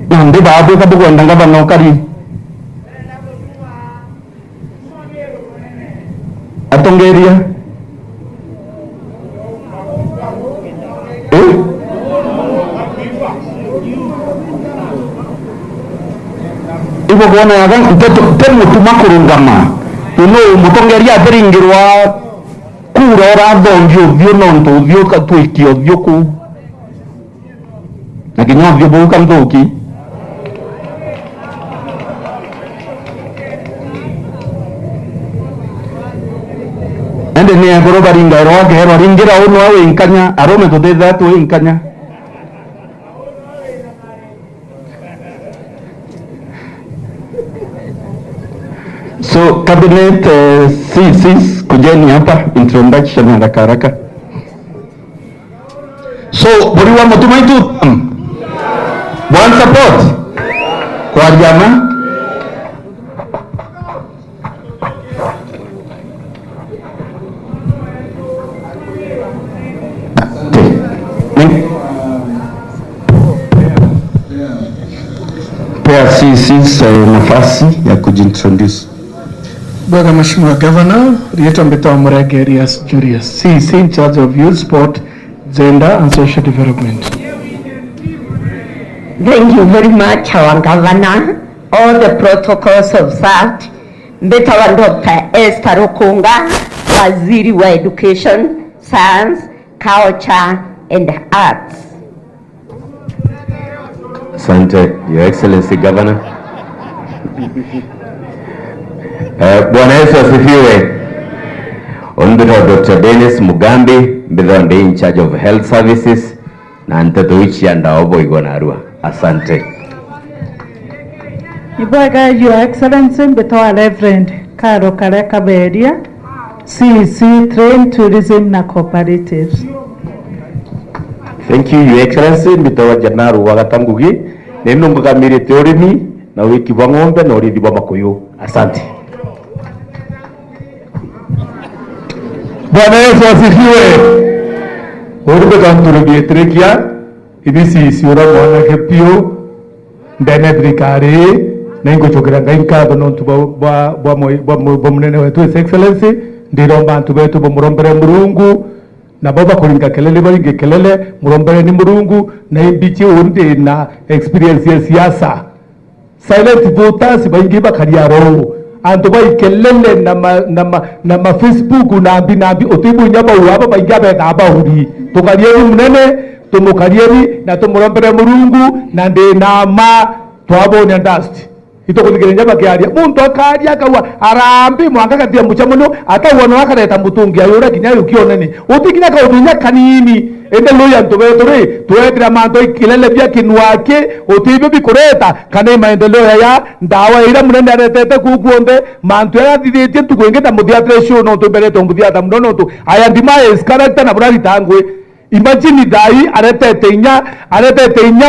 Nandi baabwika bukwenda ngavana ukari. Atongeria. Eh? Ibo kwona yaga nteto, te mutuma kurungama. Ino mutongeria atiringirwa kura urathongi uthiu nontu uthiu katwikia uthiu kuu. Na kinya uthiu buu ka nthuki. Indi ni ekuru baringairwa akeerwa, "Ringira uu nwe wi nkanya, arume tutithira twi nkanya." So, cabinet, eh, C Cs, kujeni hapa, introduction haraka haraka. So, buri wa mutuma itu, mm. Bwan support. Kwaria ma. Asante. Pea C Cs, eh, nafasi ya kujintroduce. Bwega Mheshimiwa Governor, riitwa mbitwa Murenge Elias Julius, C C in charge of Youth, Sport, Gender and Social Development. Thank you very much, our governor. All the protocols observed. Mbitawa Doctor Esther Rukunga, waziri wa Education, Science, Culture and Arts. Asante, Your Excellency Governor. Eh, Bwana Yesu asifiwe. Uni mbitagwa Doctor Dennis Mugambi, mbitagwa ndi in charge of health services, na nteto iu cia ndawa boigwa narua. Asante. Ibwega, Your Excellency, mbitagwa Reverend Karo Kare Kaberia, C E C, Trade, Tourism na Cooperatives. Thank you, Your Excellency. Mbitagwa Janaru wa Gatangugi, ni nungugamirite urimi na wiki bwa ng'ombe na urithi bwa makuyu. Asante. Bwana Yesu asifiwe. Uri mbitagwa Nturubia Itirikia, ibisi ciura mwanake biu. Ndene thirikari ii, na ingucokeria Ngai nkatho nontu bwa, bwa, bwa moi-, bwa mu-, bwa munene wetu His Excellency. Ndiromba antu betu bamurombere Murungu, na bo bakuringa kelele, baringe kelele, murombereni Murungu, na imbichi uu ndi na experience ya siasa. Silent voters baingi bakaria ruu. Antu ba ikelele na ma, na ma, na ma Facebook na mbi na mbi, utibu inya bau aba baingi abethaa bauri. Tukarieni munene, tumukarieni na tumurombere Murungu, na ndi na ma twabonia dust. Itukuthikiriria bakiaria. Muntu akaria akauga, "Arambi mwanka gathia mucemanio," akauga no akareta mutungi ayura kinya ayu kionene. Uti kinya kaundu inya kanini. Indi lui antu betu ri, twethira mantu ikilele bia kinwaki, uti ibio bikureta, kana i maendeleo ya, ya ndawa iria munene aretete kuu kuonthe, mantu aria athithitie ntuku ingi na muthiatire show nontu mberete muthiata muno nontu aya ndima is character na burarita ngwi. Imagine thai aretete inya, aretete inya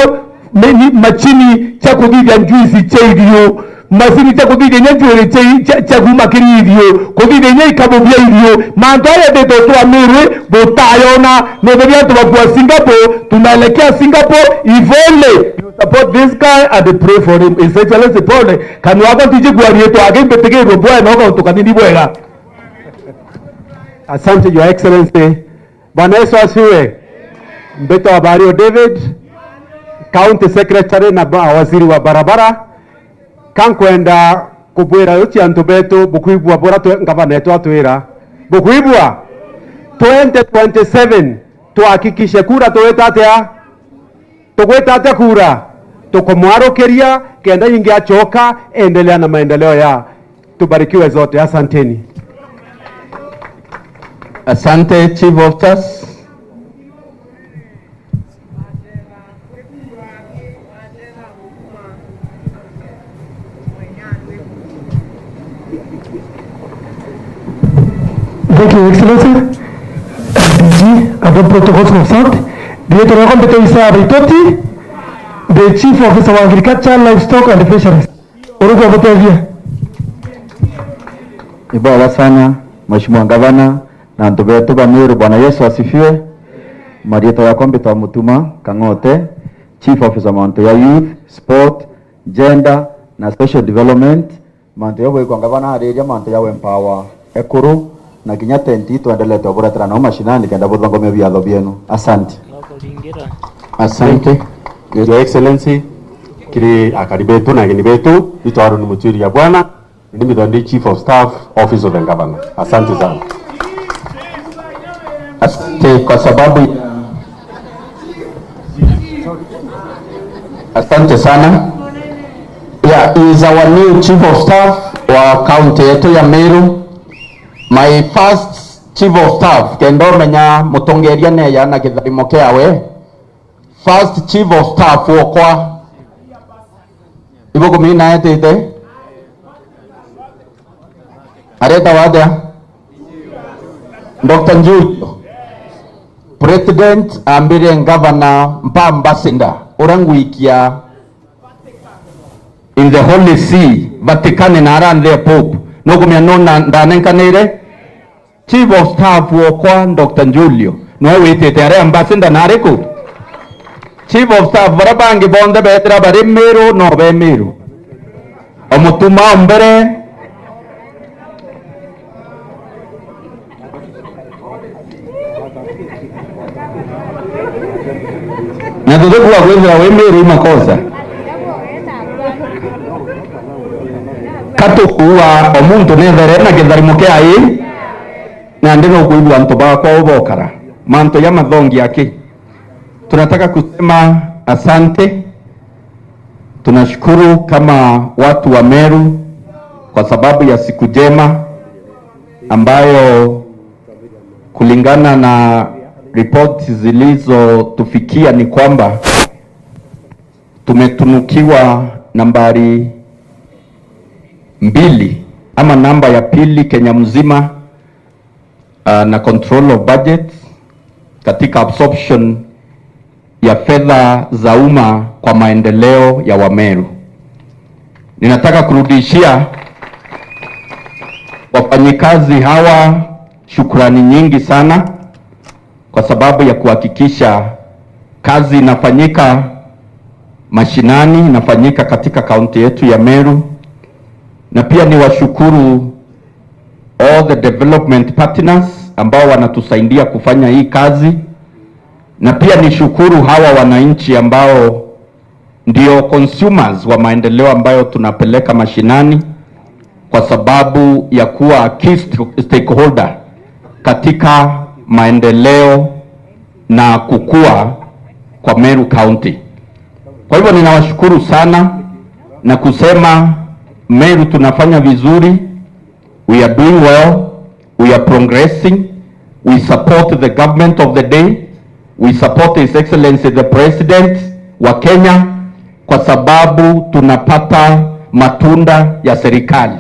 mi-, ni-, macini cia kuthithia njuici cia irio, macini cia kuthithia inya njuiri cia i-, cia, cia kuma kiri irio, kuthithia inya ikabu bia irio. Mantu aya yendete utwamirwe butayona. Nothe bia antu bakua Singapore, tunaelekea Singapore, if only you support this guy and pray for him. His Excellency, pole, kanua ako ntiji kuaria itwa ake mbitigirwe bwega, no kauntu kanini bwega. Asante, Your Excellency. Bwana Yesu asifiwe. Mbitwa Bario David, County Secretary na ba-, waziri wa barabara. Kankwenda kubwira uti antu betu, bukwigua bura twe, ngavana etu atwira. Bukwigua? Twenty twenty-seven, tuhakikishe kura tuwita atia? Tugwita atia kura? Tukumwarukiria, kenda ingi acoka, endelea na maendeleo ya. Tubarikiwe zote. Asanteni. Asante, Chief of Staff. Thank you, Excellency. D G, and the protocols of sound. Riitwa riakwa mbitwa Isaya Baitoti, the Chief Officer wa Agriculture, Livestock and Fisheries. Urugwa gutethia. Ni bwega sana, Mheshimiwa Gavana, na antu betu ba Meru, Bwana Yesu asifiwe. Mariitwa yakwa mbitwa Mutuma Kang'ote, Chief Officer mantu ya Youth, Sport, Gender na Social Development. Mantu jau bwikwa ngavana ariria mantu ja empower ekuru, na kinya tent ii twendelete uburetera nao mashinani kenda buthongomia biatho bienu. Asante. Asante, Your Excellency, kiri akari betu na ageni betu, itwarwa ni mutuiri ya bwana, ni mbithwa ndi Chief of Staff, Office of the Governor. Asante sana. Asante kwa sababu ya Asante sana. Yeah, he is our new chief of staff wa county yetu ya Meru. My first chief of staff, kenda umenya mutongeria neya na kitharimo kiawe. First chief of staff wokwa. Ibukumina etite. Aretawa atia? Doctor Njuju. President ambire ngavana mpa ambassador, uria ngwikia in the Holy See, Vatican na ara nthi ya Pope. Nukumenya nu na-, ndanenkanire? Chief of Staff wokwa, Doctor Njulio, nwe witite ari ambassador na ariku? Chief of Staff baria bangi bonthe beethira bari Miru, no be Miru. O Mutuma o mbere. Na tutikua kwithira wi Miru i makosa. Katukuua o muntu nethere na kitharimo kia ii, na ndi nukwigua antu bakwa u bokara. Mantu ja mathongi aki. Tunataka kusema asante. Tunashukuru kama watu wa Meru kwa sababu ya siku njema ambayo kulingana na ripoti zilizotufikia ni kwamba tumetunukiwa nambari mbili ama namba ya pili Kenya mzima, ah, na control of budget katika absorption ya fedha za umma kwa maendeleo ya Wameru. Ninataka kurudishia wafanyikazi hawa shukrani nyingi sana kwa sababu ya kuhakikisha kazi inafanyika mashinani, inafanyika katika kaunti yetu ya Meru. Na pia niwashukuru all the development partners ambao wanatusaidia kufanya hii kazi, na pia nishukuru hawa wananchi ambao ndio consumers wa maendeleo ambayo tunapeleka mashinani, kwa sababu ya kuwa key st-, stakeholder katika maendeleo na kukua kwa Meru County. Kwa hivyo ninawashukuru sana na kusema Meru tunafanya vizuri. We are doing well. We are progressing. We support the government of the day. We support His Excellency the President wa Kenya kwa sababu tunapata matunda ya serikali.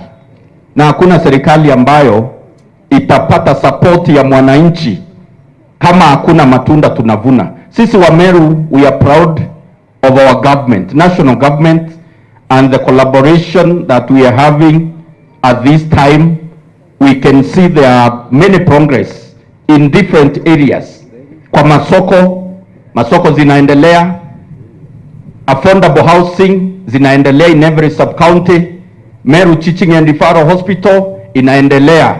Na hakuna serikali ambayo itapata support ya mwananchi kama hakuna matunda tunavuna. Sisi wa Meru, we are proud of our government, national government, and the collaboration that we are having at this time, we can see there are many progress in different areas. Kwa masoko, masoko zinaendelea, affordable housing zinaendelea in every sub-county, Meru Teaching and Referral Hospital inaendelea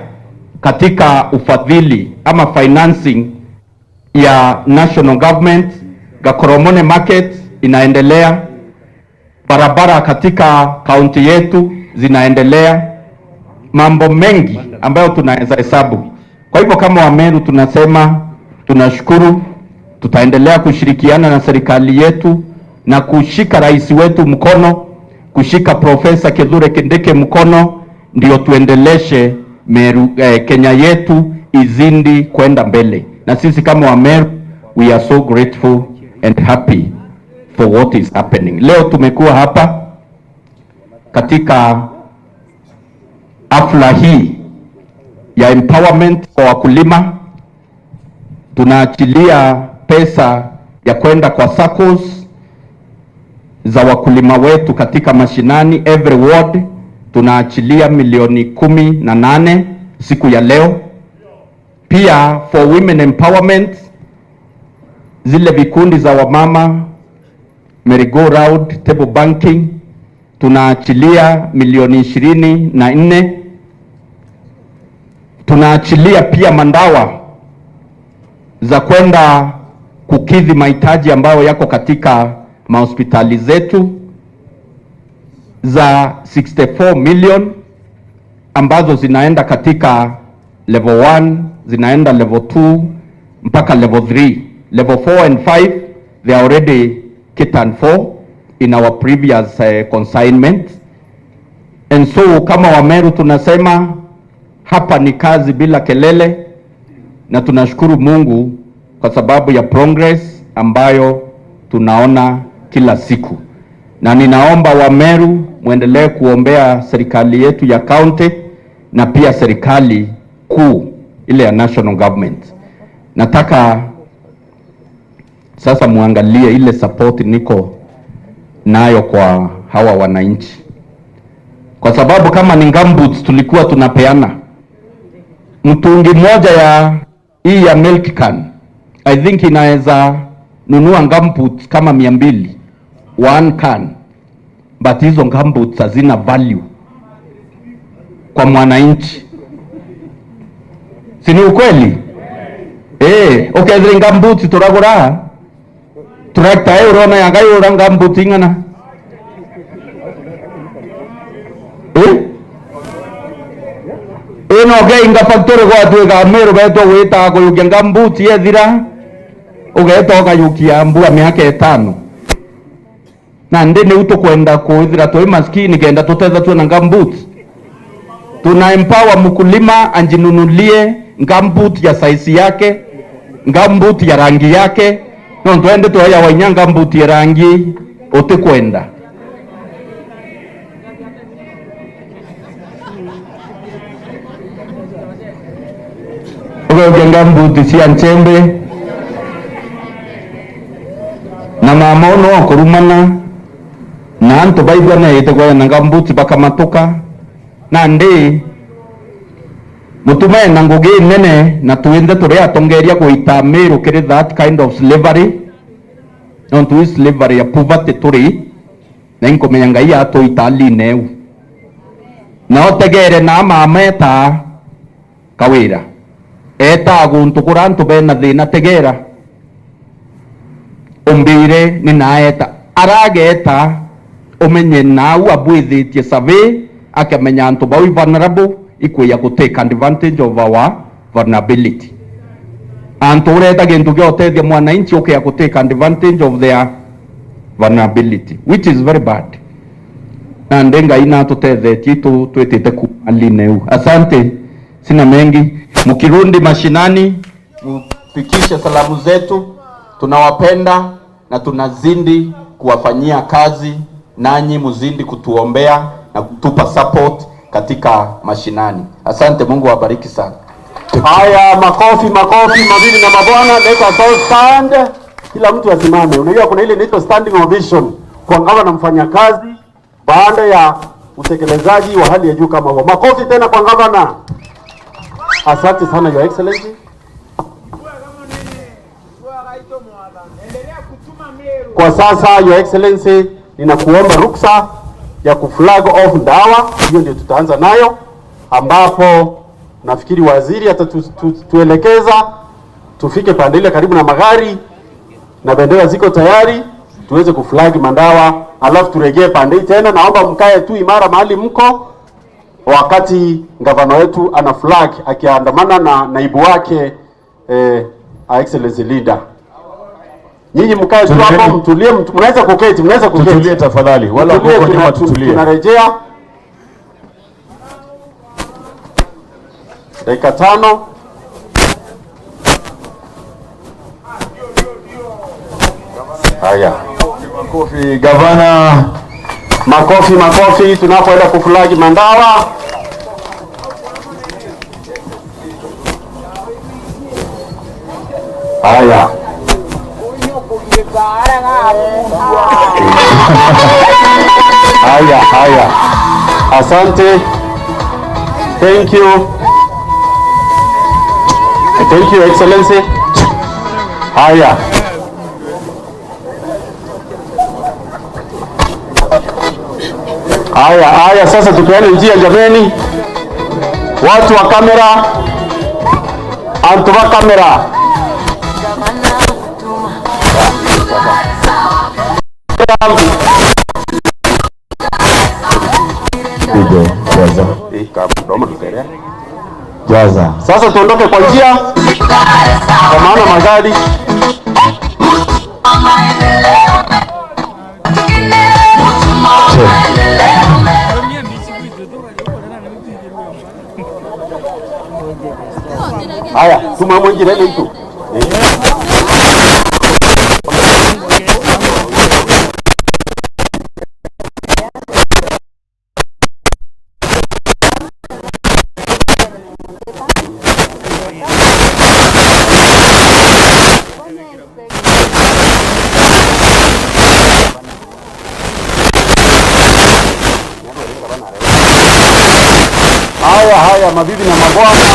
katika ufadhili ama financing ya national government, Gakoromone market inaendelea, barabara katika kaunti yetu zinaendelea, mambo mengi ambayo tunaweza hesabu. Kwa hivyo kama Wameru tunasema tunashukuru, tutaendelea kushirikiana na serikali yetu na kushika rais wetu mkono, kushika Profesa Kithure Kindiki mkono, ndio tuendeleshe Meru, eh, Kenya yetu izidi kwenda mbele. Na sisi kama Wameru, we are so grateful and happy for what is happening. Leo tumekuwa hapa katika hafla hii ya empowerment kwa wakulima. Tunaachilia pesa ya kwenda kwa saccos za wakulima wetu katika mashinani, every ward tunaachilia milioni kumi na nane siku ya leo. Pia for women empowerment, zile vikundi za wamama, merry-go-round, table banking, tunaachilia milioni ishirini na nne. Tunaachilia pia mandawa za kwenda kukidhi mahitaji ambayo yako katika mahospitali zetu za sixty-four million, ambazo zinaenda katika level one, zinaenda level two, mpaka level three. Level four and five, they are already catered for in our previous, eh, consignment. And so, kama Wameru tunasema, hapa ni kazi bila kelele, na tunashukuru Mungu kwa sababu ya progress ambayo tunaona kila siku. Na ninaomba Wameru muendelee kuombea serikali yetu ya county na pia serikali kuu, ile ya national government. Nataka sasa muangalie ile support niko nayo kwa hawa wananchi, kwa sababu kama ni gumboots tulikuwa tunapeana, mtungi mmoja ya hii ya milk can, I think inaweza nunua gumboots kama mia mbili, one can. But hizo gumboots hazina value kwa mwananchi. Si ni ukweli? Eh, ukethira gumboots turagura Tractor ii urona ya gai ura ngambuti ing'ana? Ii? Ii no keinga factory gwatuika Amiru betwa gwita kuyukia ngambuti ethira, ugeeta ukayukia mbua miaka itano. Nandi niu tukwenda kwithira twi maskini kenda tutetha twina ngambuti. Tuna empower mkulima anjinunulie ngambuti ya size yake, ngambuti ya rangi yake, nontu endi tweejawa inya ngambuti ya rangi utikwenda. Ugeukia ngambuti cia nchembe, na mama uu no kurumana na antu baigua neete kwaya na ngambuti bakamatuka. Nandi mutume na ngugi nene, na twinthe turi atongeria gwita Miru kiri that kind of slavery, nontu ii slavery ya poverty turi, na inkumenya Ngai atwita aline eu. Na utegere na mama etaa Kawira, etaa guntu kura antu bena thina, tegera. Umbire ni naeta. Arageta, umenye nau abwithitie survey, akamenya antu bau i vulnerable, ikwia ku take advantage of our vulnerability. Antu ureta gintu gia utethia mwananchi, ukia ku take advantage of their vulnerability, which is very bad. Nandi Ngai natutethetie itu twitite kuuma line iu. Asante. Sina mengi. Mkirudi mashinani, mfikishe salamu zetu. Tunawapenda na tunazidi kuwafanyia kazi, nanyi mzidi kutuombea na kutupa support katika mashinani. Asante, Mungu awabariki sana. Haya, makofi, makofi, mabibi na mabwana, let us all stand. Kila mtu asimame. Unajua kuna ile inaitwa standing ovation kwa gavana mfanyakazi baada ya utekelezaji wa hali ya juu kama huo. Makofi tena kwa gavana. Asante sana, Your Excellency. Kwa sasa, Your Excellency, ninakuomba ruksa ya kuflag off Ndawa. Hiyo ndio tutaanza nayo, ambapo nafikiri waziri atatuelekeza tufike pande ile karibu na magari, na bendera ziko tayari, tuweze kuflag Mandawa, alafu turegee pande hii tena. Naomba mkae tu imara mahali mko wakati gavana wetu ana flag akiandamana na naibu wake, eh, Her Excellency Linda. Nyinyi mkae tu hapo, mtulie, mtu-, mnaweza kuketi, mnaweza kuketi. Tutulie tafadhali. Wala wako nyuma, tutulie. Tunarejea. Dakika tano. Haya. Makofi, gavana. Makofi, makofi, tunapoenda kuflag Mandawa. Haya. Haya, haya. Asante. Thank you. Thank you, Excellency. Haya. Haya, haya, sasa tupeane njia jameni. Watu wa kamera, antu ba kamera. Jaza. Sasa tuondoke kwa njia, kwa maana magari. Haya, tuma mwenjire ile itu. Haya, haya, mabibi na mabwana.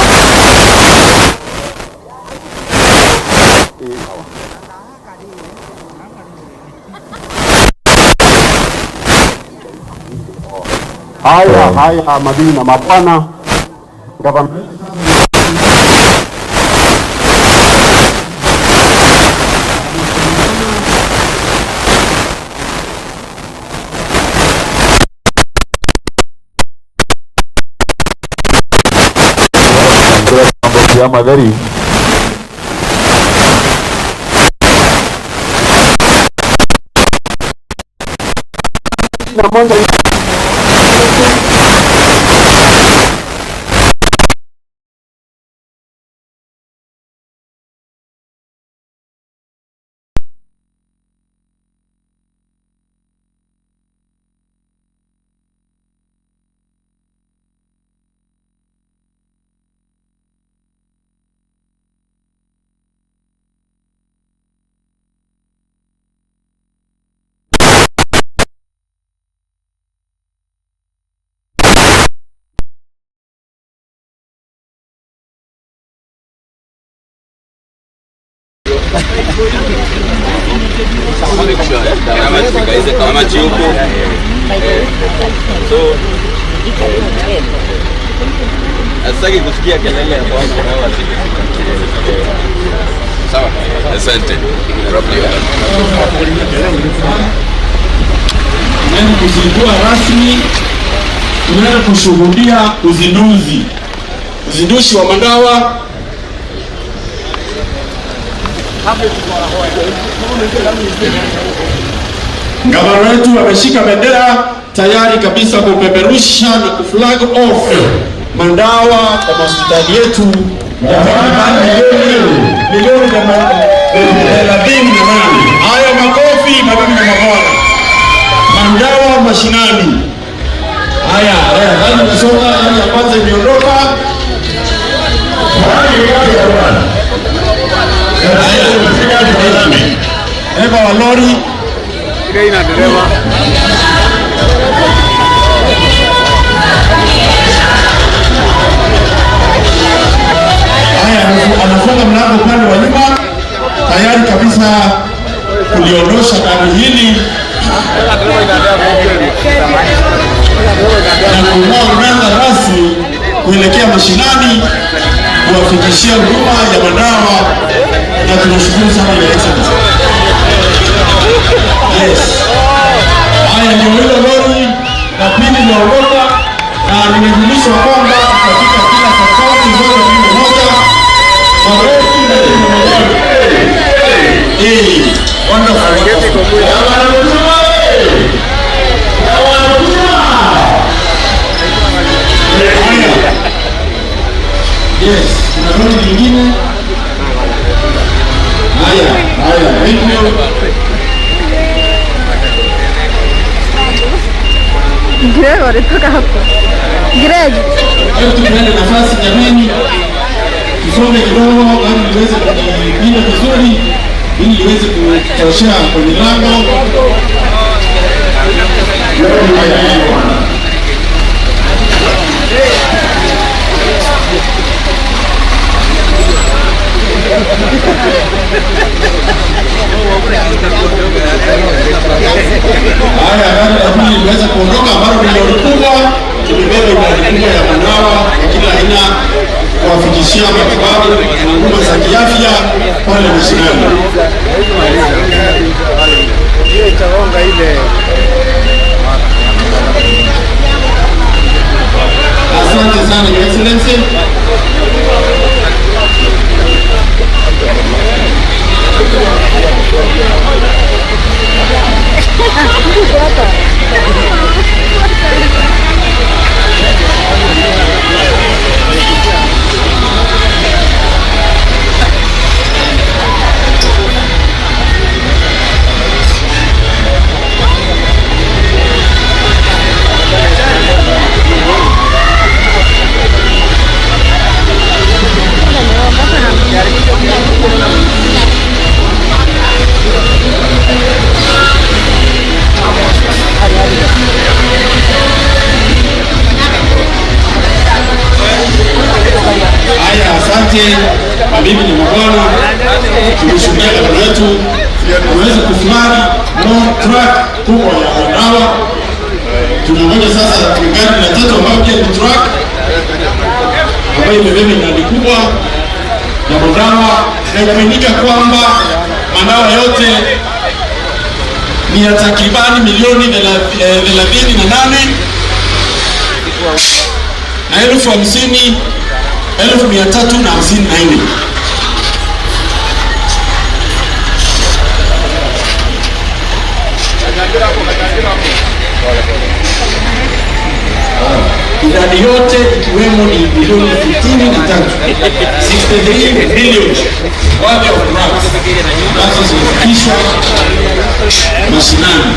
Haya, haya, mabibi na mabwana. Gavana. ya Mathari. Na mwanza Kama chiuko. So, asitaki kusikia kelele ya bwana. Sawa. Asante. Problem. Tunaenda kuzindua rasmi, tunaenda kushuhudia uzinduzi, uzinduzi wa madawa. Gavana wetu ameshika bendera tayari kabisa kupeperusha na kuflag off madawa kwa hospitali yetu ya takriban milioni, milioni thelathini na nane. Hayo makofi, mabibi na mabwana. Madawa mashinani. Haya, haya, gari inasonga, gari ya kwanza imeondoka. Haya, dereva wa lori. Haya, anafu-, anafunga mlango upande wa nyuma, tayari kabisa kuliondosha gari hili na kung'oa mnanga rasmi kuelekea mashinani kuwafikishia huduma ya madawa, na tunashukuru sana Your Excellency. Yes. Haya, ndio hilo lori la pili linaondoka, na nimejulishwa kwamba katika kila sub-county zote kumi na moja, makofi na vigelegele. Eh, wonderful, wonderful. Haya. Yes, kuna lori lingine. Haya, haya, thank you. Greg, alitoka hapo. Greg. Hebu tupeane nafasi jameni. Tusonge kidogo, gari liweze kujipinda vizuri, ili liweze kutoshea kwenye lango. Haya, gari la pili liweze kuondoka, ambalo ni lori kubwa. Tumebeba idadi kubwa ya madawa ya kila aina kuwafikishia matibabu na huduma za kiafya pale mashinani. Asante sana, Your Excellency. Haya, asante mabibi na mabwana, tumeshuhudia gavana wetu ameweza kuflag more truck kubwa ya madawa. Tunangoja sasa gari la tatu ambayo pia ni truck ambayo imebeba idadi kubwa ya madawa, na inaaminika kwamba madawa yote ni ya takribani milioni thela-, eh, thelathini na nane na elfu hamsini Elfu mia tatu na hamsini na nne. Idadi yote ikiwemo ni bilioni sitini na tatu, sixty-three billion, worth of drugs, ambazo zinafikishwa mashinani.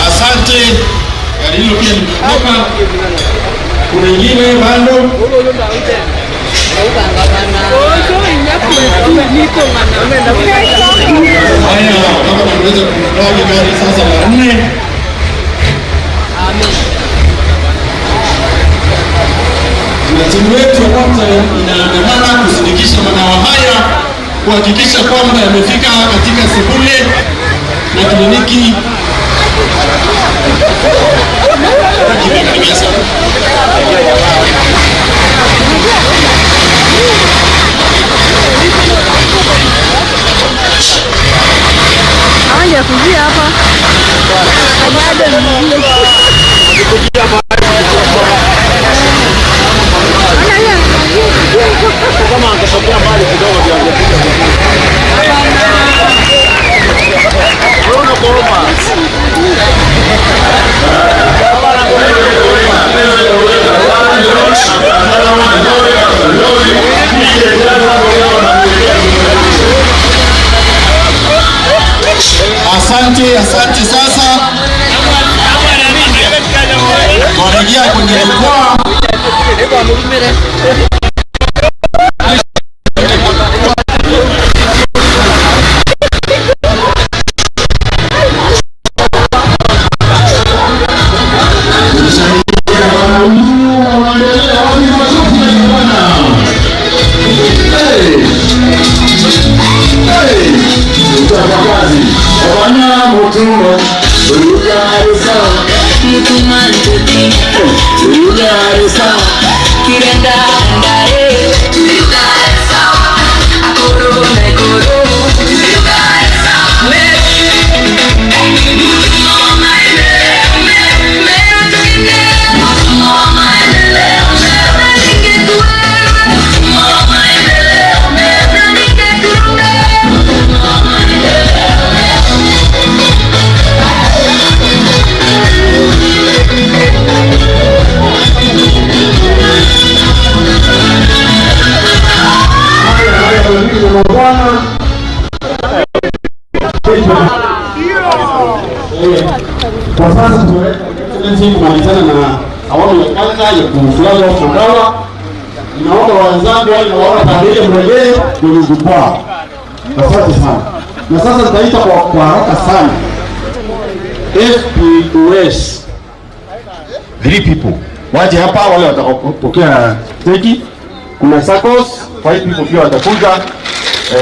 Asante. Gari hilo pia limeondoka. Kuna ingine bado. Haya, kama tunaweza kufurahi gari sasa la nne. Na timu yetu ya Doctor inaandamana kusindikisha madawa haya kuhakikisha kwamba yamefika katika sebule na kliniki. Hawajakujia hapa. Bado ni kama angesogea mbali kidogo ndio angekuja. Unaona huruma. Asante, asante. Sasa twaregea kwenye jukwaa. Kwa sasa tumeweka kumalizana na awamu ya kwanza ya kufurahi wa Chandawa. Ninaomba wenzangu wale na wale familia mrejee kwenye jukwaa. Asante sana. Na sasa nitaita kwa, kwa haraka sana F P O S. Three people. Waje hapa wale watakapokea steki. Kuna saccos, five people pia watakuja.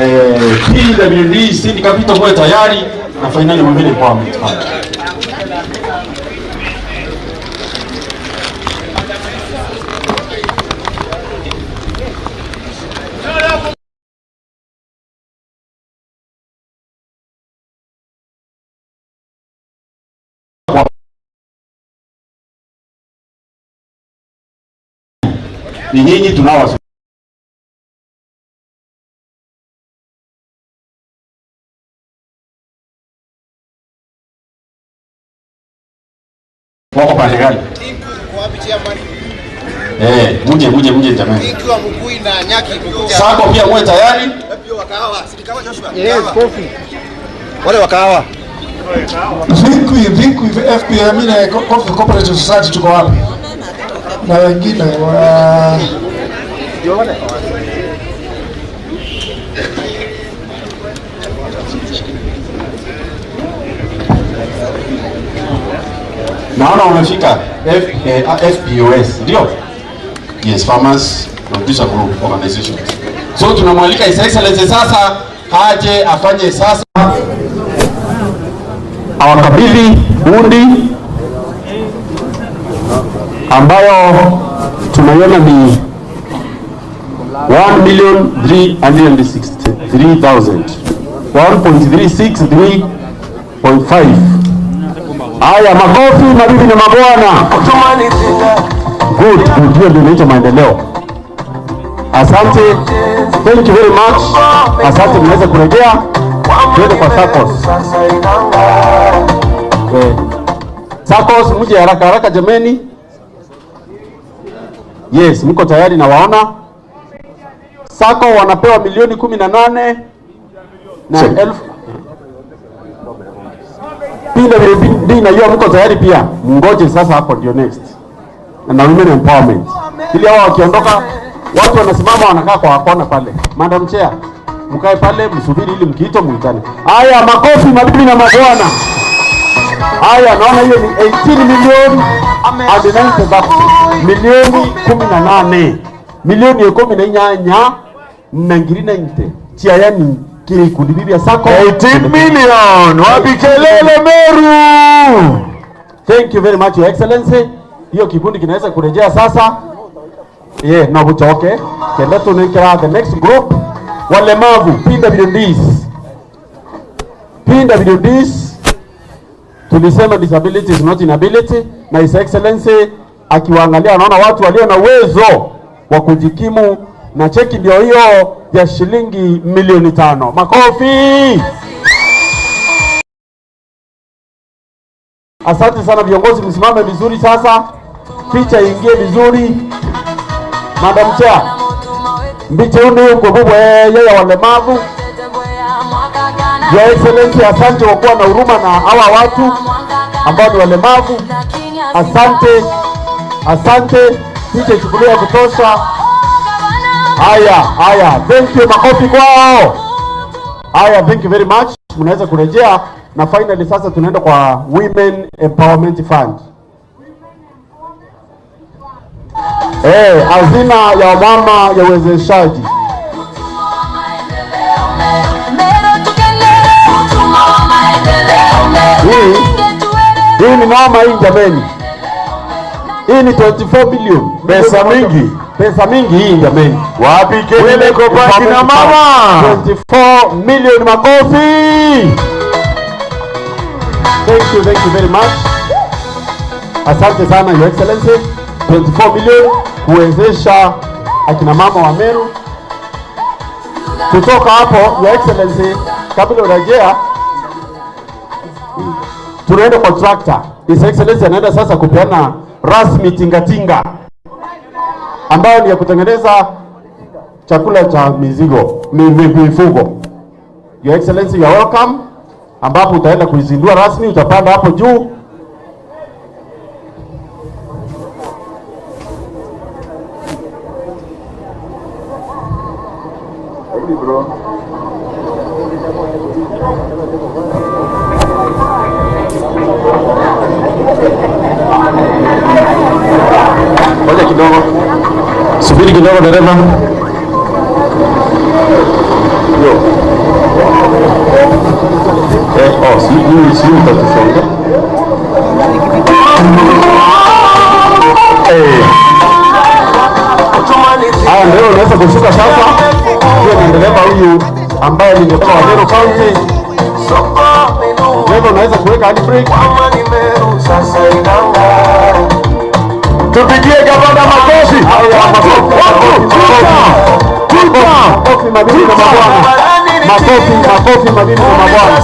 Eh, P W D, State Capital, mwe tayari. Na finally, mwenye kwa mtu. Ni nyinyi tunawa Wako pande gani? Eh, muje, muje, muje jamani. Sako pia muwe tayari. Wale wa kahawa. Vinqui, Vinqui, F P M na Co-, Co-, Cooperative Society tuko wapi? Na wengine wa Naona umefika F-, eh, F P O S, ndio? Yes, Farmers Producer Group Organization. So tunamwalika His Excellency sasa aje afanye sasa, awakabidhi bundi ambayo tunaiona ni one million three hundred sixty-three thousand, one point three six three point five. Haya, makofi, mabibi na mabwana. Good, good. Hiyo ndio inaitwa maendeleo. Asante. Thank you very much. Asante, mnaweza kurejea. Twende kwa SACCOS. Eh. SACCOS, mje haraka haraka jameni. Yes, mko tayari, nawaona. SACCO wanapewa milioni kumi na nane na elfu. P W D, najua mko tayari pia. Mngoje sasa, hapo ndio next. Na women empowerment. Ili hao wakiondoka, watu wanasimama, wanakaa kwa kona pale. Madam Chair, mkae pale, msubiri ili mkiitwa muitane. Haya, makofi, mabibi na mabwana. Haya, naona hiyo ni eighteen million and ninety thousand. Milioni kumi na nane. Milioni ikumi na inyanya na ngiri ninety. Cia yani kiri ikundi bibi ya SACCO. Eighteen million. Wapi kelele Meru? Thank you very much, Your Excellency. Hiyo kikundi kinaweza kurejea sasa. Yeah, no buchoke. Kenda tunikira the next group. Walemavu, P W Ds. P W Ds. Tulisema disability is not inability, na His Excellency akiwaangalia anaona watu walio na uwezo wa kujikimu, na cheki ndio hiyo ya shilingi milioni tano. Makofi! Asante sana viongozi, msimame vizuri sasa. Picha iingie vizuri. Madam Chair, mbicha uni uko bubwe ya walemavu. Your Excellency, asante kwa kuwa na huruma na hawa watu ambao ni walemavu. Asante, asante. Picha ichukuliwe ya kutosha. Haya, haya. Thank you, makofi kwao. Haya, thank you very much. Mnaweza kurejea. Na finally sasa tunaenda kwa Women Empowerment Fund. Eh, hazina ya mama ya uwezeshaji. Hii, hii ni mama hii jameni. Hii ni twenty-four billion. Pesa mingi. Pesa mingi hii jameni. Wapi kelele kwa kina mama? Twenty-four million, makofi. Thank you, thank you very much. Asante sana, Your Excellency. Twenty-four million kuwezesha akina mama wa Meru. Kutoka hapo, Your Excellency, kabla urejea, tunaenda kwa tractor. His Excellency anaenda sasa kupeana rasmi tingatinga ambayo ni ya kutengeneza chakula cha mizigo, mi-, mi-, mifugo. Your Excellency, you are welcome. Ambapo utaenda kuizindua rasmi, utapanda hapo juu. Ngoja kidogo. Subiri kidogo, dereva. Yo. Eh, oh, si, si, si, utatusonga. Eh. Haya, ndio unaweza kushuka sasa. Hiyo ni dereva huyu ambaye ni dereva wa Meru County. Dereva, unaweza kuweka handbrake. Tupigie gavana makofi. Haya, makofi, makofi, makofi. Makofi, mabibi na mabwana. Makofi, makofi, mabibi na mabwana.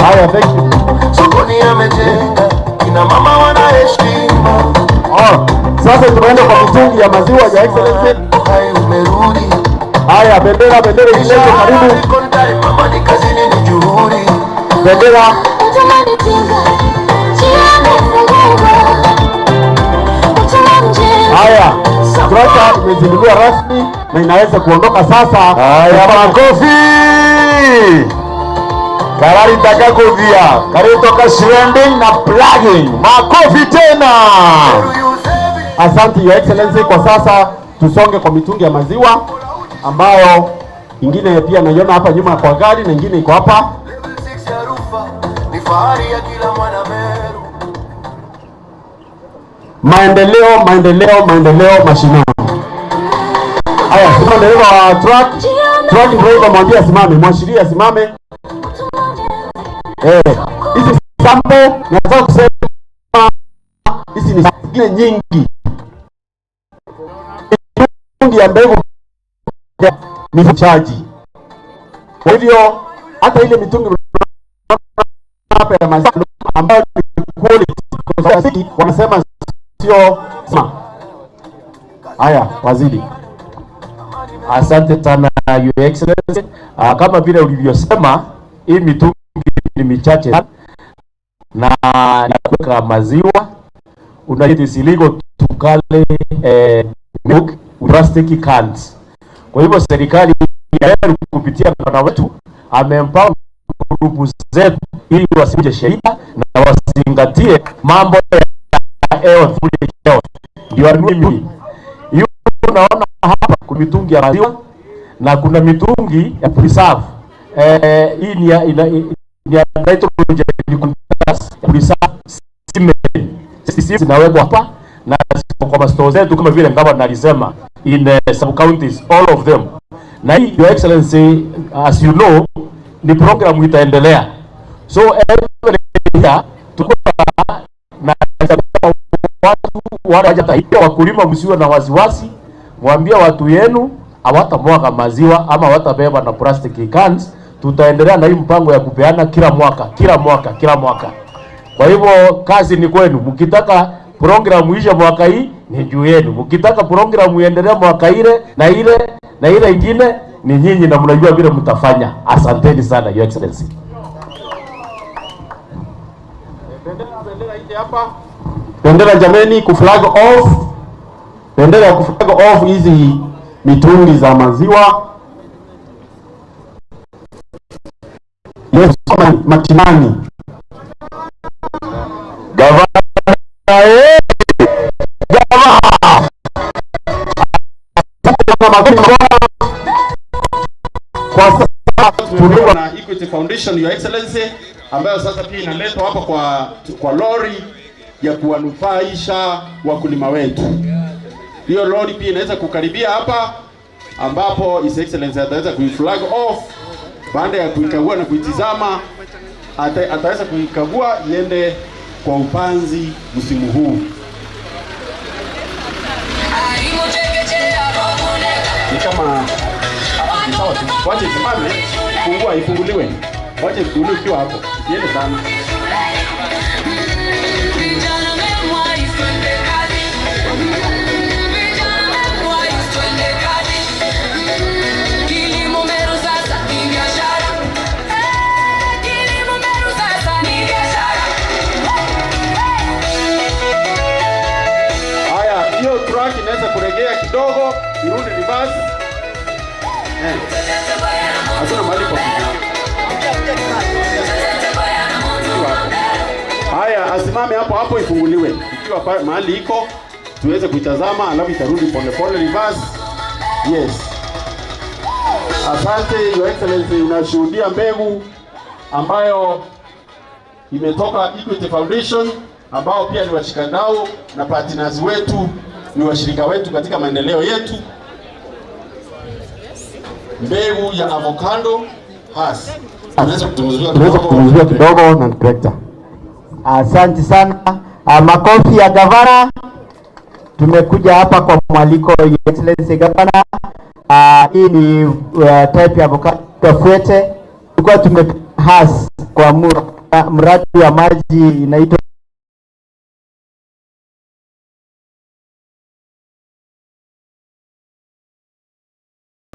Haya, thank you. Sokoni amejenga, kina mama wana heshima. Oh, sasa tunaenda kwa mitungi ya maziwa, Your Excellency. Uhai umerudi. Haya, bendera, bendera isilete karibu. Mama ni kazini ni juhudi. Bendera. Haya, tractor imezinduliwa rasmi na inaweza kuondoka sasa. Haya, makofi. Karari taka kuthia, karitoka shredding na plugging. Makofi tena. Asante, Your Excellency. Kwa sasa tusonge kwa mitungi ya maziwa ambayo ingine pia naiona hapa nyuma kwa gari na ingine iko hapa. Ni fahari ya kila mwana Meru. Maendeleo, maendeleo, maendeleo mashinani. Haya, sima dereva wa truck, truck driver mwambie asimame, mwashirie asimame. Eh, hizi sample nataka kusema hizi ni zingine nyingi. Mitungi ya mbegu ni chaji. Kwa hivyo hata ile mitungi hapa ya maziwa ambayo ni quality, kwa sababu wanasema sio sima. Haya, waziri. Asante sana, Your Excellency. Ah, kama vile ulivyosema, hii mitungi ni michache sana na ni ya kuweka maziwa. Unajua it is illegal to carry, eh, milk with plastic cans. Kwa hivyo serikali ya Meru kupitia gavana wetu ameempower grupu zetu ili wasivunje sheria na wazingatie mambo ya health, food health. Ndio mimi. Hiyo unaona hapa kuna mitungi ya maziwa na kuna mitungi ya preserve. Eh, hii ni ya, ina, ni ya nitrogen containers ya preserve semen. Sisi zinawekwa hapa na ziko kwa mastore zetu kama vile gavana alisema in, eh, sub counties, all of them. Na hii, Your Excellency, as you know, ni program itaendelea. So every year tuko na watu wale waja ta-, wakulima, msiwe na wasiwasi, mwambie watu yenu hawatamwaga maziwa ama hawatabeba na plastic cans. Tutaendelea na hii mpango ya kupeana kila mwaka, kila mwaka, kila mwaka. Kwa hivyo kazi ni kwenu. Mkitaka program ishe mwaka hii, ni juu yenu. Mkitaka program iendelee mwaka ile na ile na ile ingine, ni nyinyi na mnajua vile mtafanya. Asanteni sana, Your Excellency. Bendera, bendera ije hapa. Bendera jameni, ku flag off. Bendera ya ku flag off hizi mitungi za maziwa. Yesu ma-, matinani. Gavana, eh! Gavana! Kwa sasa tulio na Equity Foundation, Your Excellency, ambayo sasa pia inaletwa hapa kwa, kwa lori ya kuwanufaisha wakulima wetu. Hiyo lori pia inaweza kukaribia hapa, ambapo His Excellency ataweza kuiflag off. Baada ya kuikagua na kuitizama, ata-, ataweza kuikagua iende kwa upanzi msimu huu. Ni kama, ni sawa tu. Wache isimame, fungua, ifunguliwe. Wacha ifunguliwe ikiwa hapo. Iende sana. Haya, hiyo track inaweza kuregea kidogo, irudi reverse. Eh. Hakuna mahali pa kuja. Haya, asimame hapo hapo, ifunguliwe. Ikiwa pa-, mahali iko, tuweze kuitazama, alafu itarudi pole pole, reverse. Yes. Asante, Your Excellency, unashuhudia mbegu ambayo imetoka Equity Foundation, ambao pia ni washikadau na partners wetu, ni washirika wetu katika maendeleo yetu. Mbegu ya avocado has. Tunaweza kuzungumzia kidogo na director. Asante sana. Ah, makofi ya gavana. Tumekuja hapa kwa mwaliko, Your Excellency Governor. Ah, hii ni, uh, type ya avocado Fuete. Tulikuwa tume has kwa mu-, mradi wa maji inaitwa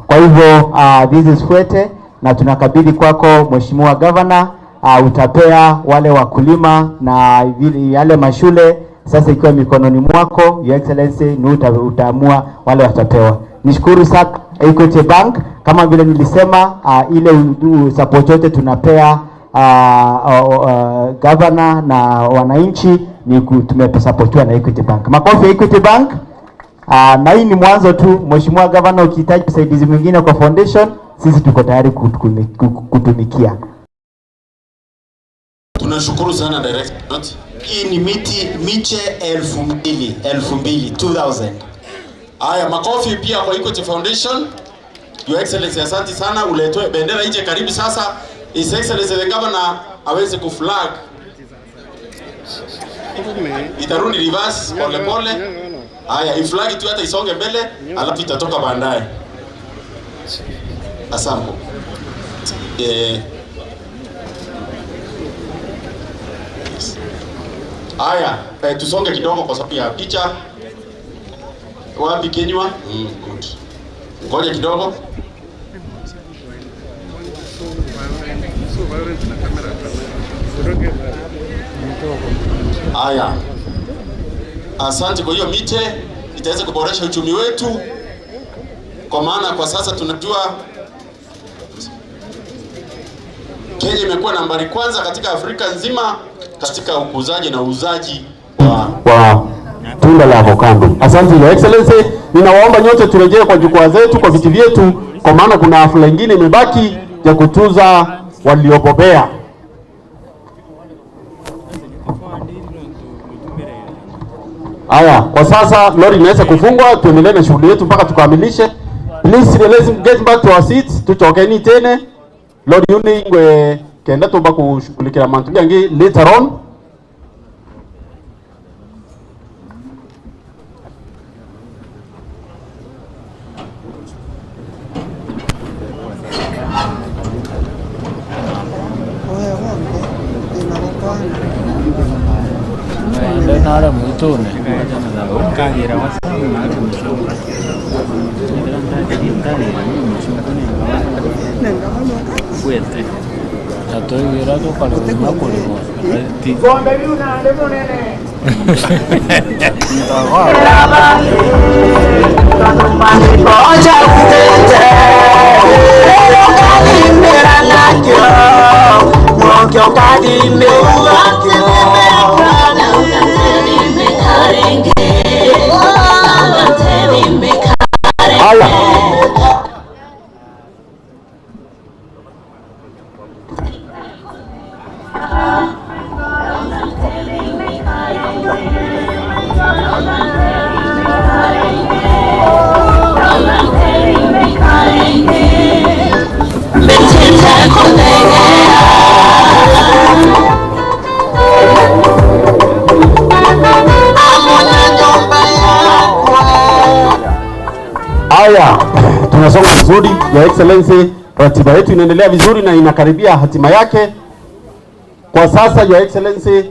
Kwa hivyo, uh, this is Fuete, na tunakabidhi kwako Mheshimiwa Governor, uh, utapea wale wakulima na vile, yale mashule, sasa ikiwa mikononi mwako, Your Excellency, ni uta-, utaamua wale watapewa. Nishukuru sana Equity Bank, kama vile nilisema, uh, ile u-, u-, support yote tunapea ah, ah, ah, gavana na wananchi ni ku-, tumesapotiwa na Equity Bank. Makofi ya Equity Bank. Ah, na hii ni mwanzo tu, Mheshimiwa Gavana, ukihitaji usaidizi mwingine kwa foundation, sisi tuko tayari kutukumi-, ku-, kutumikia. Tunashukuru sana director. Hii ni miti miche elfu mbili, elfu mbili, two thousand. Haya, makofi pia kwa Equity Foundation. Your Excellency, asante sana, uletwe bendera nje karibu sasa. His Excellency the Governor aweze kuflag. Itarudi reverse pole pole. Haya, iflag tu hata isonge mbele, alafu itatoka baadaye. Asante. Eh. Haya, eh, tusonge kidogo kwa sababu ya picha. Wapi kinywa? Mm, good. Ngoja kidogo. Haya. Asante kwa hiyo miche, itaweza kuboresha uchumi wetu, kwa maana kwa sasa tunajua Kenya imekuwa nambari kwanza katika Afrika nzima katika ukuzaji na uuzaji wa wa tunda la avocado. Asante, Your Excellency. Ninawaomba nyote turejee kwa jukwaa zetu, kwa viti vyetu, kwa maana kuna hafla ingine imebaki ya kutuza waliobobea. Haya, kwa sasa lori inaweza kufungwa, tuendelee na shughuli yetu mpaka tukamilishe. Please, let's get back to our seats. Tucokeni tene. Lori yu ni ingwe kenda tumba kushughulikira mantu jangi later on. Ndio nare mwitune. Kwete. Na twaigwira tukarigwa na kurigwa. Right. Gombe biu nandi munene. Haya. Haya, tunasonga vizuri, Your Excellency. Ratiba yetu inaendelea vizuri na inakaribia hatima yake. Kwa sasa, Your Excellency,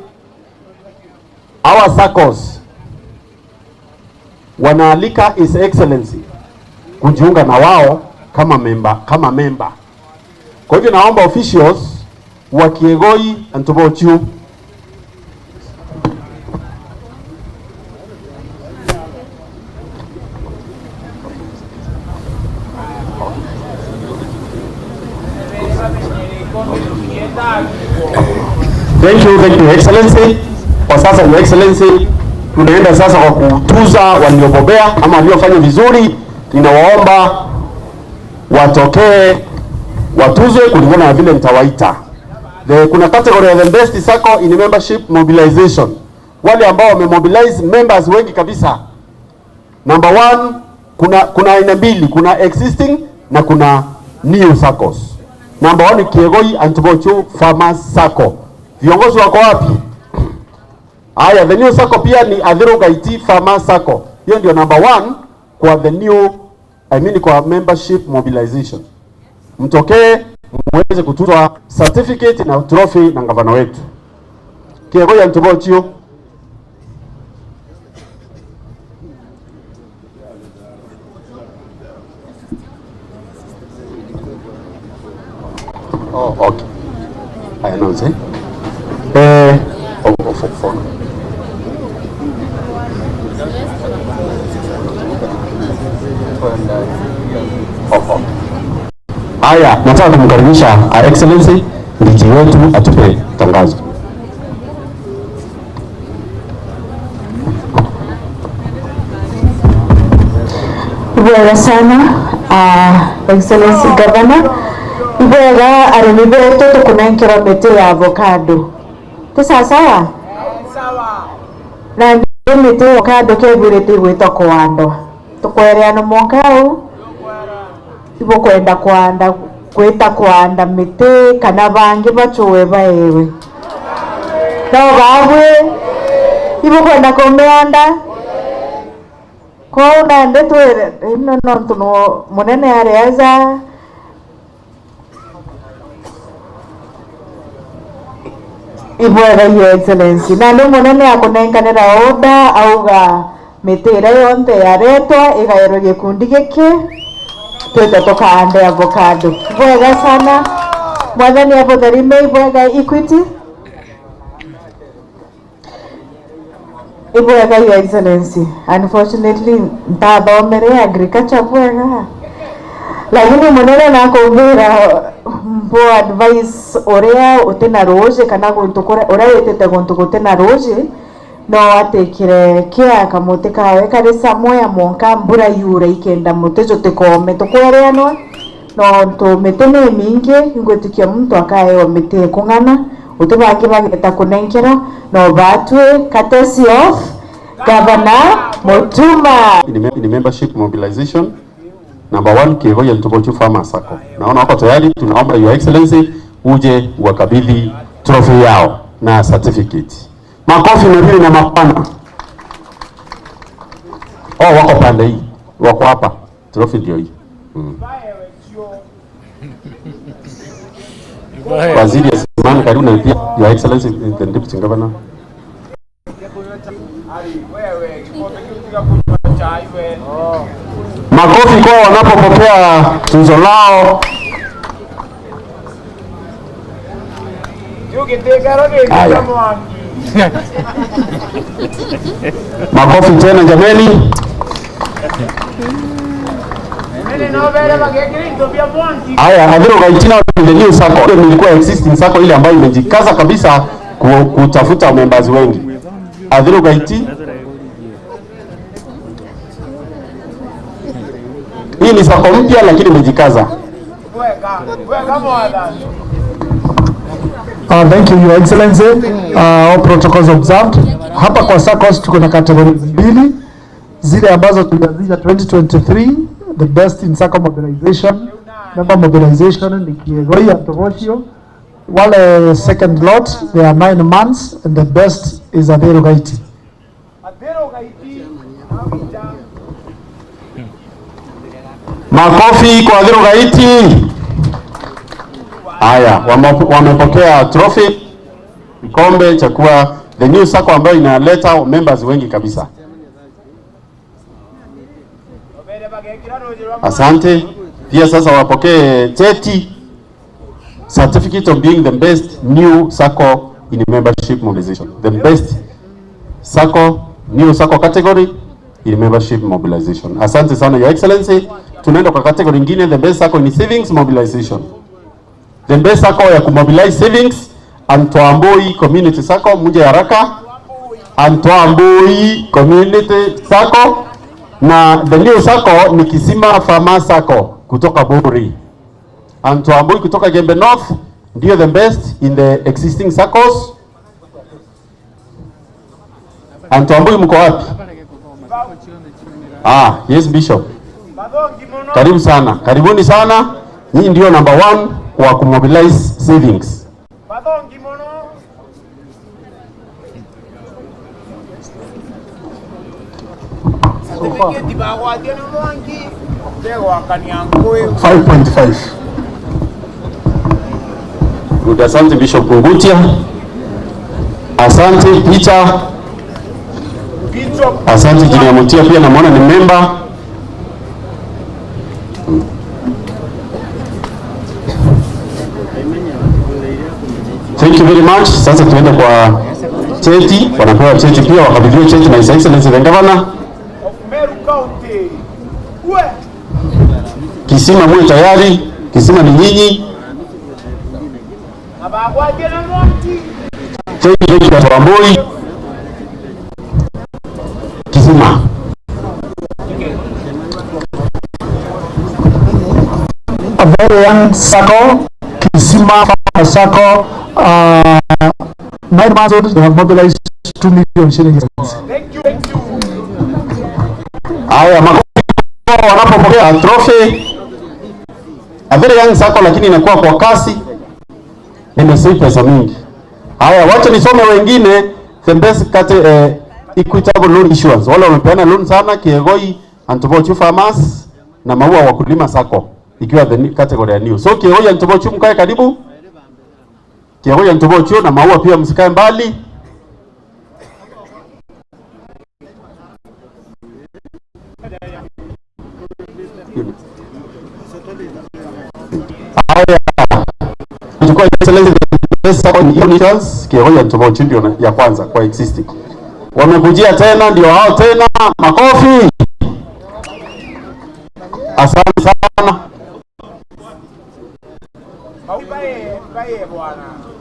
our SACCOs wanaalika His Excellency kujiunga na wao kama memba, kama memba. Kwa hivyo, naomba officials wa Kiegoi, antu ba Uchiu. Thank you, thank you, Excellency. Kwa sasa, Your Excellency, tunaenda sasa kwa kutuza waliobobea ama waliofanya vizuri. Ninawaomba watokee, watuzwe kulingana na vile nitawaita. The, kuna category ya the best sacco in membership mobilization. Wale ambao wamemobilize members wengi kabisa. Number one, kuna, kuna aina mbili, kuna existing na kuna new saccos. Number one ni Kiegoi Antibochu Farmers Sacco. Viongozi wako wapi? Haya, the new sacco pia ni Athiru Gaiti Farmers Sacco. Hiyo ndio number one kwa the new, I mean, kwa membership mobilization. Mtokee muweze kutuzwa certificate na trophy na gavana wetu. Kiegoi Antibochu. Oh, okay. I announce, eh? Eh, oh, oh, fo-, fo-, oh, oh. Haya, nataka kumkaribisha, uh, Excellency, D G wetu atupe tangazo. Ibwega sana, ah, Excellency Governor. Ibwega arimi betu tukunenkerwa miti ya avocado. Ti sawa sawa? Na ndi miti ya avocado kebwirite igwita kuandwa. Tukwereana mwanka au. Ibukwenda kwanda, gwita kwanda miti kana bangi bacue baewe? No babwi? Ibukwenda kumianda? Kwou nandi twire ino nontu no munene ari aja. Ibwega, Your Excellency. Nandi munene akunenkanira order, auga miti iria yonthe yaretwa igairwe gikundi giki, twite tukaande avocado. Ibwega sana. Mwathani abutharime. Ibwega, Equity. Ibwega, Your Excellency. Unfortunately, ntathomere agriculture bwega. Lakini munene nakumbira mbo advice uria utina ruuji kana guntu kuria, uria witite guntu gutina ruuji, no atikire kia kamuti kawe kari somewhere mwanka mbura yura ikenda muti jutikome tukwereanwa. Nontu miti ni mingi, ingwitikia muntu akaewa miti ikung'ana, uti bangi bageta kunenkerwa, no batwi courtesy of Governor Mutuma. In mem-, in membership mobilization, number one, Kigoya Ntubochu Farmer Sacco. Naona wako tayari, tunaomba Your Excellency uje uwakabidhi trophy yao na certificate. Makofi mazuri na mapana. Oh, wako pande hii, wako hapa. Trophy ndio hii. Mm. Waziri ya Simani, karibu na pia Your Excellency the Deputy Governor. Makofi kwa wanapopokea tuzo lao. Haya. Makofi tena jameni. Haya, Athiru Gaiti na the new sacco. Hiyo ilikuwa existing sacco ile ambayo imejikaza kabisa ku-, kutafuta members wengi. Athiru Gaiti. Hii ni sacco mpya lakini imejikaza. Uh, thank you, Your Excellency. Uh, all protocols observed. Hapa kwa saccos tuko na categories mbili, zile ambazo tulianzisha twenty twenty-three, the best in sacco mobilization, member mobilization ni Kiegoi Antobocio. Wale second lot, they are nine months, and the best is Athiru Gaiti. Makofi kwa Athiru Gaiti. Haya, wame-, wamepokea trophy, kikombe cha kuwa the new sacco ambayo inaleta members wengi kabisa. Asante. Pia sasa wapokee cheti, certificate of being the best new sacco in membership mobilization. The best sacco, new sacco category in membership mobilization. Asante sana, Your Excellency. Tunaenda kwa category nyingine, the best sacco in savings mobilization. The best sacco ya kumobilize savings, Antwamboi Community Sacco, muje haraka. Antwamboi Community Sacco, na the new sacco ni Kisima Farmer Sacco kutoka Buri. Antwamboi kutoka Gembe North ndio the best in the existing saccos. Antwamboi, mko wapi? Ah, yes, Bishop. Karibu sana. Karibuni sana. Nyinyi ndio number one wa kumobilize savings. Five point five. Good, asante Bishop Ngutia. Asante Peter. Asante Junior Mutia, pia namwona ni member. Thank you very much. Sasa tuende kwa cheti, wanapewa cheti pia, wakabidhiwe cheti na His Excellency the Governor. Kisima, muwe tayari, Kisima ni nyinyi. Thank you, thank you, Wambui. Kisima. A very young sacco, Kisima Farmers Sacco, uh, nine months old, they have mobilized two million shillings. Haya, makofi wanapopokea trophy. A very young sacco, lakini inakuwa kwa kasi, imesave pesa mingi. Haya, wacha nisome wengine, the best cate-, eh, equitable loan issuance. Wale wamepeana loan sana, Kiegoi, Antobochu Farmers, na Maua Wakulima Sacco, ikiwa the ni-, category ya new. So, Kiegoi, Antobochu, mkae karibu. Kiegoi, Antobochu na Maua pia msikae mbali. Haya. Chukua Excellency, the best sacco in unitals, Kiegoi, Antobochu ndio na-, ya kwanza kwa existing. Wamekujia tena, ndio hao tena, makofi. Asante sana.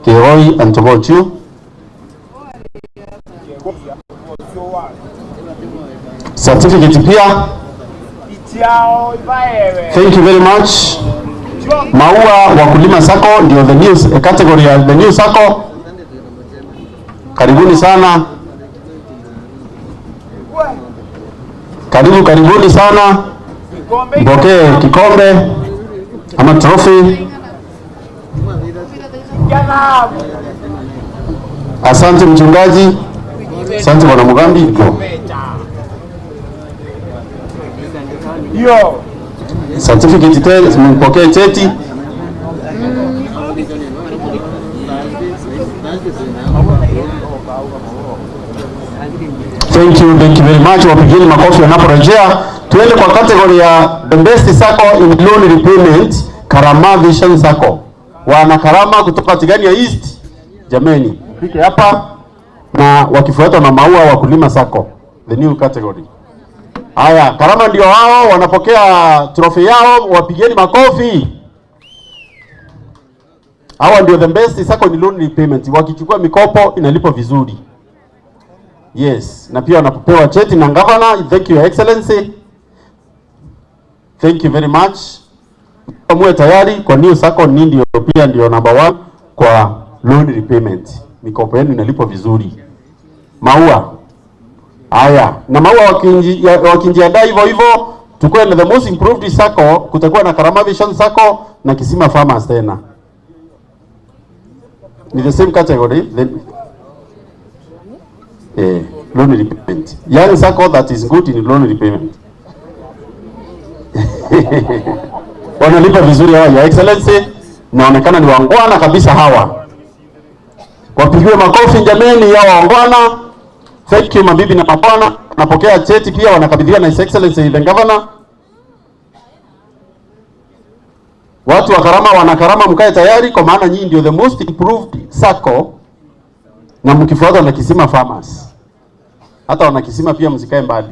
Kiegoi, Antobochu. Certificate pia. Thank you very much. Maua Wakulima Sacco ndio the new category ya the new sacco. Karibuni sana. Karibu, karibuni sana. Mpokee kikombe ama trophy. Asante mchungaji. Asante bwana Mugambi. Yo. Certificate tena, mpokee cheti. Thank you, thank you very much. Wapigeni makofi wanaporejea. Tuende kwa category ya the best sacco in loan repayment, Karama Vision Sacco. Wana Karama kutoka Tigania East, jameni, fike hapa na wakifuatwa na Maua Wakulima Sacco, the new category. Haya, Karama ndio hao wanapokea trophy yao, wapigeni makofi. Hawa ndio the best sacco in loan repayment. Wakichukua mikopo inalipwa vizuri. Yes, na pia wanapewa cheti na governor. Thank you, Your Excellency. Thank you very much. Muwe tayari kwa new sacco, ni ndio pia ndio number one kwa loan repayment. Mikopo yenu inalipwa vizuri. Maua. Haya, na Maua wakinji-, ya-, wakinjiandaa hivyo hivyo, tukuwe na the most improved sacco, kutakuwa na Karama Vision Sacco na Kisima Farmers tena. Ni the same category, then, eh, loan repayment. Young sacco that is good in loan repayment. Wanalipa vizuri hawa, Your Excellency, naonekana ni wangwana kabisa hawa. Wapigiwe makofi jameni ya wangwana. Thank you, mabibi na mabwana. Napokea cheti pia, wanakabidhiwa na His Excellency the Governor. Watu wa Karama, wana Karama, mkae tayari, kwa maana nyinyi ndio the most improved sacco, na mkifuatwa na Kisima Farmers. Hata wana Kisima pia msikae mbali.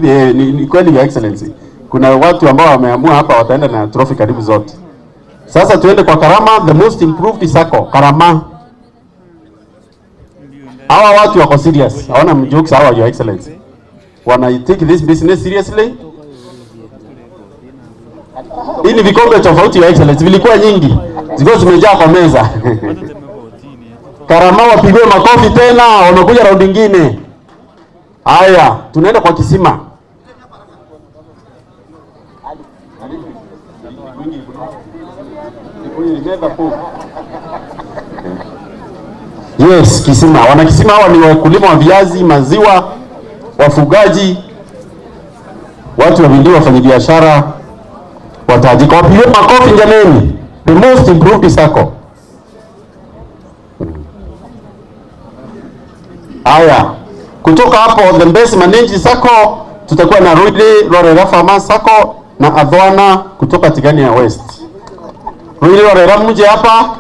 Eh, ni, ni kweli, Your Excellency. Kuna watu ambao wameamua hapa wataenda na trophy karibu zote. Sasa tuende kwa Karama, the most improved sacco, Karama. Hawa watu wako serious. Hawana mjokes hawa, Your Excellency. Wana take this business seriously. Hii ni vikombe tofauti, Your Excellency. Vilikuwa nyingi. Zilikuwa zimejaa kwa meza. Karama wapigwe makofi tena, wamekuja round ingine. Haya, tunaenda kwa Kisima. Yes, Kisima. Wana Kisima hawa ni wakulima wa viazi, maziwa, wafugaji, watu wa bidii, wafanyabiashara, watajika. Wapigiwe makofi jameni. The most improved sacco. Haya, kutoka hapo, the best managed sacco, tutakuwa na Ruiri Rorera Farmers Sacco na Athwana kutoka Tigania West. Ruiri Rorera, mje hapa.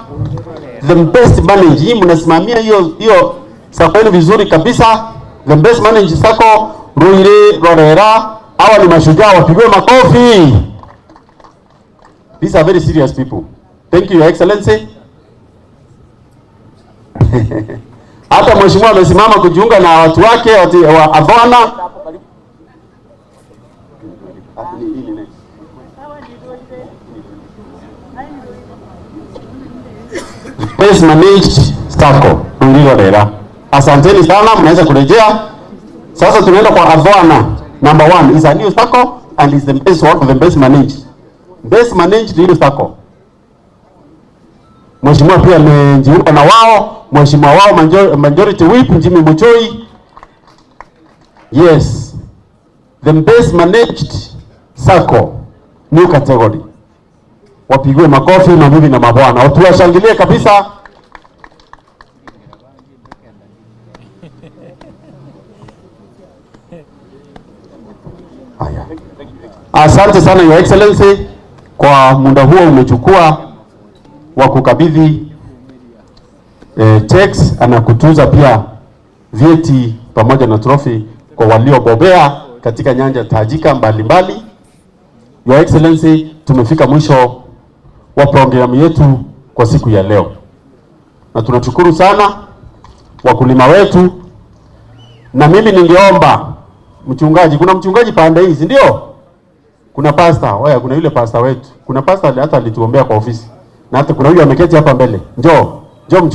The best managed, hii mnasimamia hiyo, hiyo sacco yenu vizuri kabisa. The best managed sacco, Ruiri Rorera. Hawa ni mashujaa, wapigwe makofi. These are very serious people. Thank you, Your Excellency. Hata mheshimiwa amesimama kujiunga na watu wake, watu wa Athona. Best managed sacco, Ruriro Rera. Asanteni sana, mnaweza kurejea. Sasa tunaenda kwa Athona, number one, is a new sacco and is the best, one of the best managed. Best managed new sacco. Mheshimiwa pia amejiunga na wao, mheshimiwa wao major-, majority whip Jimmy Muchoi. Yes. The best managed sacco, new category. Wapigwe makofi, mabibi na mabwana. Tuwashangilie kabisa. Haya. Asante sana, Your Excellency, kwa muda huo umechukua wa kukabidhi, eh, checks na kutuza pia vyeti pamoja na trophy kwa waliobobea katika nyanja tajika mbalimbali. Your Excellency, tumefika mwisho wa programu yetu kwa siku ya leo. Na tunashukuru sana wakulima wetu. Na mimi ningeomba mchungaji, kuna mchungaji pande hii, si ndio? Kuna pastor, oya, kuna yule pastor wetu. Kuna pastor hata alituombea kwa ofisi. Na hata kuna huyu ameketi hapa mbele. Njoo, njoo mchungaji.